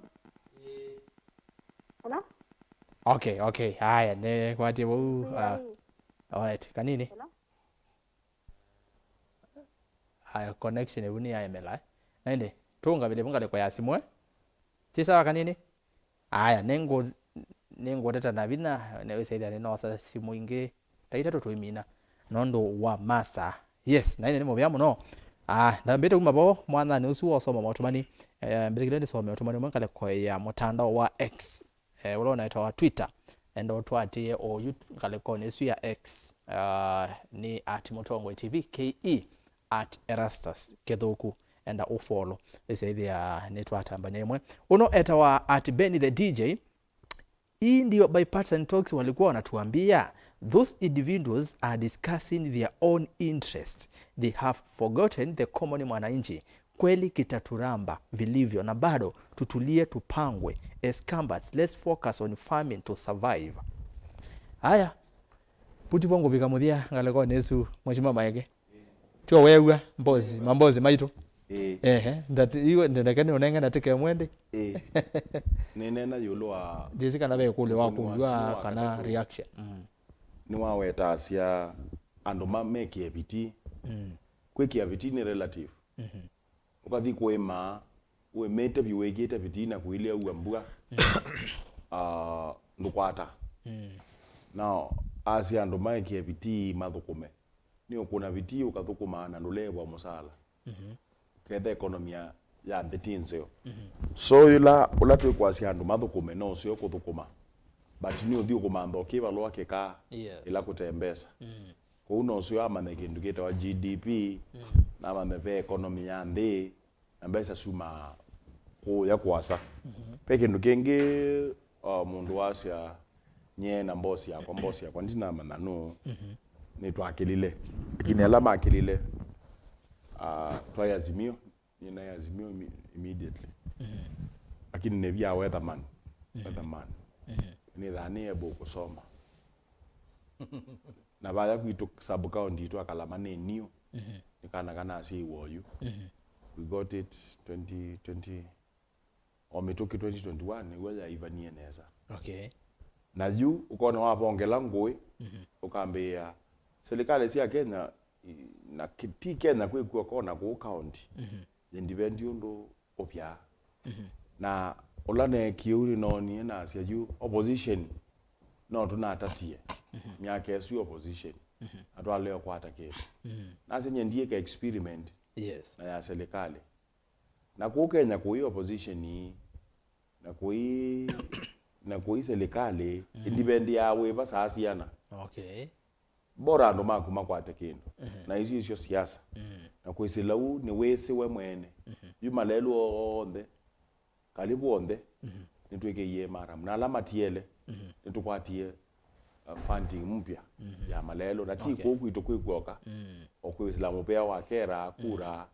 Hello. Okay, okay. Haya, nĩkwatie vau. Ah, alright, kanini. Hello. Haya, connection ĩvu nĩ yaemela. Na ĩndĩ tũngavĩle vu ngalĩko ya simũ. Ti sawa kanini? Aya, nĩngũ nĩngũteta na vinya nĩwĩsaĩthĩa nĩnoosa simũ ingĩ ta itatũ tũimina nũndũ wa masaa. Yes, na ĩndĩ nĩ mũvea mũno. Ah, ndambĩte kuma vo mwanyanĩ ũsu wa ũsoma maũtũmani. Eh, mbĩtĩkĩle nĩsome ũtũmani ũmwe ngalĩko ya mũtandao wa X, eh, ũla ũnaĩtawa Twitter. Enda ũtũatĩĩe oyu ngalĩkonĩ ĩsu ya X, ah, nĩ at Mũtongoi T V K E at Erastus Kĩthũku. Enda ũfollow. Ĩsyaĩthĩa nĩtwatambany'a ĩmwe. Ũno etawa at Benny the D J. Hii ndio bipartisan talks walikuwa wanatuambia. Those individuals are discussing their own interest. They have forgotten the common mwananchi. Kweli kitaturamba vilivyo na bado tutulie tupangwe. As Kambas, let's focus on farming to survive. Haya, puti vo ngũvika mũthya ngalĩkonĩ ĩsu, Mheshimiwa Maeke. Tyo weew'a mbosi, mambosi maitũ. Ĩĩ. Ehe, ndati iwe ndendeke nĩ ũnenge na tike mwende. Ĩĩ. Nĩneena ĩũlũ wa Jesi kana ve kũlĩ wa ũkũlwa kana reaction. Mm. Nĩwawetaasya andũ ma mekĩe vitii. Mm. Kwĩkĩa vitii nĩ relative. Mhm. Ũkathi kũĩma, ũĩmĩte vyũ wĩkĩte vitii na kũilya ua mbua. Ah, ndũkwata. Mm. Nao asya andũ maekĩe vitii mathũkũme. Nĩ ũkũna vitii ũkathũkũma na ndũleew'a mũsaala. Mhm. Ketha ekonomi ya, ya nthĩ ti nzeo. Mhm. So yĩla ũla twĩkwasya andũ mathũkũme no ũseo kũthũkũma. But nĩ ũthi ũkũmantha ũkĩvalũa kĩkaa Yes. ĩla kũte mbesa. Mm. Kwoou no ũseo amanye kĩndũ kĩtawa G D P, Mm. na amanye ve ekonomi ya nthĩ, na mbesa syumaa kũũya kũasa. Mhm. Ve kĩndũ kĩngĩ, uh, mũndũ wasya, nyie na mbosi yakwa, mbosi yakwa, ndinamanya nũũ, Mhm. nĩtwakĩlile. Lakini ala makĩlile, uh, twaĩ Azimio, nyie naĩ Azimio imme- immediately. Mhm. Lakini nĩvya weatherman, Mhm. weatherman. Mhm. Nĩthaa nĩ able kũsoma. Na vaya kwitũ sub county itũ Akalama nĩ new. Mhm. Nĩ kana kana asyaiwa oyu. Mhm. We got it twenty twenty, o mĩtũkĩ twenty twenty-one nĩw'o yaivanie nesa. Okay. Na yu ũkona wavongela ngũĩ, Mhm. ũkambĩĩa serikali sya Kenya, i- na ki- ti Kenya kwĩkw'a kona kũu county. Mhm. Yĩndivendi ũndũ ũvyaa. Mhm. Na ũla neekie ũu nĩnoonie nasya yu opposition no tũnatatie Mhm. myaka ĩsu opposition Mhm. na twalea ũkwata kĩndũ. Mhm. Nasya nyie ndiĩka experiment Yes. na ya serikali. Na kũu Kenya kũi opposition na kũi na kũi serikali Mhm. ĩndivendiaa wĩva saa siana. Okay. Bora andũ maku makwate kĩndũ. Mhm. Na isu isyo siasa. Mhm. Na kwĩsĩla ũu nĩ wĩsĩ we mwene. Mhm. Yu malelũ onthe, karibu onthe, Mhm. nĩtwĩkĩie maramu. Na ala matiele, Mhm. nĩtũkwatie, uh, funding mpya Mhm. ya malelũ. Na ti Okay. kũu kwitũ kwĩ kw'oka, Mhm. o kwĩsĩla mũvea wa kera, kura,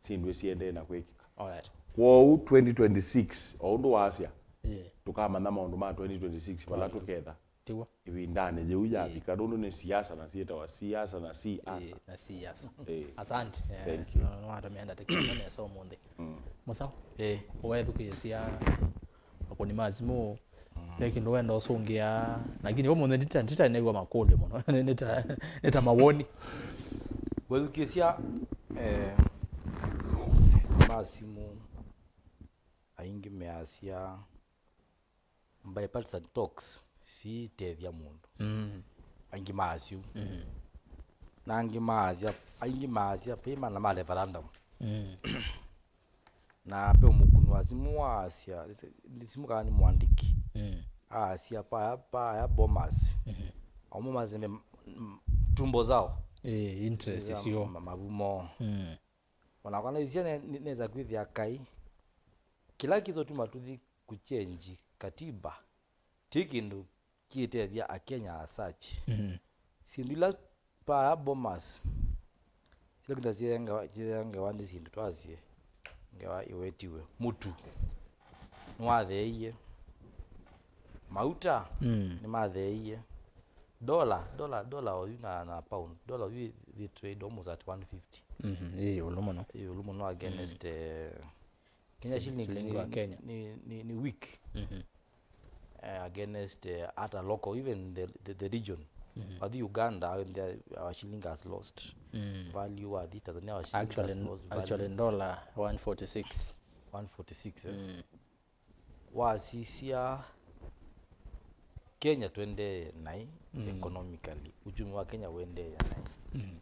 syĩndũ siendee na kwĩkĩka. Alright. Kwoou twenty twenty-six, o ũndũ wasya, Yeah. tũkamanya maũndũ ma twenty twenty-six vala Alright. tũketha. Tiw'o? Ĩvindanĩ yĩu yavika, nũndũ nĩ siasa na syĩtawa siasa na siasa. Ĩĩ, na siasa. Ĩĩ. Asante. Eh, thank you. No, no, watumia ndatika nesa ũmũnthĩ. Mm. Mũsawa? Ĩĩ. Ũwethukĩĩsya makũni ma simũ, mm, ve kĩndũ wenda ũsũngĩa, lakini ũmũnthĩ ndita-, nditaneew'a makũlyo mũno. Nĩ ta, nĩ ta mawoni. Wethukĩĩsya, eh, ma simũ, aingĩ measya bipartisan talks siitethya mũndũ. Mm. Aingĩ maasya ũu. Mm. Na angĩ maasya, aingĩ maasya pema na ma referendum. Mm. Na pe mũkũni wa simũ waasya, nĩ simũ kana nĩ mwandĩki. Mm. Aasya paya, paya Bomas. Mm. Au Bomas nĩ m-, m-, tumbo zao. Eh, interest sio. Ma-, mavumo. Mm. Ona kana isia ne-, ne-, neza kwĩthĩa kai. Kĩla kĩzotuma tũthi kũchenji katiba, ti kĩndũ kĩtethya Akenya as such. Mhm. Syĩndũ ila paya Bomas, sila kĩnda syengewa, syengewa nĩ syĩndũ twasye, ngewa ĩwetiwe. Mũtu nĩwatheeie. Mauta, mm, nĩmatheeie. Dola, dola, dola oyu na, na pound. Dola oyu ĩ trade almost at one fifty. Mhm, ĩ ĩũlũ mũno. Ĩ ĩũlũ mũno against, mm, eh, Kenya shillings. Shilingi wa Kenya. Ni, ni, ni weak. Mhm. Eh, against, eh, hata local, even the, the, the region. Mhm. Wathi Uganda, when the, our shilling has lost, mm, value. Wathi Tanzania, our shilling has, actually, lost value. Actually, dollar one forty-six. One forty-six, eh? Mm. Wasisya Kenya twendee nai, mm, economically. Uchumi wa Kenya wendee nai. Mm.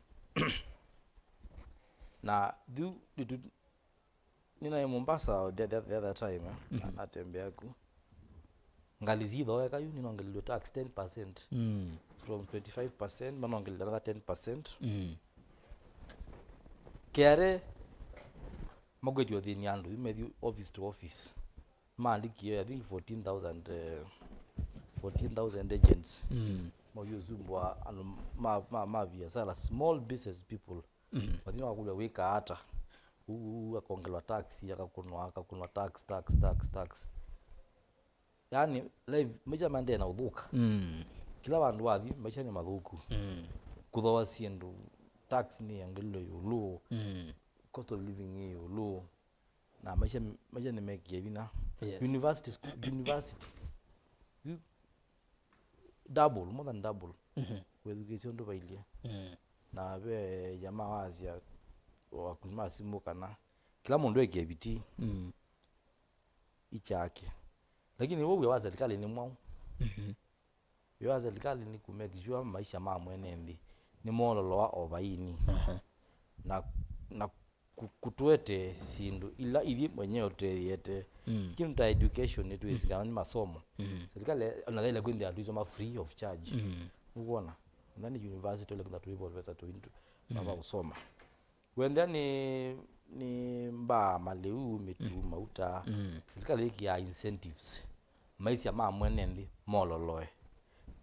Na yu, yu, nĩnaĩ Mombasa the, the, the other time, eh? Mhm. Na, natembea ku. Ngalĩ syĩthooeka yu, nĩnongelilwe tax ten percent. Mm. From twenty-five percent, manongelile another ten percent. Mm. K R A makwĩtya ũthĩni andũ, yu methi office to office. Maandĩkie, I think, fourteen thousand, eh, fourteen thousand agents. Mm. Mayũsumbũa andũ ma, ma, ma biasala, small business people. Mm. Mathi makakũlya wĩkaa ata. Ũu, ũu akongelwa tax, akakũnwa, akakũnwa tax, tax, tax, tax. Yaani, life, maisha maendee na ũthũka. Mm. Kĩla vandũ wathi, maisha nĩ mathũku. Mm. Kũthooa syĩndũ, tax nĩ yongelilwe ĩũlũ. Mm. Cost of living ĩ ĩũlũ. Na maisha, maisha nĩmekie vinya. Yes. University school, university. Yu, double, more than double. Mhm. Wĩthukĩĩsya ũndũ vailye. Mm. Na ve jamaa wasya, wakũni ma simũ kana kĩla mũndũ ekie vitii. Mm. Ikyake. Lakini wĩ wĩa wa serikali nĩ mwaũ? Mhm. Wĩa wa serikali nĩ kũ make sure maisha ma mwene nthĩ nĩmololoa o vaini. Aha. Na, na kũ-, kũtũetee syĩndũ ila ithyĩ mwenyewe tũteĩete. Mm. Kĩndũ ta education nĩtwĩsĩ kana nĩ masomo. Mm. Serikali ona yaĩle kwĩthĩa twĩsoma free of charge. Mm. Nĩw'ona? Na nĩ university ũle kwĩthĩa twĩ professor twĩ mama kũsoma. Wendea nĩ, nĩ mbaa, malĩu, mĩtu, mm, mauta. Mm. Serikali ĩkĩaa incentives. Maisha ma mwene nthĩ mololoe.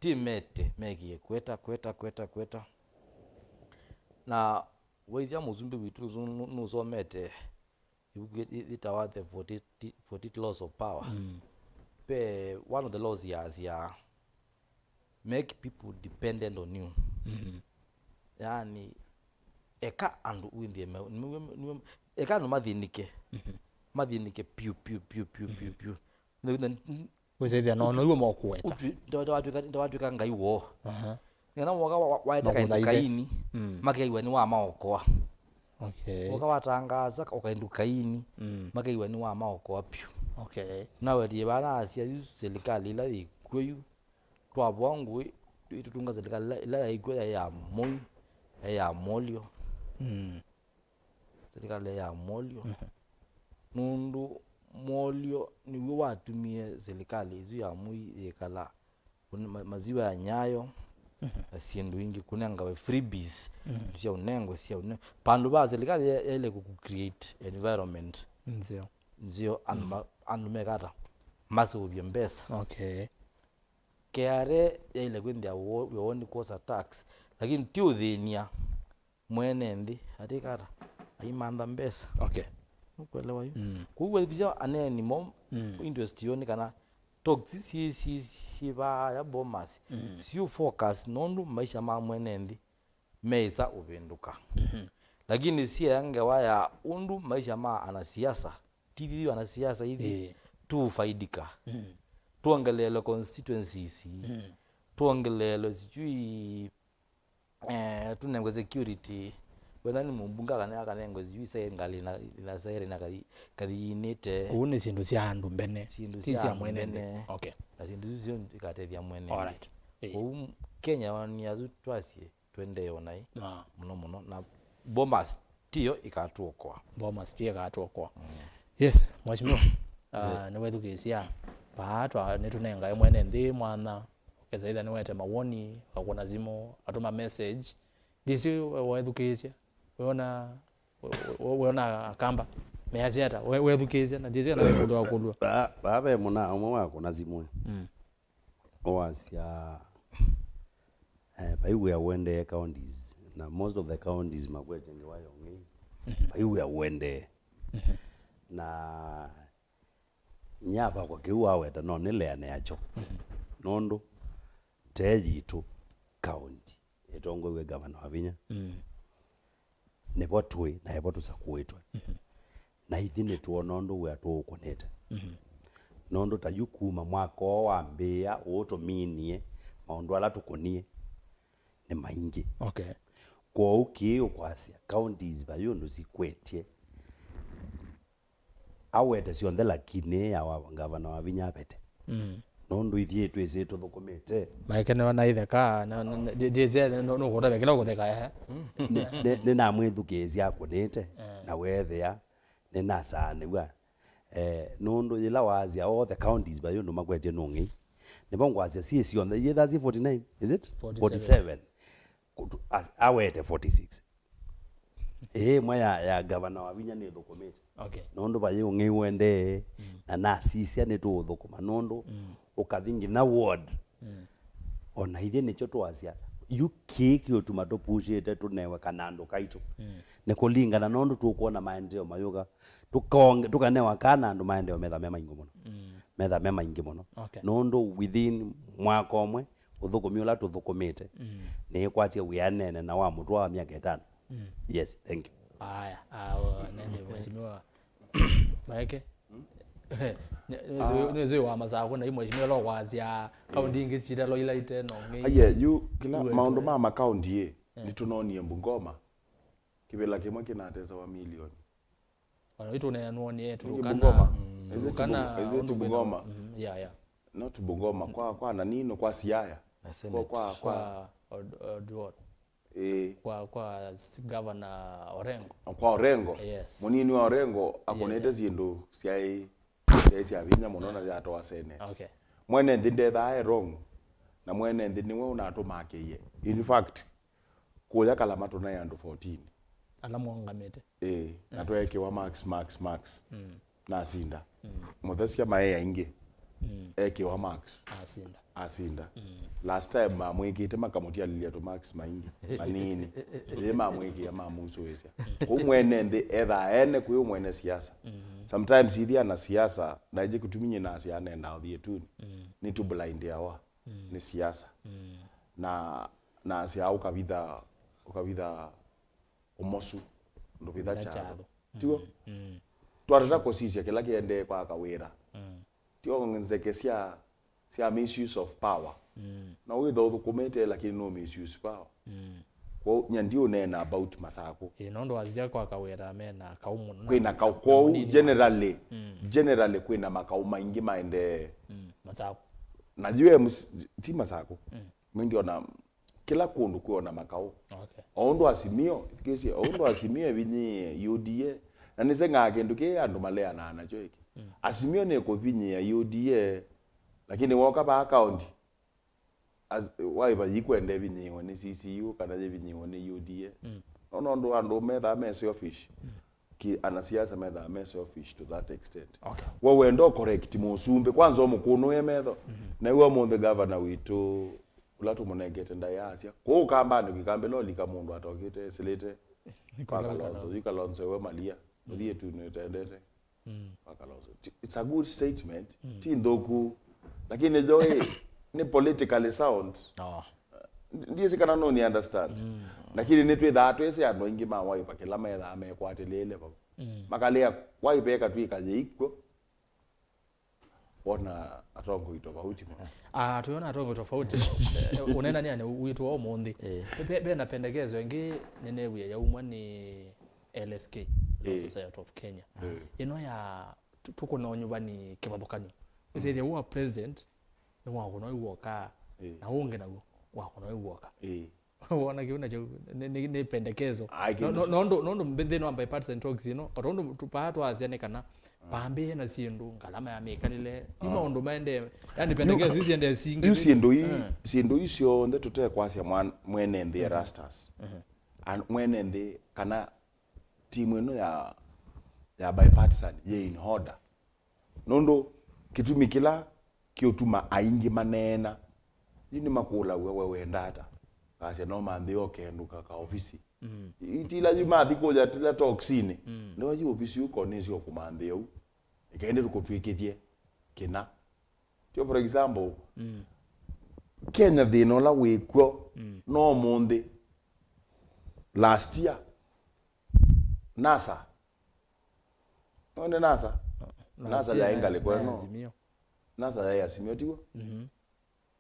Ti mete, mekie kweta, kweta, kweta, kweta. Na waisya mũsumbĩ witũ nũ-, nũ-, nũsomete ĩvuku yĩ-, yĩtawa The forty-eight, forty-eight Laws of Power. Mm. Ve one of the laws yasya, make people dependent on you. Mm. Yaani, eka andũ wĩthĩe me-, nĩwe, nĩwe, eka andũ mathĩnĩke. Mhm. Mathĩnĩke piũ, piũ, piũ, piũ, piũ, mhm, piũ. Nĩ-, nĩ-, wĩsĩthĩa no, no iwe mokũweta. Ũtwi-, nda-, ndawatwĩka, ndawatwĩka Ngai woo. Aha. Nĩkana woka wa-, wa-, waeta kaĩndũ makũthaithe kaini, mm, makew'a nĩwamaokoa. Okay. Woka watangaasa o kaĩndũ kaini, mm, makew'a nĩwamaokoa piũ. Okay. Nawetie vana asya yu serikali ĩla yĩkw'o yu, twavoa ngũĩ, ĩtũtunga serikali ĩla, ĩla yaĩ kw'o yaĩ ya Moi, yaĩ ya Molyo. Mm. Serikali ya Molyo. Mhm. Nũndũ Molyo nĩw'o watumie serikali ĩsu ya Moi yĩkala kũne-, ma-, maziwa ya Nyayo, mhm, na syĩndũ ingĩ, kũnengawe freebies, mhm, sya ũnengwe, sya ũne-, vandũ va serikali ya-, yaĩle kũ-, kũ-create environment, nzeo, nzeo, andũ, mhm, ma-, andũ mekata maseũvye mbesa. Okay. K R A yaĩle kwĩthĩa woo, woo nĩ kwosa tax, lakini ti ũthĩny'a mwene nthĩ, atikata, aimantha mbesa. Okay. Nũkwelewa yu? Mm. Kwoou wethukĩĩsya aneeni mo, mm, interest yoo nĩ kana Talks syĩ, syĩ, syĩ vaya Bomas, mm, syu focus nũndũ maisha ma mwene nthĩ meĩsa ũvĩndũka. Mhm. Lakini siea ngewa ya ũndũ maisha ma anasiasa, ti ithyĩ anasiasa ithi, ĩĩ, tũũfaidika. Mhm. Tuongeleelwe constituencies, mhm, tuongeleelwe sijui, eh, tũnengwe security. Wetha nĩ mũmbunge akane-, akanengwe sijui se ngalĩ na, na sere na kathi, kathi yinĩte. Ũu nĩ syĩndũ sya andũ mbene. Syĩndũ ti sya sya andũ mwene nthĩ mbene. Okay. Na syĩndũ isu syo ikatethya mwene nthĩ. Alright. Ĩĩ. Kwoou Kenya nĩ asu twasye twendee o naĩ, ah, mũno mũno, na Bomas tiyo ĩkatũokoa. Bomas tiyo ĩkatũokoa. Mm. Yes, mheshimiwa. Ah, yeah, nĩwethukĩĩsya vaa twa, nĩtũnengae mwene nthĩ mwanya, ũkesa ĩtha nĩwete mawoni, akakũna simũ, atũma message. Ndĩsĩ we wethukĩĩsya, weona, we, we, weona Akamba measya ata? We, wethukĩĩsya, na ndĩsĩ kana wĩkũlwa kũlwa. Vaa, vaa ve mũna ũmwe wakũna simũ. Mm. Wasya, eh, vai wĩa ũendee counties, na most of the counties makwete ngewa ya ũng'ei. Mhm. Vai wĩa ũendee. Mhm. Na nyavakwa kĩu waweta no nĩleane nakyo. Mhm. Nũndũ tee yitũ county ĩtongoew'e ngavana Wavinya. Mm. Nĩvo tũĩ na evo tũsakũĩtwe. Mhm. Na ithyĩ nĩtwona ũndũ wĩa tũũkũnĩte. Mhm. Nũndũ ta yu kuma mwaka ũũ wambĩĩa ũũ tũminie, maũndũ ala tũkũnie nĩ maingĩ. Okay. Kwoou kĩĩ ũkwasya counties vai ũndũ sikwetye, awete syonthe, lakini ya wa, ngavana Wavinya avete. Mm. Nũndũ ithyĩ twĩsĩ tũthũkũmĩte. Maeke nĩona itheka, na, na, na, ndi-, ndiĩsĩ, nũ-, nũkũtavya kĩla ũkũtheka, ehe. Nĩ, nĩ, nĩnamwĩthukĩĩsya akũnĩte, eh, na weethĩa nĩnasaanĩw'a. Eh, nũndũ yĩla waasya all the counties vai ũndũ makwetye nũng'ei, nĩvo ngwasya syĩ syonthe, yĩtha syĩ forty-nine, is it? Forty-seven. Forty-seven. Kutu-, as-, awete forty-six. Ĩĩ, ĩmwe ya, ya ngavana Wavinya nĩthũkũmĩte. Okay. Nũndũ vai ũng'ei ũendee, mm, na nasisya nĩtũũthũkũma nũndũ, mm, ũkathi nginya ward. Mm. O na ithyĩ nĩkyo twasya, yu kĩĩ kĩũtuma tũpushĩte tũnewe kana andũ kaitũ. Mm. Nĩ kũlingana nũndũ tũkwona maendeeo mayũka, tũkonge-, tũkanewa kana andũ maendeeo metha me maingĩ mũno. Mm. Metha me maingĩ mũno. Okay. Nũndũ within mwaka ũmwe, ũthũkũmi ũla tũthũkũmĩte, mm, nĩĩkwatya wĩanene na wa mũtũa wa myaka ĩtano. Mm. Yes, thank you. Aya, ah, o, nende mheshimiwa Maeke. Hmm? Nĩ-, nĩsĩ-, ah, nĩsĩ wa Masakũ na mheshimiwa lo kwasya kaunti ingĩ citalo ila ite no ng'ei. Aye, yu kila iwe maũndũ ma makaunti ĩ, eh, nĩtũnonie Bungoma. Kĩvĩla kĩmwe kĩnatesawa milioni. Ona itũneanwo nĩ Turkana. Bungoma. Mm. Is it Turkana, Bung-, is it ũndũ kwĩna Bungoma? Mm, yeah, yeah. Not Bungoma, kwa, kwa nani ĩno, kwa Siaya. Na kwa, Senate. Kwa, kwa, kwa Od-, Oduor. Ĩĩ. Kwa, kwa s-, Governor Orengo. Kwa Orengo. Yes. Mũnini wa Orengo, yeah, akunĩte, yeah, syĩndũ syaĩ, syaĩ sya vinya mũno na yatwaa Senate. Okay. Mwene nthĩ ndethaa e wrong, na mwene nthĩ nĩwe ũnatũmakĩie. In fact, kũya Kalama tũnaĩ andũ fourteen. Ala maũngamĩte. Ĩĩ, na, mm, tweekĩwa marks, marks, marks. Mm. Nasinda. Mm. Mũthesya maĩ aingĩ. Mm. Ekĩwa marks. Asinda. Asinda. Mm. Last time mamwĩkĩte makamũtialĩlya tũ marks maingĩ, manini. Ĩĩ mamwĩkĩa mamũsũĩsya. Kũu mwene nthĩ ethaa ene kwĩ ũ mwene siasa. Mm-hmm. Sometimes ithi ana siasa, na ĩngĩ kĩtumi nyinasya nenda ũthiĩ tuni. Mm. Nĩ tũ blindĩawa, mm, nĩ siasa. Mm. Na, na asya ũkavitha, ũkavitha ũmosu, ndũvitha kyatho. Kyatho. Tiw'o? Mm. Mm. Twatata kũsisya kĩla kĩendee kwa Kawĩra. Mm. Tio nzeke sya, sya misuse of power. Mm. Na wĩtha ũthũkũmĩte, lakini no misuse power. Mm. Kwoou, nya ndiũneena about Masakũ. Ĩĩ, nũndũ wasisya kwa Kawĩra mena kaũ mũno. Kwĩna kaũ. Kwoou, generally, mm, generally, kwĩna makaũ maingĩ maendee. Mm. Masakũ. Na U M C, ti Masakũ. Mm. Nĩndiona kĩla kũndũ kwĩona makaũ. Okay. O ũndũ Azimio, ĩthukĩĩsye, o ũndũ Azimio ĩvinyĩĩe U D A, na nĩseng'aa kĩndũ kĩĩ andũ maleanaa nakyo ĩkĩ. Mm. Azimio nĩkũvinyĩĩa U D A, lakini woka vaa kaunti, as-, waĩva yikwenda ĩvinyĩĩwe nĩ C C U kana yĩvinyĩĩwe nĩ U D A. Mm. No nũndũ andũ methaa me selfish. Mm. Ki-, anasiasa methaa me selfish to that extent. Okay. We wenda ũ correct mũsumbĩ, kwanza ũmũkũnũe metho. Mm-hmm. Na yu ũmũnthĩ gavana witũ, ũla tũmũnengete ndaĩa asya, kũu Kambanĩ kĩkambĩ loli ka mũndũ atokĩte esĩlĩte kwa Kalonzo. Yu Kalonzo we malia. Mm. Ũthiĩ tu nĩtendete. Mm. Wa Kalonzo. Ti-, it's a good statement. Mm. Ti nthũku. Lakini jo ĩ, nĩ politically sound. Oh. Ndiĩsĩ kana no ni understand. Mm. Lakini nĩtwĩthaa twĩsĩ andũ aingĩ ma Wiper kĩla methaa mekwatĩlĩĩle vau. Mm. Makalea Wiper ĩkatw'ĩka yĩikw'o. Wona atongoi tofauti mũno. Ah, tuona atongoi tofauti. Eh, ũnenania nĩ witũ wa ũmũnthĩ. Eh. Ve, ve na pendekezo ĩngĩ nĩneewie yaumwa nĩ L S K, Law Eh. Society of Kenya. Eh. Ĩno ya tu- tũkũna ũnyuvani kĩvathũkany'o. Wĩsĩthya ũũ wa president nĩ wakũna wĩ w'oka, Eh. na ũngĩ naw'o wakũna wĩ w'oka. Eh. Wona kĩu nakyo nĩ, nĩ, nĩ pendekezo. Ai, no, kĩu no, nĩ- nondũ, nondũ mbĩ- thĩnĩ wa bipartisan talks ĩno, o tondũ tũpaa twasya nĩ kana pambĩe na syĩndũ, ngalama ya mĩkalĩle, yu maũndũ maendee, yani pendekezo isu siendee singi. Yu syĩndũ ii, Eh. syĩndũ ii syonthe tũtekwasya mwan- mwene nthĩ Erastus. Mhm. An- mwene nthĩ kana timu ĩno ya, ya bipartisan yĩ in order. Nũndũ kĩtumi kĩla kĩũtuma aingĩ maneena, yu nĩmakũlaw'a, "We wenda ata?" Kasya, "No manthĩ o kendũ ka, ka ofisi." Mm. Itila yu mathi kũya tila toksini. Mm. Nĩwa yu ofisi ũkonĩsyo kũmanthĩa ũu. Ĩkaende tũkũtw'ĩkĩthye kĩna. Tio, for example, Mm. Kenya thĩna ũla wĩkw'o Mm. no mũnthĩ. Last year, NASA. None NASA? NASA yaĩ ngalĩko ĩno. Azimio. NASA yaĩ Azimio, tiw'o? Mhm.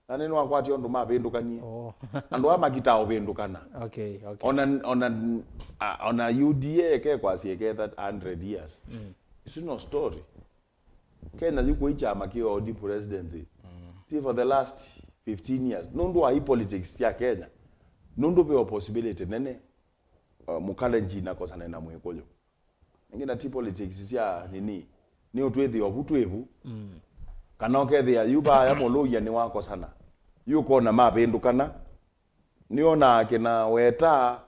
Na nĩnĩwakwatie ũndũ mavĩndũkanie. Oh. Andũ aa makitaa ũvĩndũkana. Okay, okay. Ona, ona, a- ona U D A ĩkekwasya ĩketha hundred years. Mm. Isu no story. Kenya yu kwĩ kyama kĩ odi presidency. Mm. Ti for the last fifteen years. Nũndũ wa hii politics sya Kenya. Nũndũ ve o possibility nene, uh, Mũkalenjin akosane na Mwĩkũyũ. Ĩngĩ na ti politics sya nini. Nĩ ũtwĩthĩa ovu twĩ vu. Mm. Kana ũkethĩa yu vaya Mũlũia nĩwakosana. Yu ũkona mavĩndũkana. Nĩonaa kĩna Weta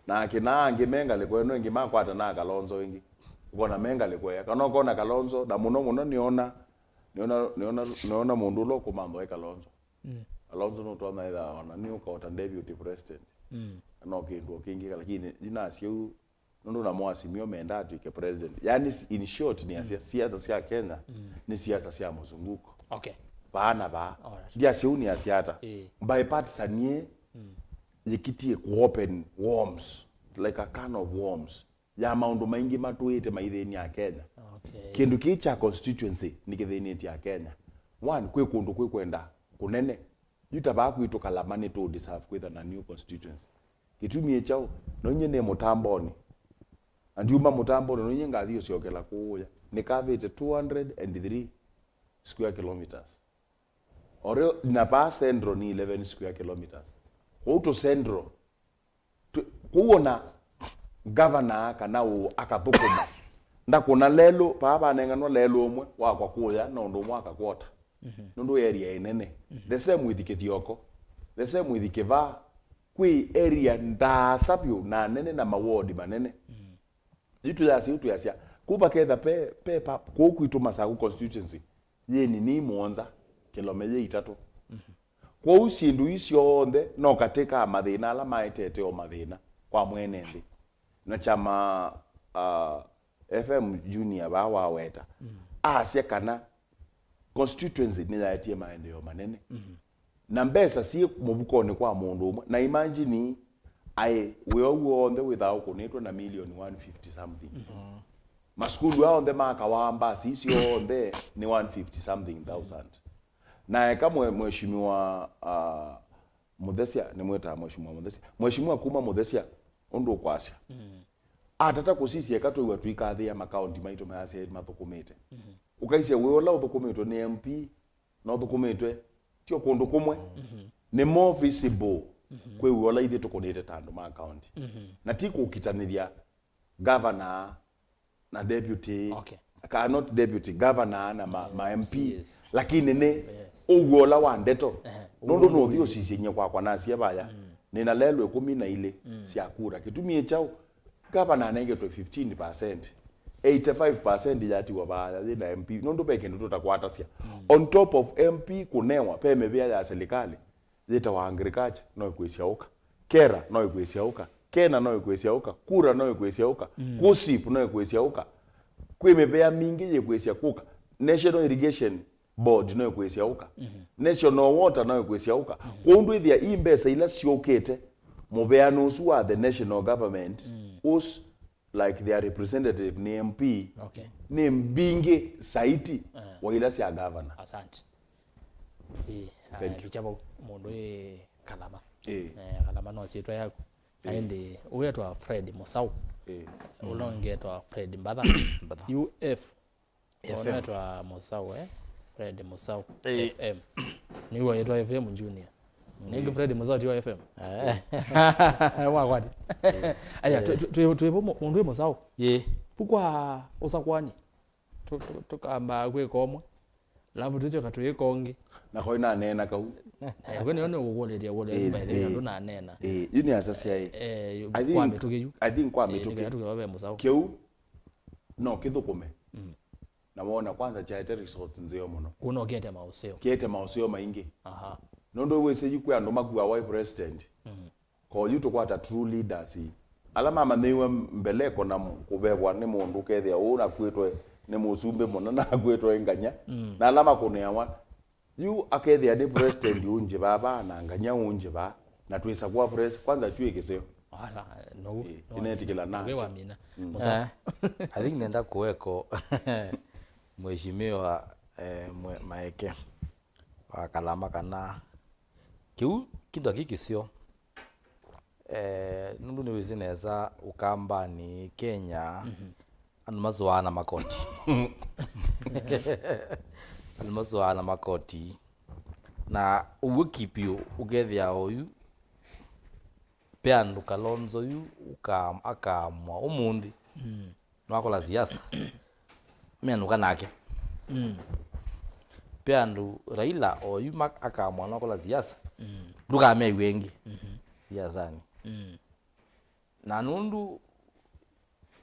na kĩna angĩ me ngalĩko ĩno ĩngĩ makwata na Kalonzo ĩngĩ. Ũkona me ngalĩko ĩa. Kana ũkona Kalonzo, na mũno mũno nĩona, nĩona, nĩona, nĩona mũndũ ũla ũkũmanthwa ĩ Kalonzo. Mm. Kalonzo nũtonya ĩtha ona nĩ ũkaota deputy president. Mm. No kĩndũ o kĩngĩ, lakini ndinasya ũu nũndũ namo Azimio menda atw'ĩke president. Yani, in short, nĩ asia-, siasa sya Kenya nĩ siasa sya mzunguko. Okay. Vaa na vaa. Alright. Ndiasya ũu nĩ asia ata. Eh. Bipartisan ĩ yĩkitie ku open worms, like a can of worms, ya maũndũ maingĩ matũĩte maithĩnĩ ya Kenya. Okay. Kĩndũ kĩĩ kya constituency nĩkĩthĩnĩtye Akenya. One, kwĩ kũndũ kwĩ kwenda kũnene. Yu ta vaa kwitũ Kalama nĩtũ deserve kwĩtha na new constituency. Kĩtumi ĩ kyaũ? No inye nĩ Mũtambonĩ. Na ndiuma Mũtambonĩ, no inye ngathi ũsyokela kũũya. Nĩkavĩte two hundred and three square kilometers. Ore na vaa Central nĩ eleven square kilometers. Kũu tũ Central, tũ- kũu ona governor kana ũ akathũkũma. Ndakũna lelũ, vaa vanenganwa lelũ ũmwe wakwa kũũya na ũndũ ũmwe akakwota. Mhm. Nũndũ area ĩnene. Mhm. The same with Kĩthioko. The same with Kĩvaa. Kwĩ area ndaasa vyũ na nene na mawodi manene. Mhm. Yu twĩasya, yu twĩasya. Kũu vaketha pe, pe pa, kũu kwitũ Masaku constituency, yĩ nini mũonza, kĩlome yĩ itatũ. Mhm. Kwoou syĩndũ ii syonthe no katĩ ka mathĩna ala maetete o mathĩna kwa mwene nthĩ. Na kyama, ah, F M Junior vaa waweta, mm, asya kana constituency nĩyaetie maendeeo manene. Mhm. Na mbesa syĩ mũvukonĩ kwa mũndũ ũmwe. Na imagine, aĩ, wĩa ũu w'onthe wĩthaa ũkũnĩtwe na million one fifty something. Mhm. Masukulu aa onthe makawa, mbasi icio onthe nĩ one fifty something thousand. Na eka mwe-, mheshimiwa, ah, Muthesia, nĩmwĩtaa Mheshimiwa Muthesia. Mheshimiwa kuma Muthesia, ũndũ ũkwasya. Mm. Atata kũsisya eka twĩw'a tũikathĩa makaunti maitũ mayasya mathũkũmĩte. Mhm. Ũkaisya wĩa ũla ũthũkũmĩtwe nĩ M P, na ũthũkũmĩtwe tyo kũndũ kũmwe. Mhm. Nĩ more visible, mhm, kwĩ wĩa ũla ithyĩ tũkũnĩte ta andũ ma kaunti. Mhm. Na ti kũkitanĩthya governor na deputy, okay, kana not deputy, governor na ma, ma M P. Yes. Lakini nĩ, yes, ũw'o ũla wa ndeto. Ehe. Nũndũ ũw'o nũthi ũw'o ũsisye nyie kwakwa nasya vaya, mm, nĩna lelũ ĩkũmi na ilĩ, mm, sya kura. Kĩtumi ĩ kyaũ? Governor anengetwe fifteen percent. Eighty-five percent yatiwa vaya yĩ na M P. Nũndũ ve kĩndũ tũtakwatasya. Mm. On top of M P kũnewa, ve mĩvĩa ya serikali. Yĩtawa agriculture, no ĩkwĩsya ũka. Kera, no ĩkwĩsya ũka. Kena, no ĩkwĩsya ũka. Kura, no ĩkwĩsya ũka. Mm. KUSSIP, no ĩkwĩsya ũka. Kwĩ mĩvĩa mingĩ yĩkwĩsya kũka. National irrigation, Board no ĩkwĩsya ũka. National Water no ĩkwĩsya ũka. Kwoou ndwĩthĩa ii mbesa ila syũkĩte, mũveano ũsu wa the national government, ũs-, like their representative nĩ M P, Okay. nĩ mbingĩ saiti Eh. wa ila sya governor. Asante. Ĩĩ, Thank ah, you. Nĩkya vau mũndũ ĩ Kalama. Ĩĩ. Eh, Kalama no syĩtwa yaku. Ĩĩ. Aĩndĩ ũyũ etwa Fred Mũsaũ. Ĩĩ. Ũla ũngĩ etwa Fred Mbatha. Mbatha. U F. F M. Ũnetwa Mũsaũ, eh? Fred Mũsaũ, Ĩĩ. F M. Nĩw'o yĩtwa F M Junior. Nĩngĩ Fred Mũsaũ ti wa F M. Eh. Wakwati. Aya, Eh. twi- twi- twi- twi- mũndũ wĩ Mũsaũ. Yĩ. Pukwa ũsakwani. Tu- tu- Tũkambaa kwĩka ũmwe. Alafu tũsyoka twĩka ũngĩ. Na koi naneena kau. Eh, we nĩyo nĩũkũkũlĩtya kũlya Ĩĩ, by the way, ĩĩ. Andũ naneena. Ĩĩ, yu nĩ asasya ĩ. Eh, I think- kwa mĩtũkĩ yu. I think kwa Eh, mĩtũkĩ. Nĩkenda tũkĩwa ve Mũsaũ. Kĩu no kĩthũkũme. Mm. Na wona kwanza kyaete result nzeo mũno. Kuna ũkĩete maũseo. Kĩete maũseo maingĩ. Aha. Nũndũ wĩsĩ yu kwĩ andũ makuawa ĩ president. Mm. Ko yu tũkwata true leaders ii. Ala mamanyĩiwe mbeleko na m-, kũvevwa nĩ mũndũ ũkethĩa ũũ nakwĩtwe nĩ mũsumbĩ mũno na akwĩtwe nganya. Mm. Na ala makũneawa. Yu akethĩa nĩ president ũnjĩ vava na nganya ũnjĩ va. Na twĩsa kwa pres-, kwanza twĩ kĩseo. Ala, no, Ĩĩ, no, ĩnetĩkĩla no, nakyo. We wamina. Mm. Mũsa. Eh, I think nenda kũeko mheshimiwa eh, mwe- Maeke wa Kalama kana kĩu kĩndũ kĩ kĩseo. Eh, nũndũ nĩwĩsĩ nesa Ũkambanĩ Kenya, Mhm. andũ masũaa na makoti. Andũ masũaa na makoti. Na ũw'o kipiũ ũkethĩa oyu pe andũ Kalonzo yu ũka- akaamwa ũmũnthĩ. Mm. Nwakola siasa. Meanũka nake. Mm. Pe andũ Raila oyu ma- akaamwa nwakola siasa. Mm. Ndũkameew'e ĩngĩ. Mhm. Siasanĩ. Mm. Na nũndũ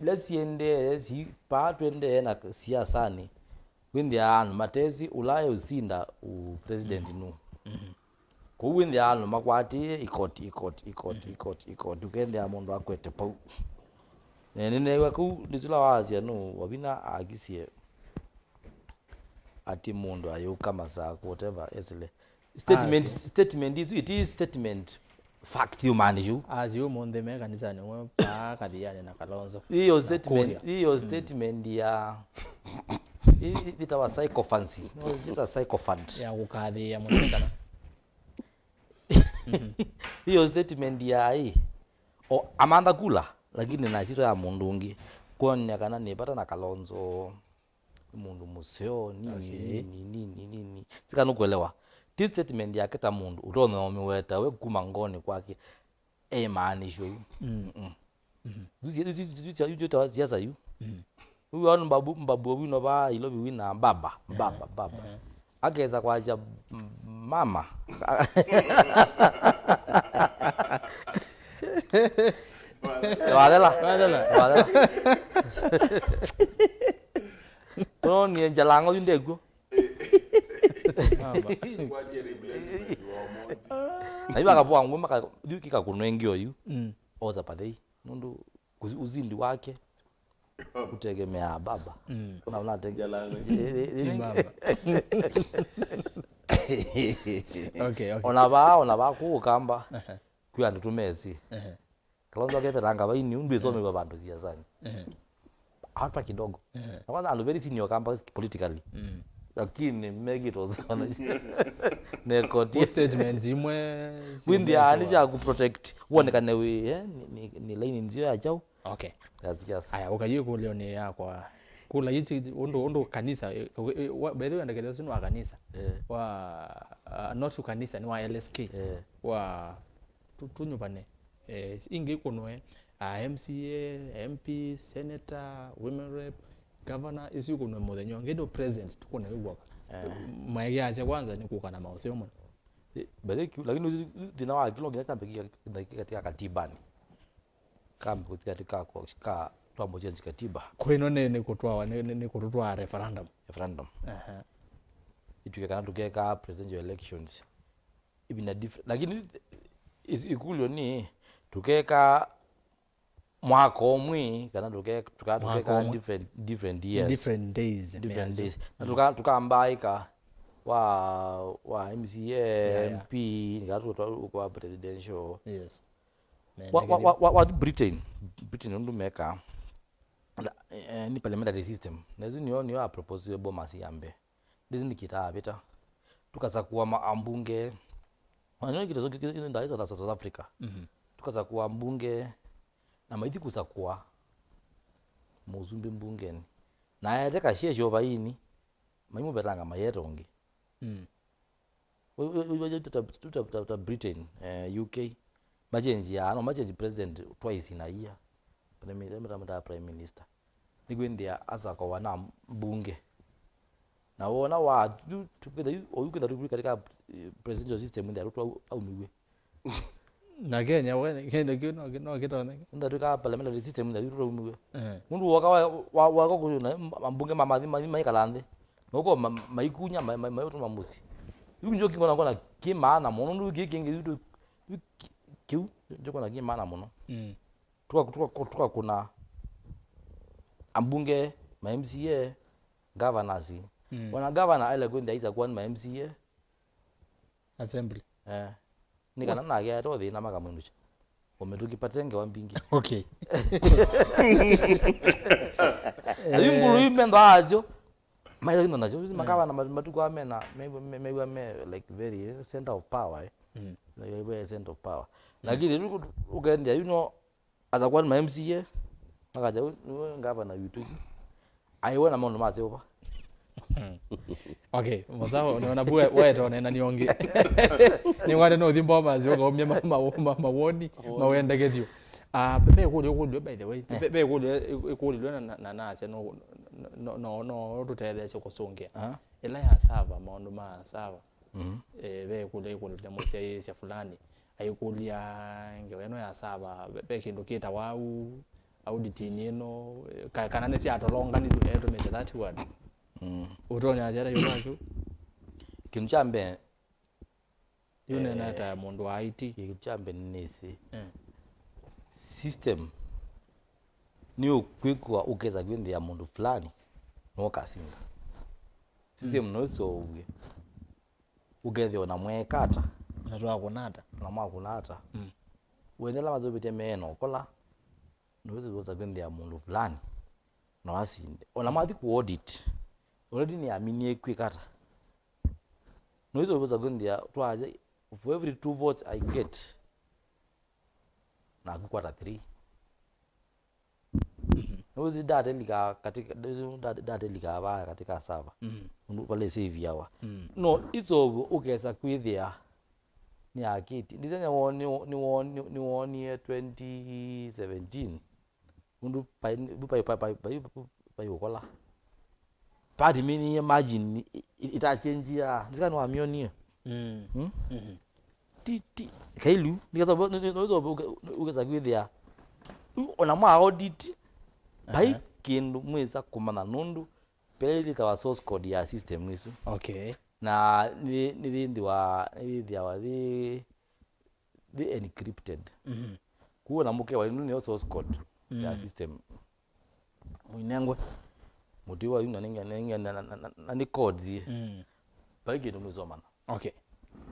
ila siendee si paa twendee na siasanĩ, wĩnthĩaa andũ matesĩ ũla eũsinda ũ president nũ. Mhm. Kwoou wĩnthĩaa andũ makwatĩĩe ikoti, ikoti, ikoti, ikoti, ikoti, ũkethĩa mũndũ akwete pau. Na nĩneew'a kũu nĩsila waasya nũ Wavinya akisye atĩ mũndũ ayũka masaa whatever esile. Statement, Ah, si- statement isu, it is statement fact yumaanisha. Asi ũmũnthĩ me kanisanĩ ũmwe paa Kathiani na Kalonzo. Hiyo Na statement, Kuria. Hiyo statement ya i- i- ĩtawa sycophancy. No, it's just a sycophant. Ya gũkathĩĩa mũno kana. Hiyo statement ya ĩ. O amantha kula, lakini na sito ya mũndũ ũngĩ. Kuonia kana nĩ vata na Kalonzo. Nĩ mũndũ mũseo, nini, Okay. nini, nini, nini. Sika nũkũelewa. Ti statement yake ta mũndũ ũtonya ũmĩweta we kuma ngoonĩ kwake. Ĩmaanisho yu. Mm. Mm-mm. Mhm. Yu si- yu- yu- yu- yu- yu ta siasa yu. Mm. Yu wanu mbabu, mbabu wino ba ilobi wina baba, baba, baba. Akesa kwasya m- mama. Wathela. Wathela. Wathela. Tũnonie njalango yu ndekw'o. Mama. Na yu akavũa ngũĩ maka yu kĩkakũnwa ĩngĩ oyu. Mm. Osa pathei. Nũndũ kuzi- uzindi wake kutegemeaa baba. Mm. Ona unatege- Jalangwe. Ki baba. Okay, okay. Ona vaa, ona vaa kũũ Ũkamba, Aha. Kwĩ andũ tũmesĩ. Aha. Kalonzo akepetanga vaini, ũndũ ĩsomewa vandũ siasanĩ. Aha. Hata kidogo. Aha. Na kwanza andũ very senior Ũkamba politically. Mm. Lakini megĩtwo sana. Nekoti. Kwa statements imwe, wĩnthĩaa nĩ sya kũ protect, wonekane wĩ, eh, ni, ni, ni laini nzeo ya chao. Okay. That's just. Aya, ũkayĩkũlyo nĩ yakwa. Kũla iti ũndũ, ũndũ kanisa, eh, eh, wa- by the way, ndakethwa sinu wa kanisa. Eh. Wa, uh, not kanisa, ni wa L S K. Eh. Wa tu- tunyuvane. Eh, ingi kunwe, uh, M C A, M P, senator, women rep, governor, isu kunwe mũthenya. Ngindo president, tukune wĩw'oka. Eh. Maege acha kwanza ni kukana mausio mũno. Eh, by the way, lakini thina wa kilo nginya tambe katika katibani. Kambe kũthi katĩ ka, ka, ka twambo change katiba. Kwĩno nĩ, nĩ kũtwawa, nĩ, nĩ, nĩ kũtũtwaa referendum. Referendum. Aha. Ituke kana tũkeka presidential elections. Even a different, lakini is- ikulyo ni tũkeka mwaka ũmwe kana tũke- tũka- Mwaka tũkeka ũmwe. Different, different years. Different days, different days. Na tũka- tũkambaĩka wa, wa M C A, Yeah, yeah. M P, nĩ kana tũtwa kwa presidential. Yes. Wa, wa, wa, wa, wa Britain, Britain ũndũ mekaa. Na, eh, nĩ parliamentary system. Na ĩsu nĩyo, nĩyo a propose Bomas ya mbee. Ndĩsĩ nĩkĩ ĩtaavĩta. Tũkasakũa ma-, ambunge. Ona nĩyo kĩtu kĩ-, kĩ-, kĩ-, ndaĩ South, South Africa. Mhm. Tũkasakũa ambunge. Na maithi kũsakũa mũsumbĩ mbungenĩ. Na aete kasheshe ũvainĩ. Maimũvetanga mayete ũngĩ. Mm. We, we, we, we, tuta, tuta, tuta, tuta Britain, eh, U K, machenjiaa, no machenji president twice in a year. Prime, prime, prime minister. Nĩkwĩthĩa asakowa na mbunge. Na wona wa, yu, tukwĩtha yu, oyu kwĩtha tũkwĩ katika, eh, presidential system ĩthĩa Ruto au-, aumiw'e. Na Kenya, we, Kenya kĩu no, no kĩtoneke. Ndatwĩka parliamentary system na yu tũraumiwe. Eh. Mũndũ woka wa, wa, wa, wa kũyũ na ambunge ma mathi, mathi maikala nthĩ. Noko ma, maikunya, ma, ma, mayũtũma mũsyĩ. Yu njo kingona kona kĩ maana mũno, ndu kĩ kĩngĩ yu tũ, yu kĩ-, kĩu njo kona kĩ maana mũno. Mm. Tuka, tuka, tukakũna ambunge, ma M C A, governors. Mm. Ona governor aile kwĩnthĩa aisa kwani ma M C A. Assembly. Eh. Nĩ kana nake aete ũthĩna makamwĩndũkya. Ũmĩtũki pate ngewa mbingĩ. Okay. Ayu ngulu yu mendo acio. Maila ino nacio. Uzi makava na matuku amena. Maybe, maybe me like very, eh, center of power, eh. Mm. Like very center of power. Lakini ukendia, you know, aza kwani ma M C A, makaja, "Ũyũ nĩwe ngavana witũ." Aiwe na maũndũ ma silver. Okay, mũsawa, nĩona bu waeta ũneenani ũngĩ. Nĩwate no ũthi Bomas ũkaumya ma, ma, ma, mawoni, mawendekethyo. Ah, ve kũlyo kũlyo, by the way. Ve, ve kũlyo ĩkũlilwe na, na, na nasya no, no, no, no tũtetheesye kũsũngĩa. Aha. Ĩla ya sava, maũndũ ma sava. Mhm. Eh, ve kũlyo ĩkũlilwe mũsyaĩĩsya fulani. Aikũlya ngewa ĩno ya sava, ve, ve kĩndũ kĩtawa au, auditing ĩno, eh, ka-, kana nĩsyatolonganilwe, eh, tũmĩte that word. Mm. Ũtonya ata ĩũlũ wa kĩu? Kĩndũ kya mbee, yu nena eh, ta mũndũ wa I T. Kĩndũ kya mbee nĩnĩsĩ. Eh. System nĩ ũkwĩkwa ũkesa kwĩnthĩa mũndũ fulani, no ũkasinda. System mm, no ĩseũvw'e. Ũkethĩa ona mweeka ata. Na twakũna ata. Na mwakũna ata. Mm. Wendela maseũvĩtye meena ũkola, nũwĩsĩ kwosa kwĩnthĩa mũndũ fulani, no asinde. Ona mwathi ku audit, already nĩaminie kwĩka ata. Nũwĩsĩ kwosa kwĩnthĩa, twasya, for every two votes I get, naku kwata three. Mhm. Nũwĩsĩ data ĩlikaa katika, nũwĩsĩ da-, data ĩlikaa vaa katika server. Mhm. Ũndũ vala ĩsaviawa. Mm. No, ĩseũvw'e ũkesa kwĩthĩa nĩyakĩtye. Ndĩsĩ nĩwoni-, nĩwoni-, nĩwonie twenty seventeen. Ũndũ pai, pai, pai, pai, pai, pai ũkola. Party mini margin i-, i-, itachenjia. Ndĩsĩ kana nĩwamyonie. Mm. Hmm? Mhm. Ti, ti, kailu, nikasa, no, no, no, no, uke-, ukesa kwĩthĩa. U-, ona mwa audit, vai aha, kĩndũ mwĩsa kũmanya nũndũ, pele ĩtawa source code ya system ĩsu. Okay. Na nĩ, nĩyĩthĩawa, nĩyĩthĩawa yĩ, yĩ encrypted. Mhm. Kuo na mũke wa ĩno nĩyo source code ya mm, system. Mũinengwe. Mũtĩ wa yu na nĩ, na, na, na, na, na nĩ codes. Mm. Vai kĩndũ mwĩsomana. Okay.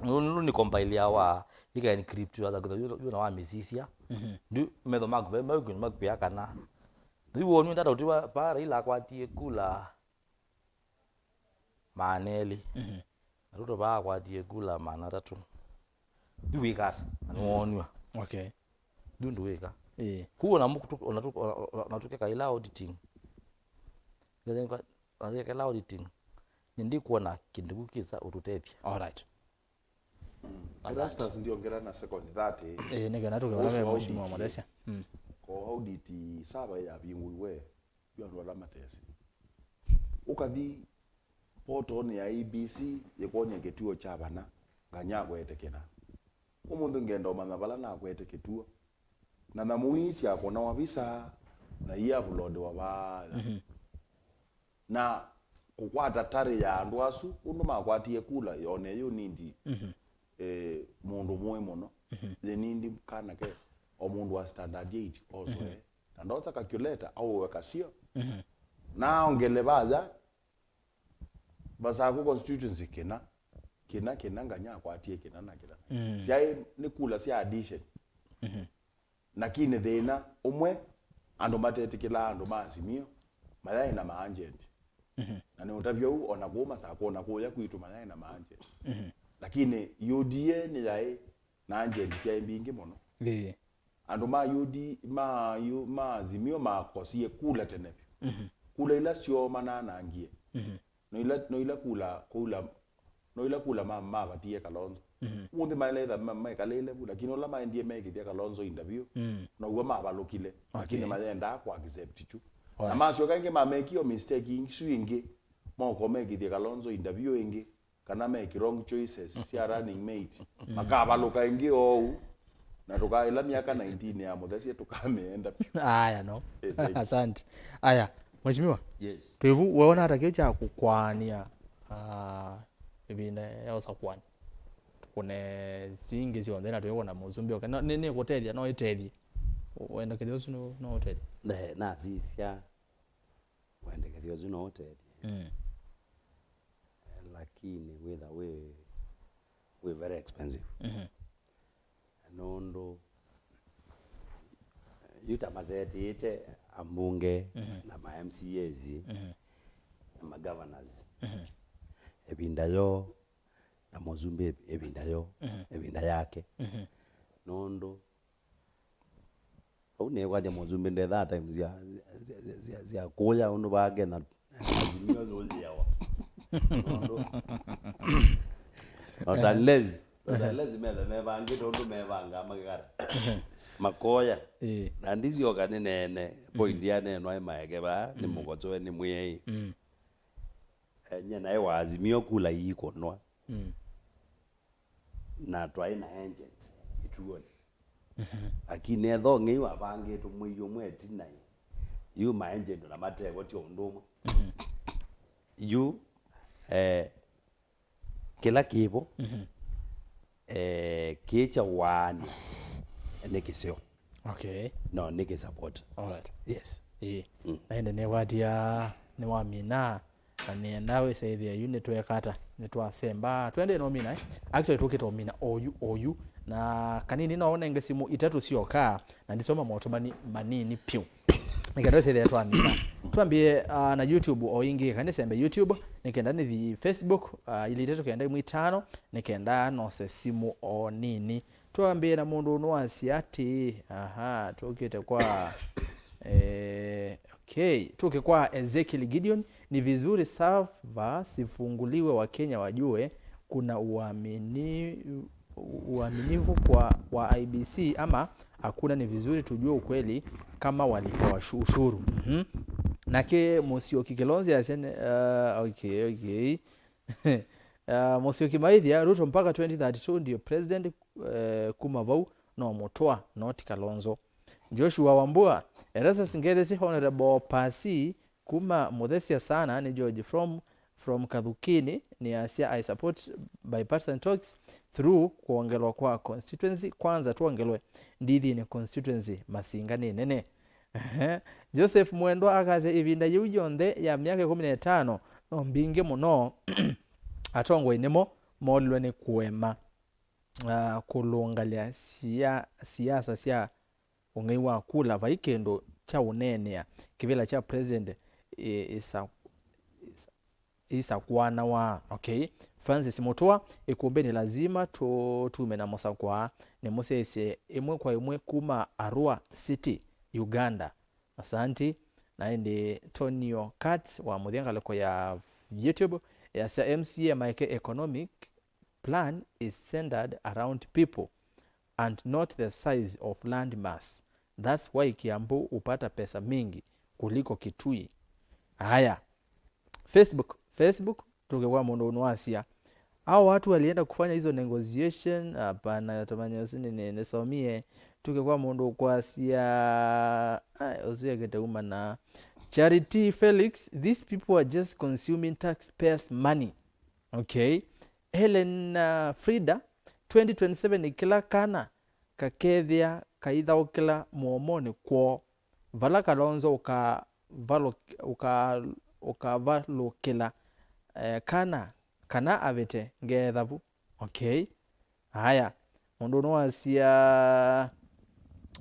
Nũndũ nĩ compile wa, ika encrypt wa, yu na wa mĩsisya. Mhm. Ndu metho maku, vai, vai kĩndũ makwĩa kana. Ndu wonu ndata ũtiwa, pa Raila akwatie kula maana elĩ. Mhm. Na Ruto vaa akwatie kula maana atatũ. Yu wĩka ata? Na nĩwoonw'a. Okay. Yu ndũwĩka. Ĩĩ. Kuu ona mũku-, ona tũ-, ona, ona, ona tũkeka ila auditing. Ona tũkeka ila auditing. Nĩndĩkwona kĩndũ kĩu kĩsa ũtũtethya. All right. Asante. Erastus ndiongera na second thirty. Ĩĩ, nĩkena tũkĩona ve mheshimiwa Muthesia. Mm. Ko audit sava yavingũiwe. Yu andũ ala matesĩ. Ũkathi portal-nĩ ya E B C yĩkwony'a kĩtuo kya vana, nganya akwete kĩna. Ũmũnthĩ ngenda ũmanya vala nakwete kĩtuo. Na nyamũ ii sya kũnawa visa, na ii uploadiwa vaa. Mhm. Na kũkwata tarĩ ya andũ asu, ũndũ makwatie kula, yone yu nindi, mhm, eh, mũndũ mũĩ mũno. Mhm. Yĩ nindi kana ke, o mũndũ wa standard eight, also, mhm, eh. Na ndosa calculator, aũwe kasio. Mhm. Na aongele vaya, Vasakũ constituency kĩna, kĩna, kĩna, nganya akwatie kĩna na kĩna. Mm. Syaĩ nĩ kula sya addition. Mhm. Lakini thĩna ũmwe, andũ matetĩkĩlaa andũ ma Azimio mayaĩ na maagent. Mhm. Na nĩ ũtavya ũu, ona kũu Masakũ, ona kũya kwitũ mayaĩ na maagent. Mhm. Lakini U D A nĩyaĩ na agent syaĩ mbingĩ mũno. Ĩĩ. Andũ ma U D, ma U-, ma Azimio makosie kula tene vyũ. Mhm. Kula ila syoo mananangie. Mhm. No ila, no ila kula, kula, no ila kula ma, mavatie Kalonzo. Mhm. Ũmũnthĩ maeleetha ma, mekalĩle vu, lakini ũla maendie mekĩthya Kalonzo interview, mm, now'o mavalũkile. Lakini okay, mayendaa ku accept chu. Na alright, masyoka ĩngĩ mamekio mistake ĩngĩ, su ĩngĩ, moko mekĩthye Kalonzo interview ĩngĩ, kana meki wrong choices sya running mate, makavalũka ĩngĩ oou, na tũkaĩla myaka nineteen ya mũthesye tũkamĩenda vyũ. Aya, no. Eh, thank you. Asante. Aya, Mheshimiwa. Yes. Twĩvu, weona ata kĩu kya kũkwaania, ah, ĩvinda ya ũsakũani? Tũkũne singi syonthe na twĩwona mũsumbĩ oke. No, nĩ, nĩ kũtethya, no ĩtethye. Wendekethyo ũsu no, no ũtethye? Ne, nasisya wendekethyo ũsu no ũtethye. Mm. Lakini wĩtha wĩ, wĩ very expensive. Mhm. Nũndũ yu ta masetĩĩte ambunge, mhm, na ma M C As, mhm, na ma governors. Mhm. Ĩvinda yoo, na mũsumbĩ ĩvinda yoo, mhm, ĩvinda yake. Mhm. Nũndũ vau nĩkwatya mũsumbĩ ndethaa time sya, sya, sya, sya, sya kũya ũndũ vake na Azimio yũyĩawa. Nũndũ, not unless, not unless metha mevangĩte ũndũ mevangaa makĩkata. Makoya. Ĩĩ. Na ndisyoka nĩneene, point yaneenwa ĩ maeke vaa, nĩ mũkotoe nĩ mwĩai. Mm. Eh, nyie naĩ wa Azimio kula iikũnwa. Mm. Na twaĩ na agents ituonĩ. Mhm. Lakini ethong'ei wavangĩtwe mwei ũmwe ĩtina ĩ, yu ma agent na matevo ti ũndũ ũmwe. Mhm. Yu, eh, kĩla kĩvo, mhm, eh, kĩkya waani nĩ kĩseo. Okay. No, nĩ kĩ support. All right. Yes. Ĩĩ. Mm. Na ĩndĩ nĩwatia nĩwamina. Na nĩenda wĩsaĩthĩa yu nĩtwekata, nĩtwasemba, twende no mina, eh? Actually, tũkĩte ũmina oyu, oyu. Na kanini no ũnenge simũ itatũ syoka, na ndisoma motũmani manini pyũ. Nĩkenda wĩsaĩthĩa twamina. Twambie, ah, na YouTube o ĩngĩ, kana nĩsembe YouTube, nĩkenda nĩthi Facebook, ah, ili itatũ kenda imwe itano, nĩkenda nose simũ o nini. Twambĩe na mũndũ ũnũ wasya atĩĩ, aha, tũkĩte kwa, eh, okay, tũke kwa Ezekiel Gideon. Ni vizuri server sifunguliwe, Wakenya wajue kuna uamini-, uaminifu kwa, wa I E B C ama hakuna. Ni vizuri tujue ukweli kama walipa washu-, ushuru. Mhm. Nake Musyoki Kilonzo asya, uh, okay, okay. Uh, Musyoki maithia, Ruto mpaka twenty thirty-two ndio president, uh, kuma vau no mũtũa, not Kalonzo. Joshua Wambua, Erastus Ngethesye, Honorable Pasi, kuma Muthesia sana, ni George from, from Kathukini, ni asya, I support bipartisan talks through kuongelwa kwa constituency, kwanza tuongelwe Ndithini constituency, Masinga ni nene. Ehe. Joseph Mwendwa akasya, ĩvinda yĩu yonthe ya myaka ĩkũmi na ĩtano, no mbingĩ mũno atongoi nĩmo molilwe nĩ kũema, ah, kũlũngalya sia-, siasa sya ũng'ei wa kula, vai kĩndũ kya ũneenea. Kĩvĩla kya president, ĩ-, ĩsa-, ĩsa-, isakũanawa. Okay. Francis Mutua, Ikumbini lazima tu-, tume na Musakwa, nĩmũsyaĩĩsye ĩmwe kwa ĩmwe kuma Arua City, Uganda. Asanti. Na ĩndĩ Tonio Katz wa mũthya ngalĩko ya YouTube, yasya M C A maeke economic plan is centered around people and not the size of land mass. That's why Kiambu hupata pesa mingi kuliko Kitui. Haya. Facebook, Facebook, tuke kwa mũndũ ũnũ wasya, hao watu walienda kufanya hizo negotiation? Hapana, tamanya usi ni, ni, nisomie. Tuke kwa mũndũ ũkwasya, ai, usiwekete uma na Charity Felix, these people are just consuming taxpayers' money. Okay. Helen, uh, Frida, twenty twenty-seven nĩ kĩla kana kakethĩa kaithaũkĩla mũomonĩ kwoo, vala Kalonzo ũkavalo-, ũka-, ũkavalũkĩla, eh, kana kana avĩte ngeetha vu. Okay. Aya, mũndũ ũnũwasya,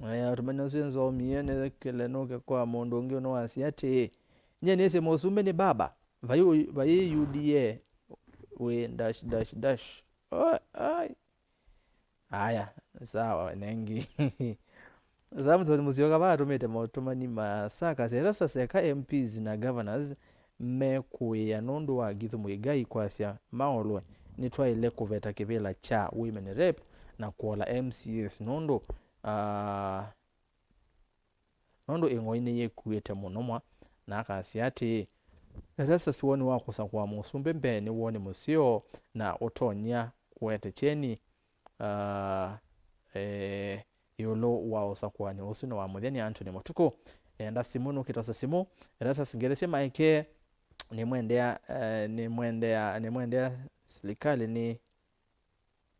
aya, tũmene ũsu nzomie nĩkĩle nũke kwa mũndũ ũngĩ ũnũwasya atĩĩ, nyie nĩsĩ mũsumbĩ nĩ baba, vai, vai U D A wĩ dash, dash, dash. Oh, ai. Aya, sawa, nengi. Samson Musyoka vatũmĩte motũmani ma Saka, Erastus, eka M Ps na governors mekũĩa nũndũ wa Githu Muigai kwasya maolwe nĩtwaĩle kũveta kĩvĩla kya women rep na kũola M C As nũndũ, ah, nũndũ ĩng'oi nĩyĩkuĩte mũno mwa, na akasya atĩĩ, Erastus, woni wa kũsakũa mũsumbĩ mbee nĩ woni mũseo na ũtonya kũete kyeni, ah, eh, ĩũlũ wa ũsakũani ũsu nĩ wa mũthya. Nĩ Anthony Mũtukũ. Nĩenda simũ, nũkĩtosa simũ. Erastus, ngethesye maeke, nĩmwendea, eh, nĩmwendea, nĩmwendea silikalĩ nĩ,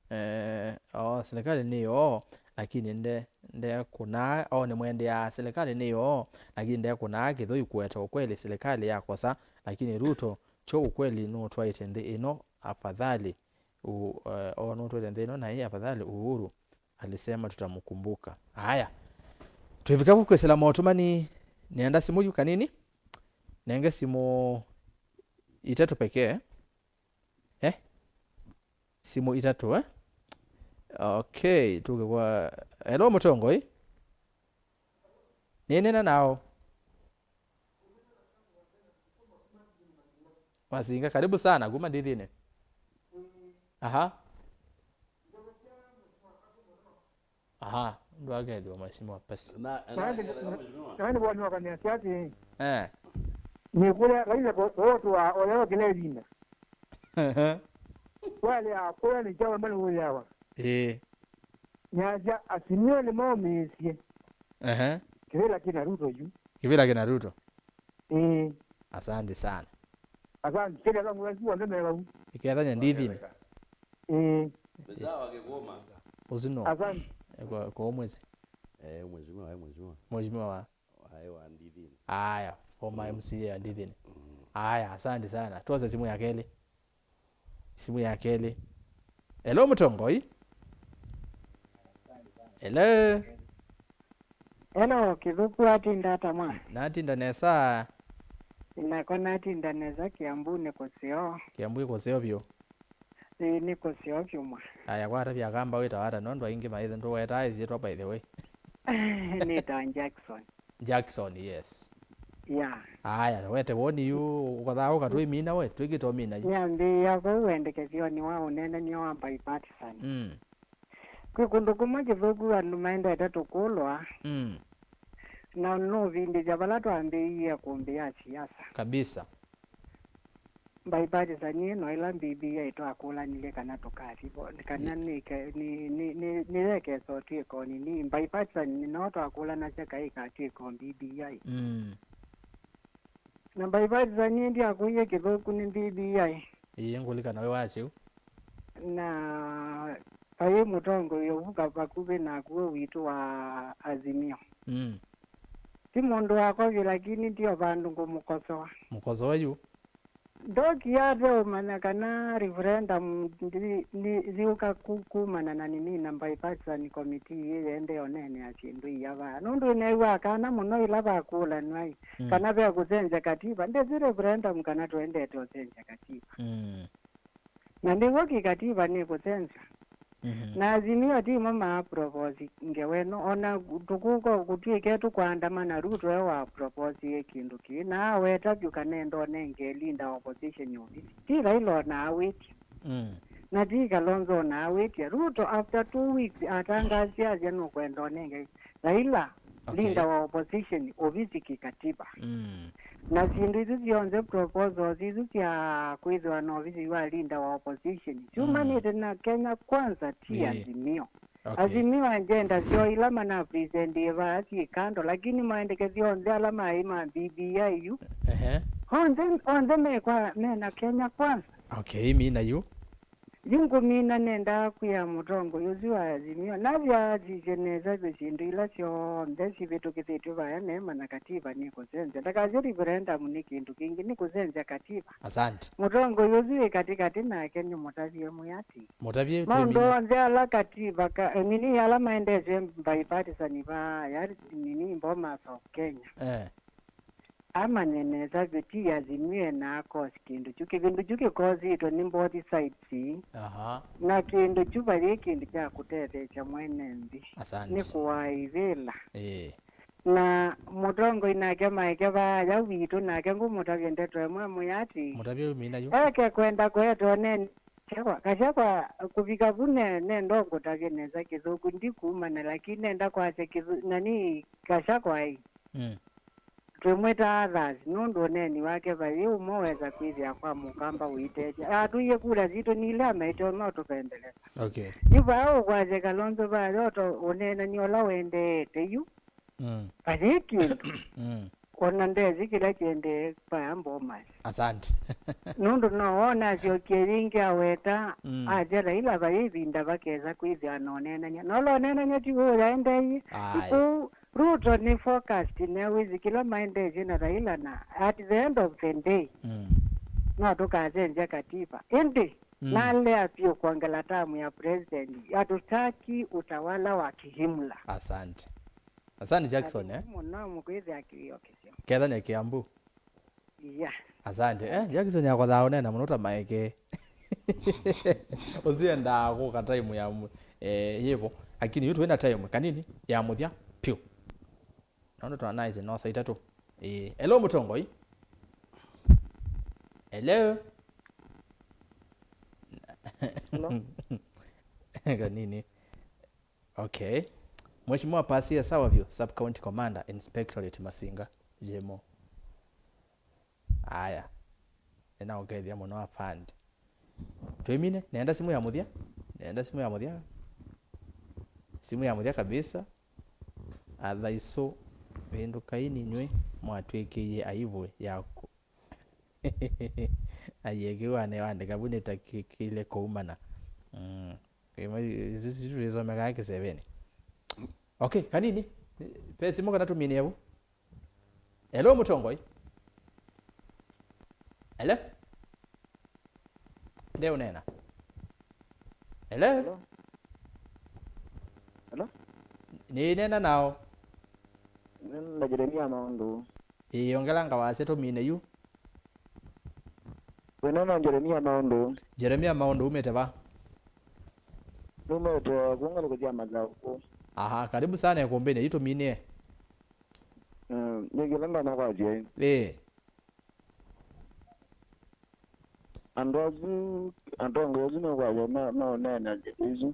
eh, oh, silikalĩ nĩ yoo, lakini nde, ndekũnaa, oh, nĩmwendeaa silikalĩ nĩ yoo, lakini ndekũnaa kĩthũi kũeta ũkweli, silikalĩ yakosa, lakini Ruto kyo ũkweli nũtwaĩte nthĩ ĩno afadhali. U-, eh, o nũtwĩte nthĩ ĩno naĩ afadhali Uhuru alisema tutamkumbuka. Haya. Twĩvika vu kwĩsĩla motũmani, nĩenda simũ yu kanini. Nenge simũ itatũ pekee. Eh? Simũ itatũ, eh? Okay, tuke kwa, hello, mũtongoi. Nĩnena nao. Masinga, karibu sana, kuma Ndithini. Aha. Aha, ndwakethĩwa mheshimiwa pasi. Na, na, Nani, na, na, mheshimiwa. Nani bwana wakaniambia ati, eh, nĩkũlya Raila ko-, kũtũa olewa kĩla ĩvinda. Ehe. Wale akũya nĩ kyawa mali ũyawa. Eh. Nyasya Azimio nĩmaũmĩĩsye. Ehe. Kĩvĩla kĩna Ruto yu. Kĩvĩla kĩna Ruto. Ĩĩ. Asante sana. Asante. Kĩla kangu wasi wonde mega u. Ikethanya Ndithini. Ĩĩ. Mzee wa Kigoma. Ũsu no. Asante. Kwa, kwa mwezi. Eh, mheshimiwa, eh, mheshimiwa. Mheshimiwa wa? Wa, wa Ndithini. Aya, former M C A ya Ndithini. Mm. Aya, asante sana. Tuoze simu ya kelĩ. Simu ya kelĩ. Hello, mũtongoi. Hello. Hello, Kĩthũku, watinda ata mwa? Natinda nesa. Nako natinda nesa, Kiambu nĩ kũseo. Kiambu ĩ kũseo vyũ. Ĩĩ, nĩ kũseo vyũ mwa. Aya, kwatavya kamba wĩtawa ata, nũndũ aingĩ maithe ndũwetaa ĩsyĩtwa, by the way. Nĩtawa Jackson. Jackson, yes. Yeah. Aya, wete woni yu, ũkathaa ũka twĩmina we, twĩkĩte ũmina yu. Nyambĩĩa kũu wendekevyonĩ wa ũneenany'a wa bipartisan. Mm. Kwĩ kũndũ kũmwe Kĩthũku andũ maendete tũkũlwa, mm, na nũvindĩthya vala twambĩĩie ĩkũmbĩ ya siasa. Kabisa. Bipartisan ĩno ĩla B B I twakũlanilye kana tũkathi vo, kana, yeah, nĩ ke-, nĩ, nĩ, nĩ, nĩyekesa ũtw'ĩka o nini. Bipartisan no twakũlanasya kaĩ ĩkatw'ĩka o B B I. Mm. Na bipartisan ĩndĩ yakũie Kĩthũku nĩ B B I. Ĩĩ, ngũlikana wĩ wasya ũu. Na vaĩ mũtongoi ũvuka vakuvĩ naku witũ wa Azimio. Mm. Ti mũndũ wakovye, lakini ndio vandũ ngũmũkosoa. Mũkosoe yu. Ndokia ateũmanya kana referendum ndi-, ni-, yĩũka ku-, kumana na nini na bipartisan committee ĩĩ yendee ũneenea syĩndũ iya vaa. Nũndũ nĩnew'aa kana mũno ĩla vakũlanw'a ĩ, mm, kana ve kũsenzya katiba, ndĩsĩ referendum kana tũendete ũsenzya katiba. Mm. Na nĩw'o kĩkatiba nĩ kũsenzya. Mhm. Na Azimio timo ma propose ngewa ĩno, ona tũkũka kũtw'ĩke tũkũandamana, Ruto e wa propose ĩ kĩndũ kĩĩ, na aweta vyũ kana enda ũnenge leader wa opposition ovisi. Ti Raila ona awĩtye. Mm. Na ti Kalonzo ona awĩtye. Ruto after two weeks atangaasya asya nũkwenda ũnenge Raila, okay, leader wa opposition ovisi kĩkatiba. Mm. Na syĩndũ isu syonthe, proposals isu sya kwĩthĩwa na ovisi wa leader wa opposition, mm, syumanĩte na Kenya Kwanza, ti, ĩĩ, Azimio. Okay. Azimio agenda syoo ila mana present vaa syĩ kando, lakini maendekethyo onthe ala maĩ ma B B I yu, ehe, onthe, onthe mekwa, mena Kenya Kwanza. Okay, mina yu. Yu ngũmina nendaa kwĩa mũtongoi ũsu wa Azimio, navya asisye nesa vyũ syĩndũ ila syonthe sivĩtũkĩthĩtw'e vaya, neema na katiba nĩkũsenzya. Ndakasye referendum nĩ kĩndũ kĩngĩ, nĩ kũsenzya katiba. Asante. Mũtongoi ũsu wĩ katĩkatĩ nake nĩmũtavye mwĩati, mũtavye maũndũ onthe ala katiba ka, eh, nini ala maendesye bipartisan vaa, yaani nini Bomas of Kenya. Eh. Amanye nesa vyũ ti Azimio na akosi kĩndũ kyu. Kĩvindu kyu kĩkositwe nĩ both sides. Aha. Na kĩndũ kyu vayĩ kĩndũ kya kũtetheesya mwene nthĩ. Asante. Nĩ kũaĩvĩla. Ĩĩ. Na mũtongoi nake maeke vaaya witũ nake ngũmũtavya ndeto ĩmwe mwĩati. Mũtavye ũmina yu. Eke kwenda kũetwa nene. Kashakwa, Kashakwa kũvika vu ne, nenda ngũtavye nesa kĩthũku, ndikumana, lakini nenda kwasya kĩthũ-, nani, Kashakwa ĩ. Mm. Twĩmwĩta others, nũndũ ũneeni wake vayĩ ũmwe wesa kwĩthĩa kwa mũkamba ũitethya. Atũie kula sitũ nĩ ila amaĩte ũno tũvendelesa. Okay. Yu vaa ũkwasya Kalonzo vaa yoto ũneenani ũla wendeete yu. Mm. Vayĩ kĩndũ. Mm. Ona ndesĩ kĩla kyendee vaya Bomas. Asante. Nũndũ no wona asyokie yĩngĩ aweta, mm, asya Raila vayĩ ĩvinda vakesa kwĩthĩa na ũneenany'a. Na ũla ũneenany'a ti w'o ũyaendeeie. Aye. Kũu Ruto nĩ focused newĩsĩ kĩla maendeesye na Raila, na at the end of the day, mm, no tũkasenzya katiba. Ĩndĩ, mm, nalea vyũ kwongela tamu ya president. Hatutaki utawala wa kiimla. Asante. Asante Jackson, eh? Mũno mũkwĩthĩa kĩwĩokesyo. Kethania Kiambu. Yeah. Asante. Eh, Jackson yakothaa ũneena mũno ta maeke. Ũsu endaa kũka time ya mu-, eh, yĩvo. Lakini yu twĩna time kanini ya mũthya piũ. Naona twa nice no saa itatũ. Eh, hello mũtongoi. Hello. Hello. Kanini. Okay. Mheshimiwa Pasia, sawa vyũ, Sub County Commander, Inspectorate Masinga, J M O. Aya. Nĩnaũkethya mũno afande. Twĩmine, nenda simũ ya mũthya. Nenda simũ ya mũthya. Simũ ya mũthya kabisa. Athaisu, vĩndũkai ninyw'ĩ mwatw'ĩkĩie aivu ya kũ-, Aiekĩwa nĩwandĩka vu nĩtakĩkĩle kũumana. Mm. Ĩmwe isu, isu, isu tũisomekaa kĩsevenĩ. Okay, kanini. Pe simũ kana tũminie vu. Hello, mũtongoi. Hello? Nde ũneena. Hello? Hello? Hello? Nĩneena nao. Nĩ na Jeremia Maũndũ. Ĩĩ, ongelanga wasya tũmine yu. Wĩna na Jeremia Maũndũ. Jeremia Maũndũ, umĩte va? Numĩte kũngalũkũthya Mathau. Aha, karibu sana ĩkũmbĩnĩ yu tũminĩe. Mm, nĩ kĩla ndonya kwasya ĩ. Ĩĩ. Andũ asu, atongoi asu mekwasya me, meũneena ndeto isu.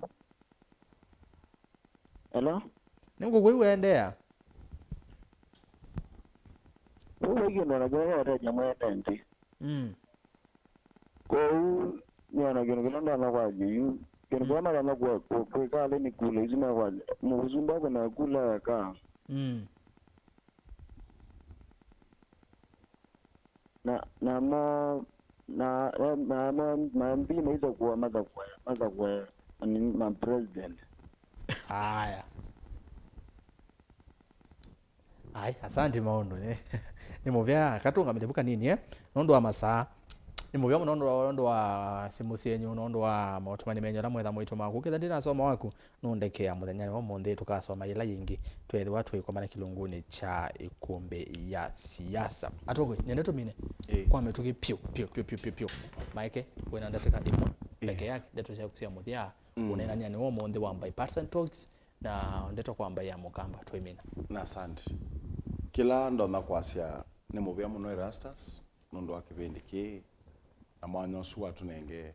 Hello? Nĩngũkwĩw'a, endeea. Ũu vai kĩndũ ona kĩla kĩatethya mwene nthĩ. Mm. Kwoou nĩona kĩndũ kĩla ndonya kwasya yu. Kĩndũ kĩla matonya kwĩka nĩ kula isu mekwasya. Mũsumba kuna kula eka. Mm. Na, namo, na, na, namo, ma M P maisakũa masakũe, masakũe, ani, ma president. Aya. Ai, asante Maũndũ. Nĩ, nĩ mũvea katũngamĩte vu kanini, eh? Nũndũ wa masaa. Nĩ mũvea mũno nũndũ wa, nũndũ wa simũ syenyu, nũndũ wa maũtũmani menyu ala mwetha mũitũmaa kũu. Ketha ndinasoma waku, nũndekea mũthenyanĩ wa ũmũnthĩ, tũkasoma yĩla yĩngĩ tweethĩwa tũikomana kĩlungunĩ kya ĩkũmbĩ ya siasa. Atongoi, nenda tũmine. Ĩĩ. Kwa mĩtũkĩ piũ, piũ, piũ. Maeke, wĩna ndatĩka ĩmwe, ĩĩ, peke yake, ndeto syaku sya mũthya, mm, ũneenany'a nĩ wa ũmũnthĩ wa bipartisan talks, na ndeto kwa mbaĩ ya Mũkamba, twĩmina. Na asante. Kĩla ndonya kwasya nĩ mũvea mũno Erastus, nũndũ wa kĩvĩndĩ kĩĩ, na mwanya ũsu watũnengee.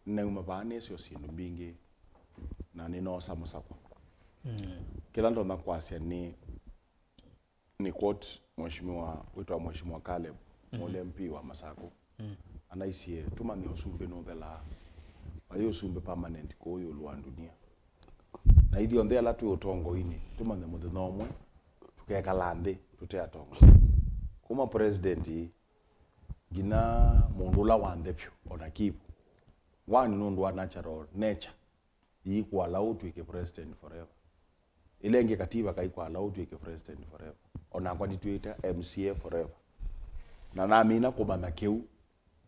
Nĩnauma vaa nĩsĩ o syĩndũ mbingĩ, na nĩnoosa mũsakwa. Mm. Kĩla ndonya kwasya nĩ, nĩ quote mheshimiwa, wĩtwa Mheshimiwa Caleb, mm, mũlĩ M P wa Masakũ. Mm. Anaisye, tũmanye ũsumbĩ nũthelaa. Vai ũsumbĩ permanent kũũ ĩũlũ wa ndunia. Na ithyonthe ala twĩ ũtongoinĩ, tũmanye mũthenya ũmwe tũkekala nthĩ tũte atongoi. Kuma president nginya mũndũ ũla wa nthĩ vyũ, ona Kivu. One, nũndũ wa natural nature, iikwala ũtw'ĩke president forever. Ĩla ĩngĩ katiba kaikwala ũtw'ĩke president forever. O nakwa nditw'ĩte M C A forever. Na namina kũmanya kĩu,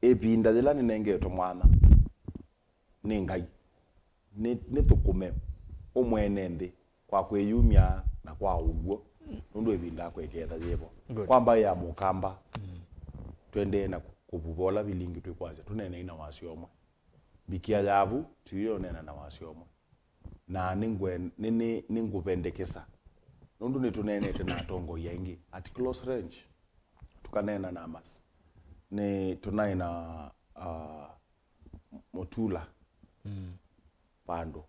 ĩvinda yĩla nĩnengetwe mwanya nĩ Ngai, nĩ, nĩthũkũme ũmwene nthĩ kwa kwĩyumya na kwa ũw'o, nũndũ ĩvinda yakwa ĩketha yĩvo. Good. Kwa mbaĩ ya Mũkamba, mm, twendee na kũ-, kũvuva ũla vilingi twĩkwasya, tũneenei na wasyo ũmwe. Mbikia yavu, tiyo neena na wasyo ũmwe. Na nĩngwe-, nĩ, nĩ, nĩngũvendekesa. Nũndũ nĩtũneenete na atongoi aingĩ at close range. Tũkaneena na Amas. Nĩ tũnaĩ na, uh, Mutula, mm, vandũ.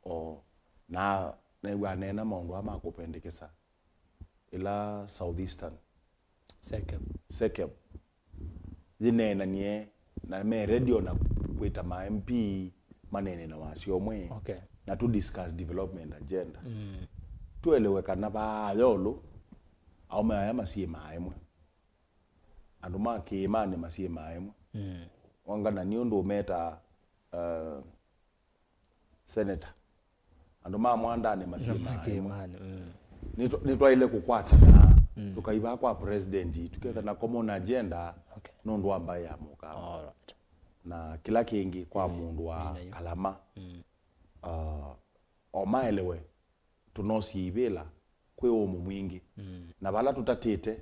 O, na new'a aneena maũndũ aa ma kũvendekesa. Ĩla Southeastern. Sekem. Sekem. Yĩneenanie na me ready ona kwĩta ma M P maneene na wasyo ũmwe. Okay. Na tu discuss development agenda. Mm. Tuelewe kana vaa Yolũ, aũme aya masyĩmaa ĩmwe. Andũ ma kĩĩmanĩ masyĩmaa ĩmwe. Mm. Wangana nĩ ũndũ ũmeta, uh, senator. Andũ ma mwandanĩ masyĩmaa ĩmwe. Kĩĩmanĩ, mm. Nĩtwa-, nĩtwaĩle kũkwatana, mm, tũkaivaa kwa president, tũkethana common agenda, okay, nũndũ wa mbaĩ ya Mũkamba. All right. Na kĩla kĩngĩ kwa, mm, mũndũ wa, ninayo, Kalama, mm, uh, o maelewe, tũnosie ivĩla kwĩ ũmũ mwingĩ. Mm. Na vala tũtatĩte,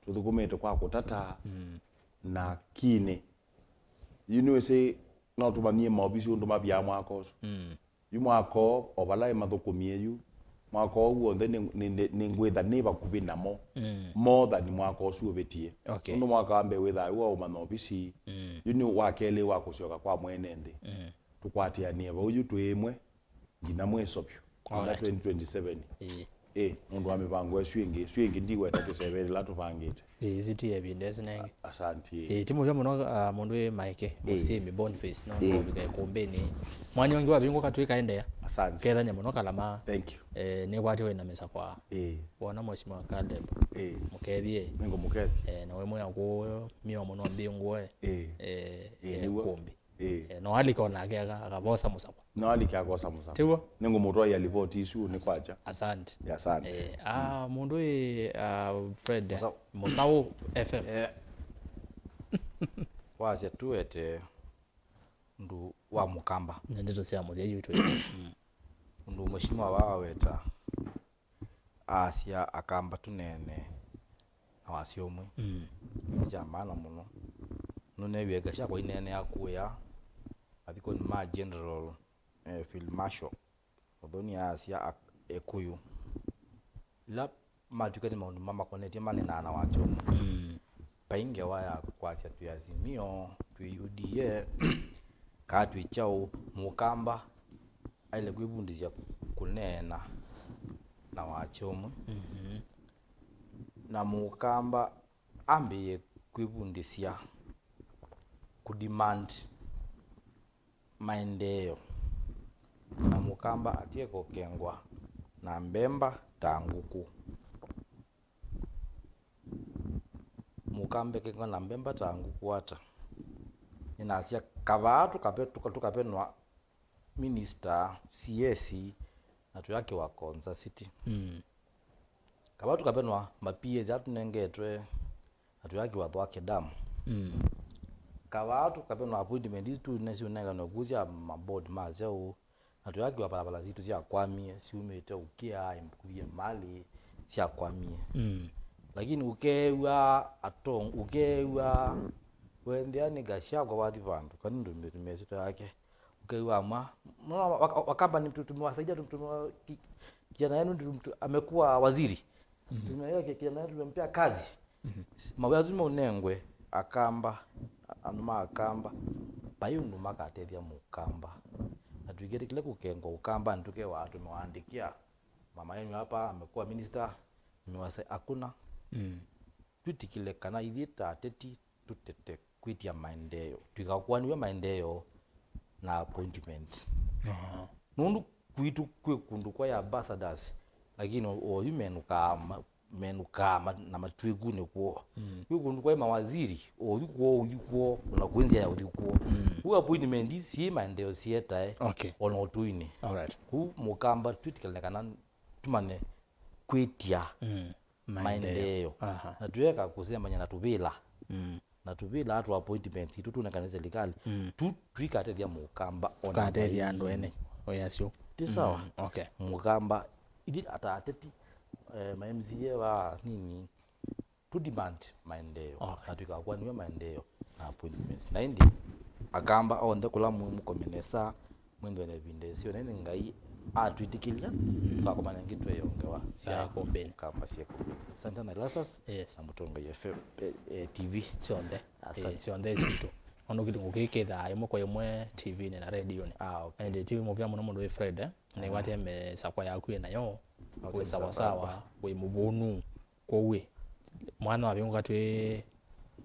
tũthũkũmĩte kwa kũtata, mm, na kinĩ. Yu nĩwĩsĩ no tũmanyie maovisi ũndũ mavyaa mwaka ũsu. Mm. Yu mwaka ũũ, o vala ĩmathũkũmie yu, mwaka ũũ w'onthe nĩ, nĩ, nĩ, nĩngwĩtha nĩ vakuvĩ namo, mm, more than mwaka ũsu ũvĩtie. Okay. Nũndũ mwaka wa mbee wĩthaa wĩ wa ũmanya ovisi, mm, yu nĩ wa kelĩ wa kũsyoka kwa mwene nthĩ. Mm. Tũkwatĩanĩe vau yu twĩ ĩmwe, nginya mwĩso vyũ, nginya, alright, twenty twenty-seven. Ĩĩ. Ĩĩ, nũndũ wa mĩvango ĩsu ĩngĩ, ĩsu ĩngĩ ndiweta kĩseve ĩla tũvangĩte. Ĩĩ, isu ti ĩvinda ĩsu nengĩ. Asante. Ĩĩ, ti mũvya mũno, ah, mũndũ wĩ Maeke, ĩĩ, mũsyĩmi Boniface, no, ĩĩ, ndũvika ĩkũmbĩnĩ. Mwanya ũngĩ wavingũka twĩkaendeea. Asante. Kethany'a mũno Kalama. Thank you. Eh, nĩkwatĩ wĩna mĩsa kwa. Ĩĩ. Wona Mheshimiwa Caleb. Ĩĩ. Mũkethie. Nĩngũmũkethia. Eh, na wĩmwĩa kũũ mĩomo no mbingũe. Ĩĩ. Eh, ĩĩ, eh, nĩw'o. Kũmbĩ. Ĩĩ. Eh, no alika onake aka-, akavosa mũsakwa. No alike akosa mũsakwa. Tiw'o? Nĩngũmũtwaia livoti isu nĩ kwakya. Asante. Ĩĩ, asante. Eh, ah, mũndũ ĩ, ah, Fred, Mũsa-, Mũsaũ F M. Eh. Wasya tuete ũndũ wa Mũkamba. Nĩ ndeto sya mũthya yu twĩ. Mm. Ũndũ mheshimiwa wa waweta. Aasya, Akamba tũneene na wasya ũmwe. Mm. Nĩ kya maana mũno. Nũneewie Gachagua aineenea kũya mathikonĩ ma General, eh, Field Marshal Muthoni aasya, Ak-, Ekũyũ ĩla matw'ĩka nĩ maũndũ mamakonetye maneenaa na wasya ũmwe. Mm. Vai ngewa ya kwasya twĩ Azimio, twĩ U D A, kaa twĩ kyaũ, Mũkamba aĩle kwĩvundĩsya kũneena na wasya ũmwe. Mhm. Na Mũkamba ambĩĩe kwĩvundĩsya kũdemand maendeeo, na Mũkamba atye kũkengwa na mbemba ta ngũkũ. Mũkamba ekengwa na mbemba ta ngũkũ ata? Nĩnasya, kavaa tũkape-, tũka-, tũkavenwa minista, C S, na tũyakĩwa Konza City. Mm. Kavaa tũkavenwa ma P As ala tũnengetwe, na tũyakĩwa Thwake Dam. Mm. Kavaa tũkavenwa appointment isu tũnenganwe kũu sya ma board ma seũ, na tũyakĩwa valala sitũ syakwamie, syumĩte ũkĩa, ĩkuvie malĩ, syakwamie. Mm. Lakini ũkeew'a atong-, ũkeew'a wendea nĩ Gachagua wathi vandũ, kana ndũ mĩtũ mĩsito yake. Ũkeew'a amwa, mwa-, wa-, wa-, Wakamba nĩ tu-, tumewasaidia, tu-, tumewa-, ki-, kijana yenu ndio mtu amekuwa waziri. Mhm. Tumeweka kijana yenu, tumempea kazi. Mhm. Mawĩa asu maunengwe Akamba, a-, andũ ma Akamba, vai ũndũ makatethya Mũkamba. Na tũiketĩkĩle kũkengwa Ũkamba, nĩtũkewaa tũmewaandĩkĩa, mama yenu hapa amekuwa minister, tumewasa-, hakuna. Mm. Twĩtĩkĩle kana ithyĩ ta ateti tũtete kwĩtya maendeeo. Tũikakuanĩw'a maendeeo na appointments. Aha. Nũndũ kwitũ kwĩ kũndũ kwa ambassadors, lakini o, oyu menũkaa ma-, menũkaa ma- na matw'ĩkunĩ kwoo. Mm. Kwĩ kũndũ kwaĩ mawaziri, ũthi kwoo, ũthi kwoo, ona kwĩ nzĩa ya ũthi kwoo. Mm. Kũu appointment syĩ maendeeo sietae, okay, ona ũtũinĩ. All right. Kũu Mũkamba twĩtĩkĩlane kana tũmanye kwĩtya, mm, maendeeo. Maendeeo. Aha. Na tũyeka kũsembany'a na tũvĩla. Mm. Na tũvĩla twa appointment itũ tũnenganwe nĩ serikali. Mm. Tu twikatethya Mũkamba ona tũkatethya andũ ene. Oi asu. Ti sawa? Mm, okay. Mũkamba, ithyĩ ata ateti, eh, ma M C A wa nini, tu demand maendeeo. Okay. Na tũikakw'a nĩwe maendeeo na appointments. Na ĩndĩ Akamba onthe kũla mwĩ mũkome nesa, mwĩthwe na ĩvinda ĩseo, na ĩndĩ Ngai atwĩtĩkĩlya, mm, twakomana ĩngĩ tweyongewa sya Kũmbĩnĩ. Kamba sya Kũmbĩnĩ. Asante sana Lasas, yes, na Mũtongoi F M, eh, eh, T V. Syonthe. Asante. Eh, syonthe sitũ. Ona kĩlungu kĩĩ kĩthaa ĩmwe kwa ĩmwe T V-nĩ na radio-nĩ. Ah, okay. Na ĩndĩ ti mũvea mũno mũndũ wĩ Fred, eh? Nĩwatya mĩsakwa yaku ĩ nayo, wĩ sawasawa, wĩ mũvũnu. Kwoou ĩ, mwana wa vĩngũka twĩ,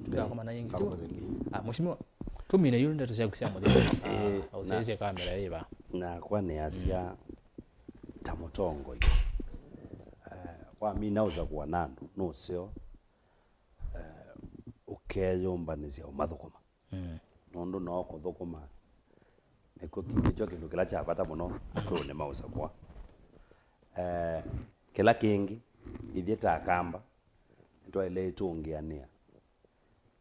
tũkakomana yĩngĩ tu. Kakomana yĩngĩ. Ah, mheshimiwa, tũmine yu ndeto syaku sya mũthya. Eh, ah, na ũsyaisye kamera yĩva. Nakwa nĩasya, mm, ta mũtongoi, eh, wamina ũsakũa na andũ, nũseo, eh, ũkeyũmbanĩsya ũmathũkũma. Mm. Nũndũ no kũthũkũma nĩkw'o ki-, nĩkyo kĩndũ kĩla kya vata mũno andũnĩ ma ũsakũa. Eh, kĩla kĩngĩ, ithyĩ ta Akamba, nĩtwaĩle ĩtũngĩanĩa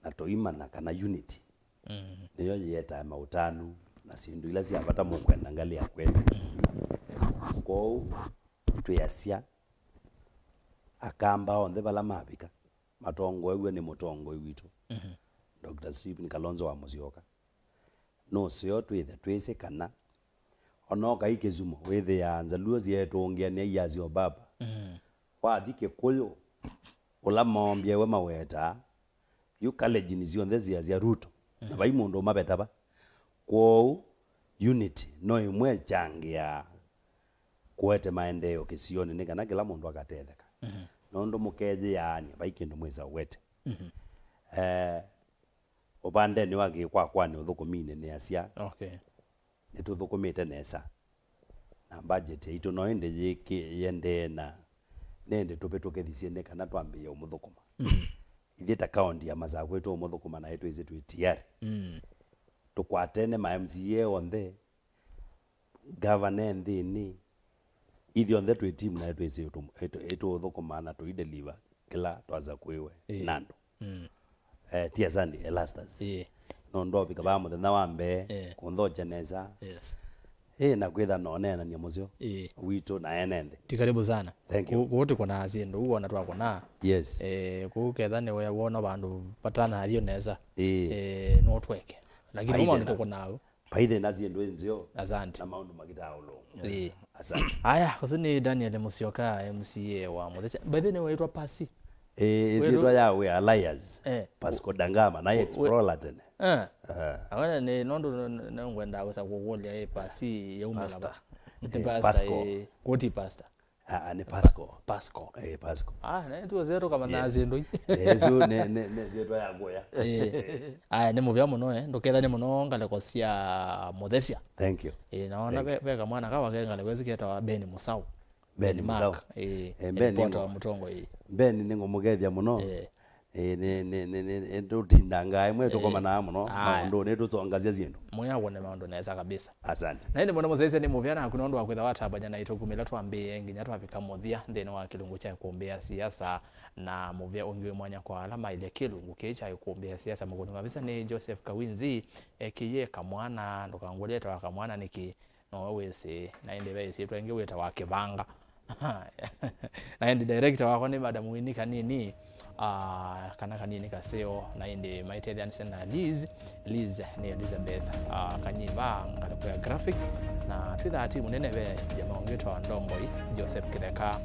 na tũimanya kana unity, mm, nĩyo yĩetae maũtanu na syĩndũ ila sya vata mũkwenda ngalĩ ya kwenyu. Mm. Kwoou twĩasya Akamba onthe vala mavika, matongoew'e nĩ mũtongoi witũ, mhm, Doctor Stephen Kalonzo wa Musyoka. Nũseo twĩthe twĩsĩ kana ona ũkai Kisumu, wĩthĩaa Nzaluo syeetũngĩanĩa iasyo baba. Mhm. Wathi Kĩkũyũ, ũla moombya we mawetaa, yu Kalenjin syonthe siasya Ruto, na, mhm, vai mũndũ ũmaveta va. Kwoou, unity no ĩmwe ĩkyangĩaa kũete maendeeo kĩsionĩ nĩ kana kĩla mũndũ akatetheka. Mhm. Nũndũ mũkeyĩaany'a, vai kĩndũ mwĩsa ũwete. Mhm. Eh, ũvandenĩ wa kĩkwakwanĩ ũthũkũminĩ nĩasya, okay, nĩtũthũkũmĩte nesa. Na budget yaitũ no ĩndĩ yĩkĩ-, yĩendee na nĩ ĩndĩ tũvĩtũkĩthisye nĩ kana twambĩĩe ũmũthũkũma. Mhm. Ithyĩ ta kaũnti ya Masakũ ĩtũũmũthũkũma na ĩtwĩsĩ twĩ tiari. Mm. Tũkwatene ma M C A onthe, ngavana e nthĩnĩ, ithyonthe twĩ team nayo twĩsĩ ĩtũ-, ĩtũ-, ĩtũũthũkũma na tũideliver kĩla twasakũiwe, ĩĩ, na andũ. Mm. Eh, ti Asante, Erastus. Ĩĩ. No ndovika vaa mũthenya wa mbee, ĩĩ, kũnthokya nesa. Yes. Ĩĩ, na kwĩtha no neenany'a mũseo, ĩĩ, witũ na ene nthĩ. Ti karibu sana. Thank you. Ku-, kũu tũkũnaa syĩndũ, ũu wona twakũnaa. Yes. Eh, kũu ketha nĩwe wona vandũ vatanathi nesa. Ĩĩ. Eh, no tweke. Lakini maũndũ tũkũnaa. Vai thĩna syĩndũ nzeo. Asante. Na maũndũ makĩtaa ũlũngu. Ĩĩ. Asante. Aya, ũsu nĩ Daniel Musyoka, M C A wa Muthesia. By the way, nĩwaitwa Pasi? Ĩĩ, ĩsyĩtwa ya wĩa Elias. Eh. Pasco Dangama, na explore tene. Eh. Eh. Awana nĩ nũndũ n-, n-, nĩngwenda wĩsa kũkũlya, eh, Pasi yaumĩla va? Pastor. Nĩ, eh, pastor, Pasco. Eh, kũti pastor. Ah, ah, nĩ Pasco. Pasco. Eh, Pasco. Ah, na tuoze tũkamanya, yes, syĩndũ i. Eh, ĩsu nĩ, nĩ, nĩ syĩtwa ya kũya. Eh. Aya, nĩ mũvea mũno, eh. Ndũkethane mũno ngalĩko sya Muthesia. Thank you. Eh, naona, thank you, ve, ve kamwana kawa ke ngalĩko ĩsu ketawa Ben Musau. Ben, Ben Mark, Musau. Eh, eh, Ben reporter wa Mũtongoi. Ben nĩngũmũkethya mũno. Eh. Ĩĩ, nĩ, nĩ, nĩ, nĩ, nĩ, tũtindangaa ĩmwe, ĩĩ, tũkomanaa mũno. Aya. Maũndũ nĩ tũtongasya syĩndũ. Mwĩawone maũndũ nesa kabisa. Asante. Na ĩndĩ mũno mũsyaĩĩsya nĩ mũvea naku nũndũ wa kwĩtha watambany'a naitũ kumĩla twambĩĩe nginya twavika mũthya nthĩnĩ wa kĩlungu kya ĩkũmbĩ ya siasa, na mũvea ũngĩ wĩ mwanya kwa ala maĩlye kĩlungu kĩĩ kya ĩkũmbĩ ya siasa. Mũkũni mavisa nĩ Joseph Kawinzi, ekĩie kamwana, ndũkangũlye etawa kamwana nĩkĩ? Nowe wĩsĩ, na ĩndĩ ve ĩsyĩtwa ĩngĩ wĩtawa Kĩvanga. Na ĩndĩ director wakwa nĩ Madam Winnie Kanini, ah, kana Kanini Kaseo, na ĩndĩ maitetheanĩsya na Liz. Liz nĩ Elizabeth, ah, Kanyiva, ngalĩko ya graphics, na twĩthaa timu nene ve jamaa ũngĩ wĩtawa Ndongoi, Joseph Kĩtheka,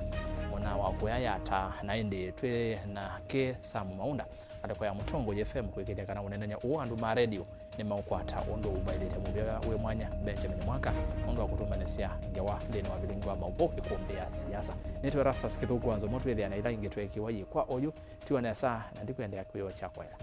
mwana wa kũya Yata, na ĩndĩ twĩ nake Sam Maunda. Ngalĩko ya Mũtongoi F M kwĩkĩthya kana ũneenany'a ũũ andũ ma redio nĩmaũkwata ũndũ ũvaĩlĩte mũvea wĩ mwanya Benjamin Mwaka nũndũ wa kũtũmbanĩsya ngewa nthĩnĩ wa vilingi wa maũvoo ĩkũmbĩ ya siasa. Nĩtwe Erastus Kĩthũku wa Nzomo, twĩthĩa na ila ingĩ tweekiwa yĩ kwa oyu. Tiwa nesa, na ndikwendea kwĩo kya kwaĩla.